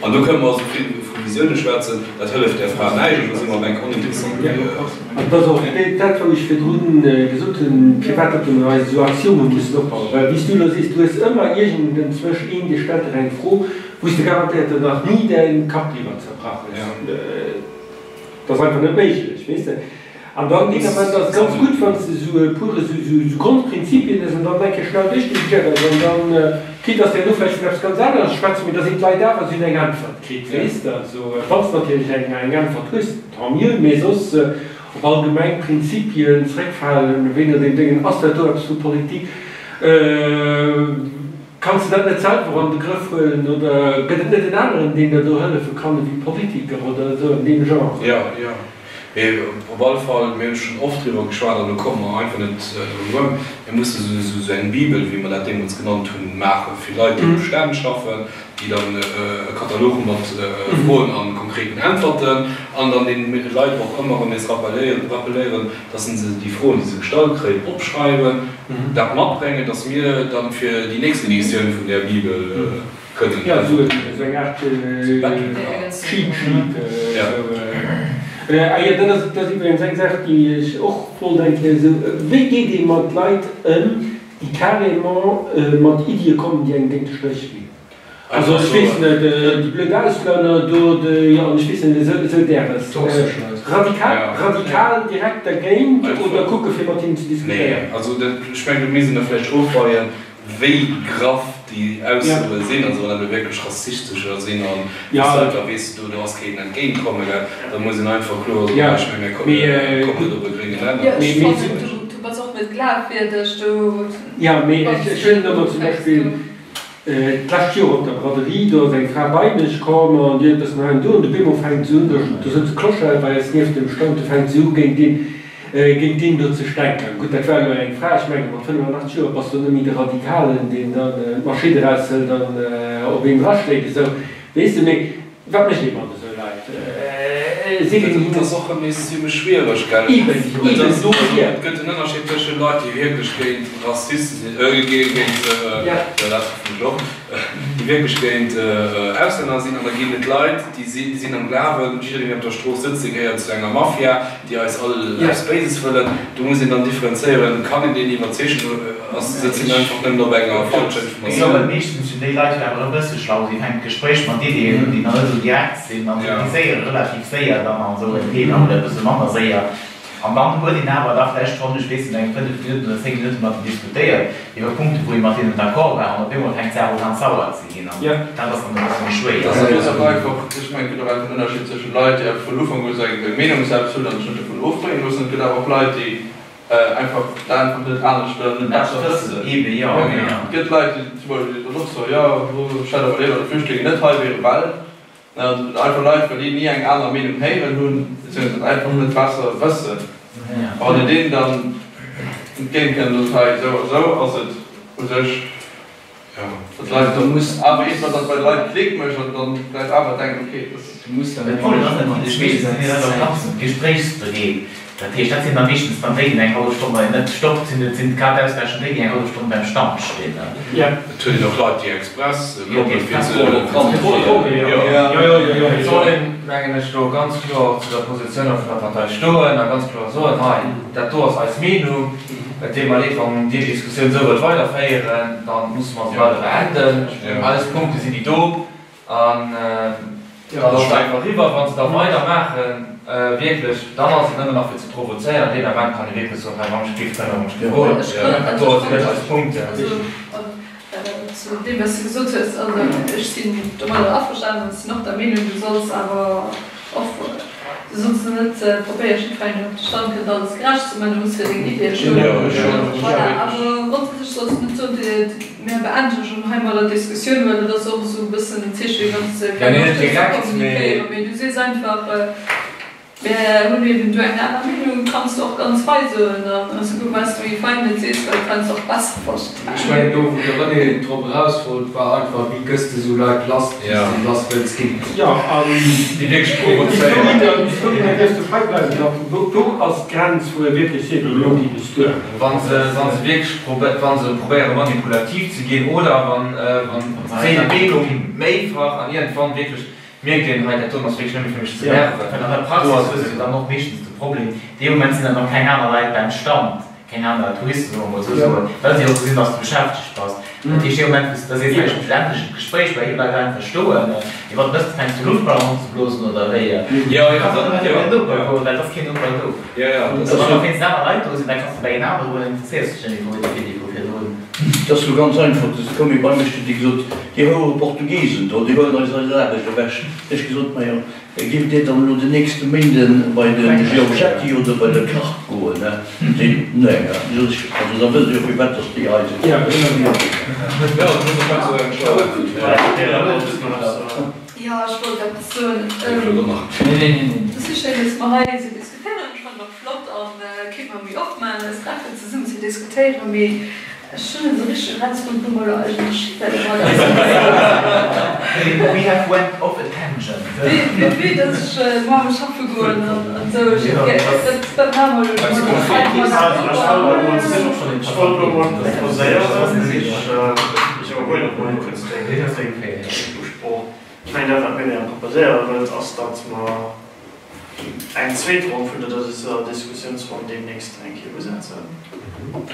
An do kënne mer esou vill vu Visioune schwätzen, dat hëlleft där Fra näischt, an da si mer op enk oninteressant. An et ass och dat, wou ech virdrun gesot hunn, firwat datt mer eis esou Axiome mussen opbauen. Well, wéi s du elo sees, du hues ëmmer iergendenzwousch een, dee stellt der eng Fro, wou s de garantéiert der nach ni däi Kapp driwwer zerbrach hues. Dat ass einfach net méiglech, weess de. An dann deen Ament ass et ganz gutt, wann s de esou e puer esou Grondprinzipien hues an dann eng Kéier schnell duerchdiskutéiert ass an dann, quitte dass der elo vläicht vun eppes ganz aneres schwätzen, mee da sinn d'Leit awer, si hunn eng Äntwert kritt, weess de. Also wann s de natierlech eng Äntwert hues, tant mieux, mee soss op allgemeng Prinzipien zréckfalen, wéi no deem Déngen, ass dat do eppes vu Politik? Kanns de dat net selwer an de Grëff huelen oder gëtt et net en aneren, deen der do hëllefe kann, ewéi Politiker oder esou an deem Genre? Jo, jo. Mee op alle Fall, mir hunn schonn oft driwwer geschwat an do komme mer einfach net drëm erëm, mir musse esou eng Bibel, wéi mer dat deemools genannt hunn, maache fir Leit, déi op Stänn schaffen, déi dann e Katalog hu mat Froen a konkreten Äntwerten an dann deene Leit och ëmmer erëm nees rappelléieren, dass se déi Froen, déi se gestallt kréien, opschreiwen, dat matbréngen, dass mir dann fir déi nächst Editioun vun där Bibel kënnen. Jo, esou eng Aart Cheat Sheet. Ah jo, dat ass, dat ass iwwregens eng Saach, déi ech och wollt eng Kéier esou, Wéi geet ee mat Leit ëm, déi carrément mat Iddie kommen, déi engem géint de Stréch ginn? Also ech weess net, déi blöd Auslänner do, déi, an ech weess net, esou, esou däres. Radikal, radikal direkt dergéint oder kucke fir mat hinnen ze diskutéieren? Nee, also dat, ech mengen, do misst een da vläicht ofweien, wéi graff déi Aussoe sinn. Also wann dat elo wierklech rassistescher sinn an da weess de, do, do ass keen Entgéintkommen, gell, da muss een einfach kloer soen, ech menge mir kommen net op e gréngen Nenner. Jo, ech fannen, du bass och net glafwierdeg, du. Jo, mee ech huelen elo mol zum Beispill D'lescht Joer op der Braderie, do ass eng Fra bei mech komm an déi huet e bëssen hei an do an de Bemo fänkt se un, do souz e Clochard bei eis nieft dem Stand, do fänkt se u géint deen, géint deen do ze stänkeren. Gutt, dat war elo eng Fra, ech menge mat 85 Joer bass du net méi de Radikalen, deen dann d'Maschinn eraushëlt an op een draschléit esou, weess de. Mee Wat mécht ee mat esou Leit? Dat ass och ëmmer nees zimlech schwiereg, gell? Eben, eben dofir. Et gëtt en Ënnerscheed tëschent Leit, déi wierklech géint Rassiste sinn, géint, jo, dat hoffen ech och, déi wierklech géint Auslänner sinn, an da ginn et Leit, déi sinn am Glawen, jiddereen, deen op der Strooss sëtzt, dee gehéiert zu enger Mafia, déi eis all eppes Béises wëllen. Do muss een dann differenzéieren, Kann een deen iwwerzeegen oder ass sëtzt en einfach nëmmen op enger falscher Informatioun? Ech soen, meeschtens hunn déi Leit, déi awer e bësse schlau sinn, fänken d'Gespréich mat Ideeën un, déi nach net esou direkt sinn, an se déi séiere relativ séier dann an esou en Thema oder e bësse manner séier. An dann huet een awer da vläicht schonn, ech weess net, eng 5 Minutten oder 10 Minutten mat em diskutéiert iwwer Punkte wou ee mat hinnen d'accord war an op eemol fänkt d'Saach u ganz sauer ze ginn an dat ass dann e bësse méi schwéier. Dat ass awer einfach, ech mengen, et gëtt och einfach en Ënnerscheed zwëschen Leit, déi einfach vun Ufank u seng Meenung selbst hunn an sech net dovun ofbrénge loossen. Et gëtt awer och Leit, déi einfach dat einfach net anescht oder net besser wëssen. Et gëtt Leit, déi zum Beispill dann och soen, jo, ech hätt awer léiwer, datt d'Flüchtlingen net hei wieren, well. Et einfach Leit, well déi ni eng aner Meenung héieren hunn, beziehungsweise et einfach net besser wëssen. A wann een deenen dann entgéintkënnt an seet, hei esou a esou ass et u sech, datt d'Leit dann awer iergendwann, datt bei de Leit Klick mécht an dann vläicht awer denken, okay, dat. De Problem ass natierlech meeschtens, si sinn och ganz gespréichsbereet. Dat heescht, dat sinn da meeschtens dann déi, déi eng hallef Stonn bei net stoppt sinn. Et sinn grad ausgerechent déi, déi eng hallef Stonn beim Stand stinn. Et huet een och Leit, déi express kommen, fir ze. Et soll een, mengen ech, do ganz kloer och zu der Positioun och vun der Partei stoen a ganz kloer soen, Hei, dat do ass eis Meenung. Et deet mer leed, wann Dir déi Diskussioun esou wëllt weiderféieren, da musse mer se leider beenden. Eis Punkte sinn déi do. An dann ass et einfach eriwwer. Wa se da weidermaachen, wierklech, dann ass et nëmmen nach fir ze provozéieren. Deen Ament kann ee wierklech soen, hei, wann ech géif kënnen, wann ech géif goen. Dat do sinn net eis Punkten. Also zu deem, wat s de gesot hues, also ech sinn domadder averstanen an ech sinn och der Meenung, du solls awer och, du solls net probéieren, jiddwerengem op de Stand kënnt alles gerecht ze man, du muss fir deng Ideeë stoen. Voilà, awer grondsätzlech solls du net soen, Mir beendegen schon heimadder d'Diskussioun, well et ass och esou e bëssen en Zeechen, wann s de keng Loscht hues ze kommunikéieren. Mee du sees einfach, Mir hunn eben do eng aner Meenung, kanns de och ganz fei soen an esouguer wann s de méi fein et sees, well et heiansdo och besser verstanen. Ech mengen, do wou de René drop eraus wollt, war einfach, wéi gëss de esou Leit lass, déi s de lass wëlls ginn? Jo, an déi wierklech provozéieren. Bis dohinner dierfs de fei bleiwen. An do ass d'Grenz, wou e wierklech seet, elo geet es duer. Wa se, wa se wierklech probé, wa se probéiere manipulativ ze ginn oder wann, wann d'séil Meenung méifach an iergendwann wierklech mierkt een, hei dat doen ass wierklech net méi fir mech ze nerven. Well an der Praxis hues de dann och meeschtens de Problem, dee Moment sinn dann och keng aner Leit beim Stand, keng aner Touristen, soe mer mol esou soen, well si och gesinn, dass de beschäftegt bass. Dat heescht, dee Moment, wou s de da sees, hei ech beendegen d'Gespréich, well hie bleift einfach stoen, jo wat méchs de, fänks du Luftballon ze blosen oder wéi? Jo, jo, Du kanns och net bei den Noper goen, well et ass keen Noper do. Jo, jo, dat ass. Wann wéinst aner Leit do sinn, da kanns de bei een anere goen, interesséiers dech net méi wou de Philippe vu virdrun. Dat ass jo ganz einfach, du koum ee bei mech, huet dee gesot, déi houere Portugisen do, déi huelen eis eis Aarbecht ewech. Hu ech gesot, majo, Giff Dir dann elo den nächste Méinden bei de Giorgetti oder bei de Karp goen, hä? Déi, nee, hä? Sot ech, also da wësst Dir jo firwat dass déi hei sinn. Jo, ech wollt eppes soen. Et ass schéin, dass mer hei esou diskutéieren. Ech fannen et och flott an kéint mer méi oft maachen, eis treffen zesummen ze diskutéieren. Mee Ech hunn net esou richteg erausfonnt, wou mer elo eigentlech hi wëllen mat eisem We have went off a tangent. Vue dass ech muer muss schaffe goen an esou, ech hätt gär, dat dat maache mer elo net. Ech wollt elo mol proposéieren, ech iwwerhuelen och mol kuerz deng Usprooch. Ech mengen dat wat d'Myriam proposéiere wëllt ass, datt mer eng zweet Ronn vun der dëser Diskussiounsronn deemnächst eng Kéier usetzen. Ech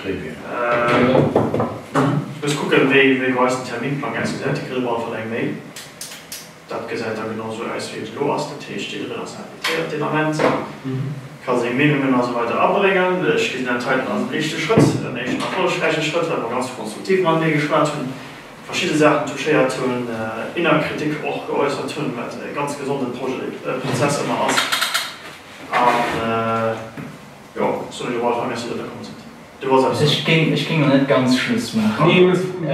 muss kucken, wéi bei eis den Terminplang ausgesäit. Dir kritt op alle Fall eng Mail. Dat gesäit da genau esou aus, wéi et elo ass. Dat heescht, jiddereen ass invitéiert deen Ament, ka seng Meenungen a sou weider abréngen. Ech gesinn dat heiten als en éischte Schrëtt, en éischten erfollegräiche Schrëtt, well mer ganz konstruktiv matenee geschwat hunn. verschidde Saachen touchéiert hunn, inner Kritik och geäussert hunn, wat e ganz gesonde Prozess ëmmer ass. An jo, soen ech op alle Fall Merci, datt Der komm sidd. Du wollts eppes soen? Ech géing, ech géing nach net ganz Schluss maachen. Nee, nee.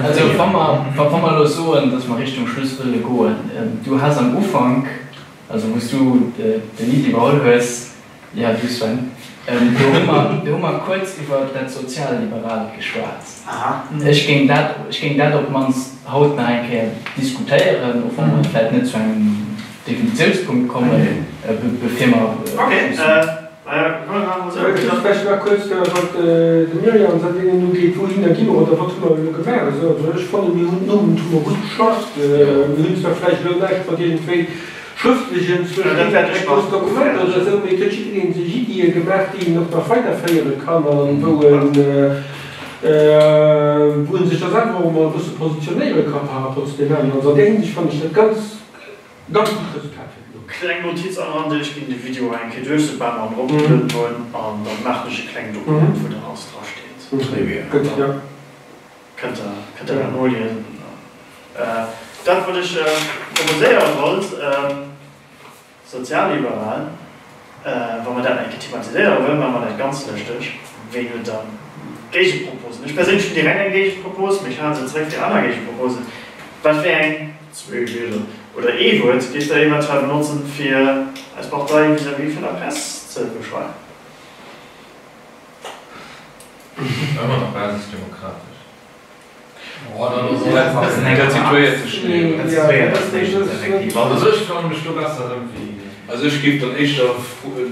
Also wa mer, wa mer elo soen, datt mer Richtung Schluss wëlle goen, du has am Ufank, also wou s du de Lead iwwerholl hues, Jo, du Sven. Do hu mer, do hu mer kuerz iwwer dat Sozialliberaalt geschwat. Ech géing dat, ech géing dat op d'mannst haut nach eng Kéier diskutéieren, och wa mer vläicht net zu engem Definitiounspunkt kommen, bevir mer Schluss. Just vläicht nach kuerz, wat de Myriam säi Déngen ugeet, Wouhinner gi mer oder wat hu mer elo gemaach? Also ech fannen, mir hunn den Owend hu mer gutt geschafft. Mir hunn zwar vläicht elo näischt mat iergendwéi Schrëftlechen zwëschen eng grousst Dokument oder esou, mee et huet jiddereen sech Iddie gemaach, déi een och nach weiderféiere kann an wou en wou en sech da selwer och emol e bësse positionéiere ka par rapport zu deem aneren. Also an där Hinsicht fannen ech dat ganz, ganz gutt Resultat fir den Owend. Kleng Notiz am Rande, Ech ginn de Video eng Kéier duerch, soubal mer en eropgelueden hunn, an da maachen ech e klengt Dokument, wou dann alles dra steet. Très bien. Gutt, jo. Kënnt der, kënnt der dat noliesen. Dat, wat ech proposéiere wollt, Sozialliberal, wa mer dat eng Kéier thematiséiere wëllen, maache mer dat ganz lëschteg. Ween huet da Géigeproposen? Ech perséinlech hunn direkt eng Géigeproposë, mee ech hale se zeréck fir aner Géigeproposen. Wat fir eng, zwee Wierder oder ee Wuert géift Der eventuell benotzen, fir eis Partei vis-à-vis vun der Press ze beschreiwen? Ëmmer nach basisdemokratesch. Dat situéiert sech net. Dat situéiert sech net effektiv. Also ech fannen mech do besser erëm wéi. Also ech géif dann éischter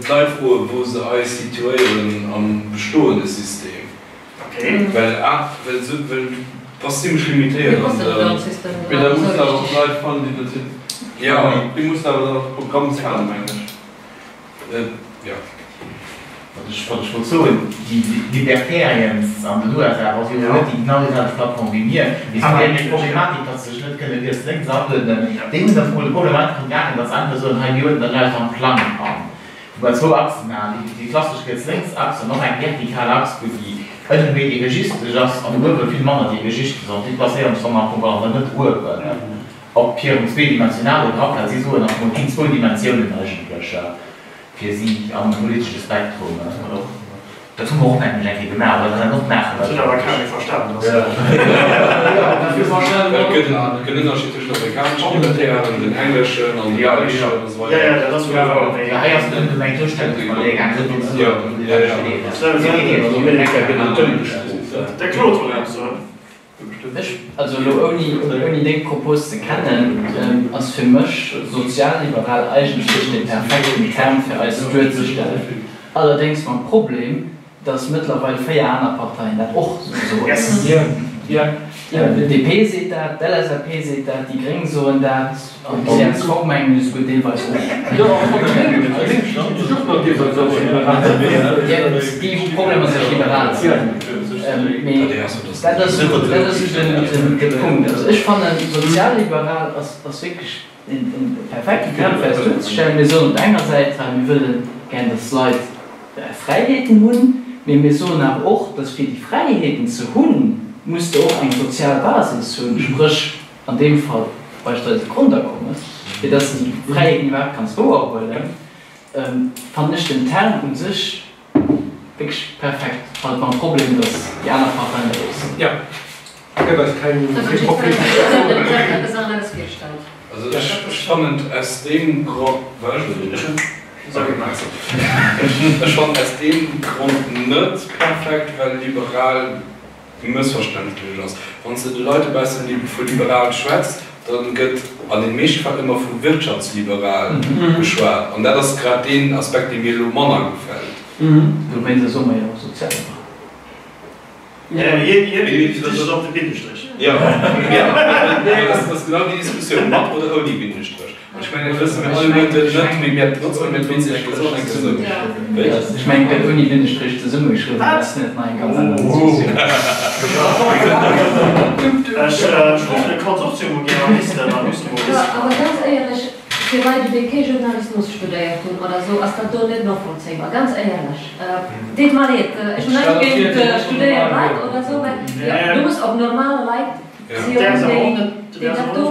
d'Leit froen, wou se eis situéieren am bestoende System. Well well du bass zimlech limitéiert an der. Mee da muss de awer och Leit fannen, déi dat sinn. Jo. Déi mussen awer dann och de Programm kennen, mengen ech. Jo. Wat ech, wat ech wollt soen, déi Libertarians an den USA, wa si elo net déi genau déi selwecht Plattform wéi mir, mee si hunn déi Problematik, datt se sech net kënne riets lénks aluednen, déi hunn am Fong de Problem einfach umgaangen, datt se einfach soen, hei mir uerdnen dat alles am Plang an, wou mer zwou Achsen han, déi klassesch riets-lénks-Achs an och eng vertikal Achs, wou déi ënne méi dirigistesch ass an uewe vill manner dirigistesch an déi placéieren sech dann am Fong an der Mëtt uewen op hirem zweedimensionale Graph, well si soen am Fong, et ginn zwou Dimensiounen eigentlech. Fir si am politesche Spektrum. Dat hu mer och mengen ech eng Kéier gemaach, oder dat och maachen. Dat huet awer kee méi verstanen. Et gëtt en Ënnerscheed tëschent amerikaneschen Libertären, den engleschen an de belschen an esou weider. Hei ass et ëm eng Duerstellung vun der Léier gaangen, net ëm De Claude wollt eppes soen. Ech, also elo ouni, ouni deng Propos ze kennen, ass fir mech sozialliberal eigentlech dee perfekten Term fir eis duerzestellen. Allerdéngs mam Problem, datt mëttlerweil 4 aner Parteien dat och soen. D'DP seet dat, d'LSAP seet dat, déi Gréng soen dat an d'CSV mengen ech esouguer deelweis och. Déi hu Problemer sech liberal ze nennen. Mee dat ass de Punkt. Also ech fannen, sozialliberal ass wierklech en perfekten Term fir eis duerzestellen. Mir soen op der enger Säit, hei mir wëlle gär, datt d'Leit Fräiheeten hunn, mee mir soen awer och, datt fir déi Fräiheeten ze hunn, muss de och eng sozial Basis hunn, spréch an deem Fall beispillsweis e Grondakommes, fir datt s de déi Fräiheeten iwwerhaapt kanns wouerhuelen, fannen ech den Term u sech wierklech perfekt. Halt mam Problem, datt déi aner Parteien dat och soen. Jo, gëtt eis keng Problem. Also ech fannen et aus deem Grond, war ech elo do? Ech fannen aus deem Grond net perfekt, well liberal mëssverständlech ass. Wann s de de Leit e bessen vu liberal schwätz, da gëtt an den meeschte Fäll ëmmer vu wirtschaftsliberal geschwat. An dat ass grad deen Aspekt, dee mir elo manner gefält. Dowéinst soe mer jo och sozialliberal. Jo, dat ass genau déi Diskussioun, mat oder ouni Bindestréch. An ech mengen, dat wësse mir alleguerten net, mee mir benotzen den Bindestréch och eng Kéier esou. Wéi? Ech mengen, et gëtt ouni Bindestréch zesummegeschriwwen, dat ass net nach eng ganz aner Diskussioun. Ech ruffen de Konsortium u Generalisten a Luxemburgisten. Awer ganz éierlech, fir Leit, déi kee Journalismus studéiert hunn oder esou, ass dat do net novollzéibar, ganz éierlech. Deet mer leed, ech hunn näischt géint studéiert Leit oder esou, mä du muss op normal Leit zielen, déi dat do.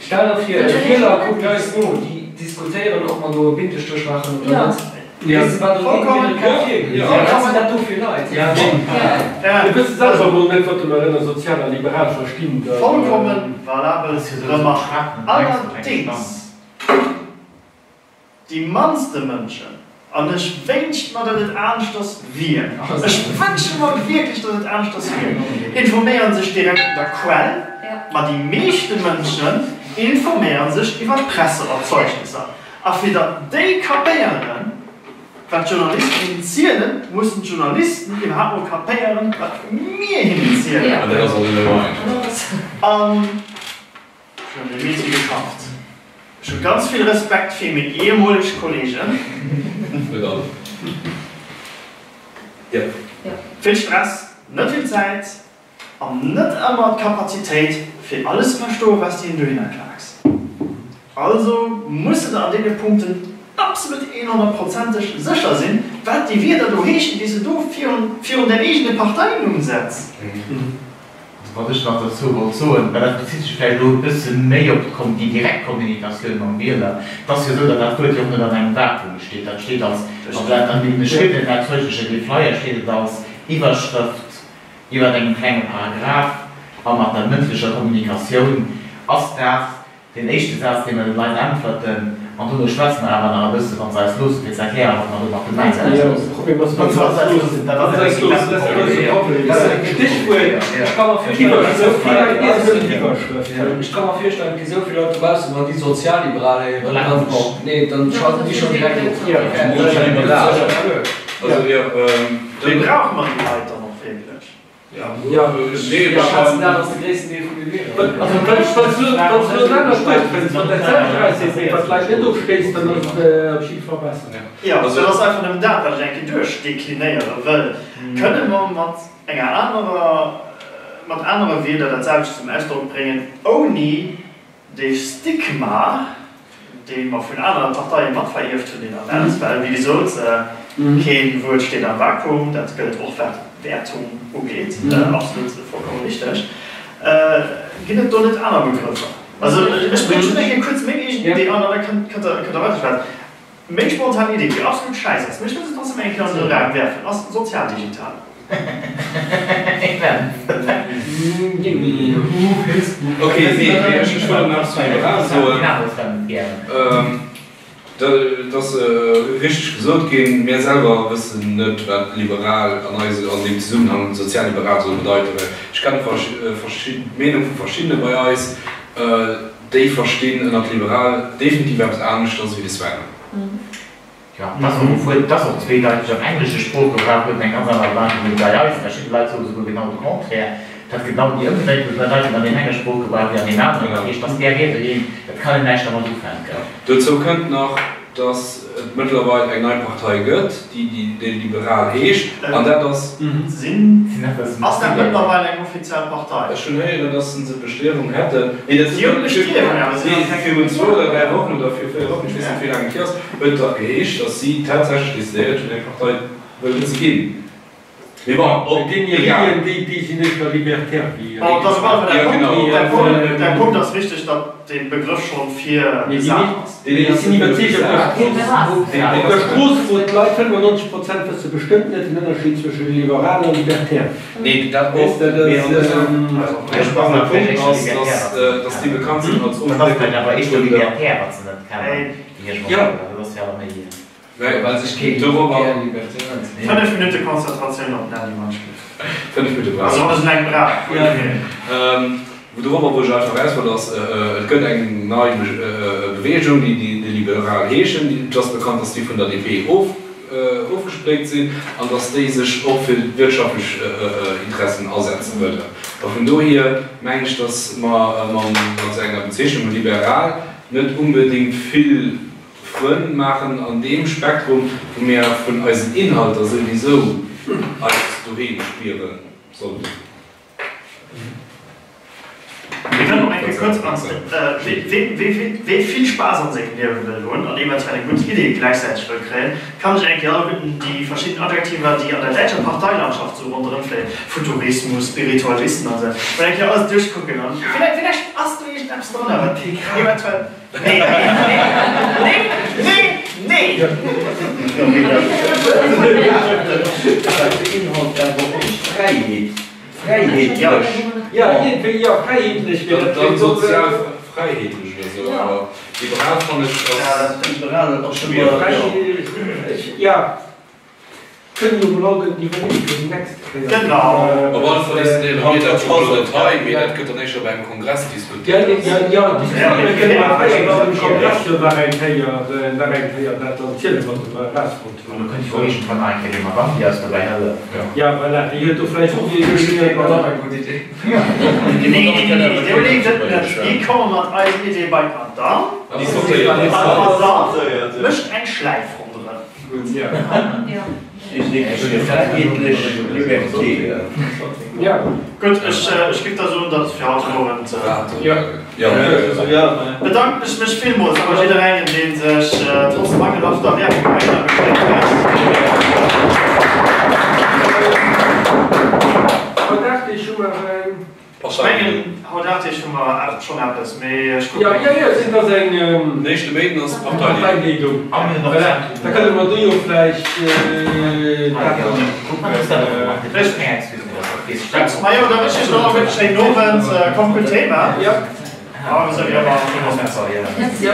Stell der vir, de Wieler kuckt eis no, déi diskutéieren, ob mer do e Bindestréch maachen oder net. Weess de, wat an deenen hire Käpp virgeet? Wat sinn dat do fir Leit? Mir wësse selwer emol net, wat mer ënner sozial a liberal verstinn. Vollkommen valabel Remarque. Allerdéngs. Déi mannste Mënschen, an ech wéinscht mer, datt et aneschters wier, ech wënsche mer wierklech, datt et aneschters wier, informéiere sech direkt un der Quell, ma déi meeschte Mënschen informéiere sech iwwer Presseerzeugnisser. A fir datt déi kapéieren, wat d'Journalisten hinnen zielen, mussen d'Journalisten iwwerhaapt mol kapéieren, wat mir hinnen zielen. An dat ass och net ëmmer einfach. An. Ech hunn an deem Métier geschafft. Ech hu ganz vill Respekt fir meng ehemoleg Kollegen. Net all. Jo. Vill Stress, net vill Zäit an net ëmmer d'Kapazitéit fir alles ze verstoen, wat s de hinnen dohinner klaaks. Also muss de der an deene Punkten absolut eenhonnertprozenteg sécher sinn, wat déi Wierder do heeschen, déi s de do virun virun däin eegene Parteinumm setz. Wat ech nach dozou wollt soen, well dat bezitt sech vläicht elo e bësse méi op d'Kom déi direkt Kommunikatioun mam Wieler, Et ass jo esou, datt dat Wuert jo och net an engem Vakuum steet. Dat steet als, also dat an deene geschriwwenen, dat zeugleche, dee Flyer steet et als Iwwerschrëft iwwert engem klenge Paragraph a mat der mëndlecher Kommunikatioun ass dat Deen éischte Saz, dee mer de Leit äntwerten, an dono schwätze mer awer nach e bësse, wa se eis loossen, fir ze erklären, wat mer domat gemengt hunn. Wa se eis loossen, dat ass effektiv dat de Problem. Stichwuert, Ech ka mer virstellen, et gi sou vill Leit dobaussen, wann déi Sozialliberal héieren, dann, nee, dann schalten déi schonn direkt of. Wéi brauche mer déi Leit dann och wierklech? Jo, dat ass einfach nëmmen dat, wat ech eng Kéier duerchdeklinéiere wëll. Kënne mer mat enger anerer, mat anere Wierder dat selwecht zum Ausdrock bréngen, ouni Dee Stigma, dee mer vun anere Parteie mat verierft hunn deen Ament, well wéi gesot, kee Wuert steet am Vakuum, dat gëllt och wat Wäertung ugeet, absolut vollkommen richteg, ginn et do net aner Begrëffer? Also ech bréngen just eng Kéier kuerz meng eegen Idee an an da kënnt Der weiderschwätzen. Meng spontan Idee, déi absolut schäiss ass, mee ech wëll se trotzdem eng Kéier an den Raum werfen, ass sozialdigital. Ok, nee, mee ech wëll nach eppes zu liberal soen. Et ass richteg gesot ginn, mir selwer wëssen net, wat liberal an eise, an deem Zesummenhang sozialliberal soll bedeiten, well ech kenne d'Meenung vu verschiddene bei eis, Déi verstinn ënnert liberal definitiv eppes aneschters ewéi de Sven. Jo, et ass och e Wuert, et ass och zweedeiteg. Am englesche Sproochgebrauch huet et eng ganz aner Bedeitung wéi bei eis. Verschidde Leit soe souguer genau de Contraire. Et hat genau déi ëmgedréite Bedeitung an deem enge Sproochgebrauch wéi an deem aneren. Dat heescht, dass där Wierder een, et kann een näischt dermat ufänken. Dozou kënnt nach, dass et mëttlerweil eng nei Partei gëtt, déi déi Liberal heescht, an dat ass. Sinn. Ass dat mëttlerweil eng offiziell Partei? Ech hunn héieren, dass se Bestriewung hätten. Nee, dat Si hunn Bestriewung, awer si ass keng. Virun zwou oder 3 Wochen oder vir 4 Wochen, ech weess net wéi laang et hier ass, huet et dach geheescht, dass si tatsächlech decidéiert hunn, eng Partei wëllen ze ginn. Mee bon, op, egal. Déi sinn éischter libertär wéi. Bon, et ass op alle Fall däi Punkt, däi Punkt, däi Punkt ass wichteg, datt dee Begrëff scho virgesat ass. Ech sinn iwwerzeegt, op der Strooss, op der Strooss wou d'Leit 95 Prozent wësse bestëmmt net den Ënnerscheed zwësche liberal a libertär. Nee, dat och, mee an dësem Punkt ass, datt, datt déi bekannt sinn als Ofdéckung vun der. Well sech keen gär Liberté nennt. 5 Minutte Konzentratioun op den Andy Munchkin. 5 Minutte brauch Also wann ech eng brauch. Dorobber wou ech einfach eraus wollt ass, et gëtt eng nei Beweegung déi déi Liberal heeschen. Et ass bekannt, datt déi vun der DP ofgespléckt sinn an datt déi sech och fir wirtschaftlech Interessen asetze wëllen. A vun dohier mengen ech, datt mer mat esou enger Bezeechnung liberal net onbedéngt vill Frënn maachen an deem Spektrum, wou mir vun eisen Inhalter souwisou eis doheem spiere sollten. Mir kënnen och eng Kéier kuerz an Wee vill Spaass an sengem Liewe wëll hunn an eventuell eng gutt Idee gläichzäiteg wëll kréien, kann sech eng Kéier alleguerten déi verschidden Adjektiver, déi an der däitscher Parteilandschaft sou ronderëm fléien, Futurismus, Spiritualisten an esou, mol eng Kéier alles duerchkucken an villäicht ass do iergendeppes drënner, wat eventuell. Nee, nee, nee, nee, nee! Fräiheet, fräiheetlech. Jo, iergendwéi, jo, fräiheetlech wier dat Dann sozial fräiheetlech oder sou, awer liberal fannen ech ass. Liberal ass ëmmer, jo. Jo. Kënnen jo mol all den iwwerleeën fir déi nächst Kéier. Genau. Op alle Fall decidéiere mir dat jo elo net hei, mee dat gëtt dann éischer bei engem Kongress diskutéiert. Jo, jo, diskutéiere kënne mer hei awer am Kongress jo nach eng Kéier, nach eng Kéier dat dann zielen, wat se erausfonnt hunn. An do kënnt jo och iergendwann nach eng Kéier déi Madamm, déi eis dobäi hëlleft. Jo, voilà, déi huet do vläicht och déi Eng gutt Idee. Nee, nee, nee, nee, do leeft et net. Mir komme mat eisen Ideeë bei d'Madamm an da mécht eng Schläif ronderëm. Gutt. Jo. Fräiheetlech Liberté. Gutt, ech géif da soen, dat ass fir haut den Owend. Bedanken ech mech villmools bei jidderengem, dee sech trotz mangelhafter Werbung heihinner geklickt huet. Ech mengen, haut 8 Deeg hu mer awer schonn eppes, mee ech kucken. Jo, jo, jo, et ass eng. Den éischte Méinden ass Parteileedung. Voilà, da kënne mer do jo vläicht dat dann kucken. Gutt, majo, da wënschen ech nach e gutt schéinen Owend. Kommt gutt heem, hein? Jo. A esou wéi ëmmer, villmools Merci. Jo.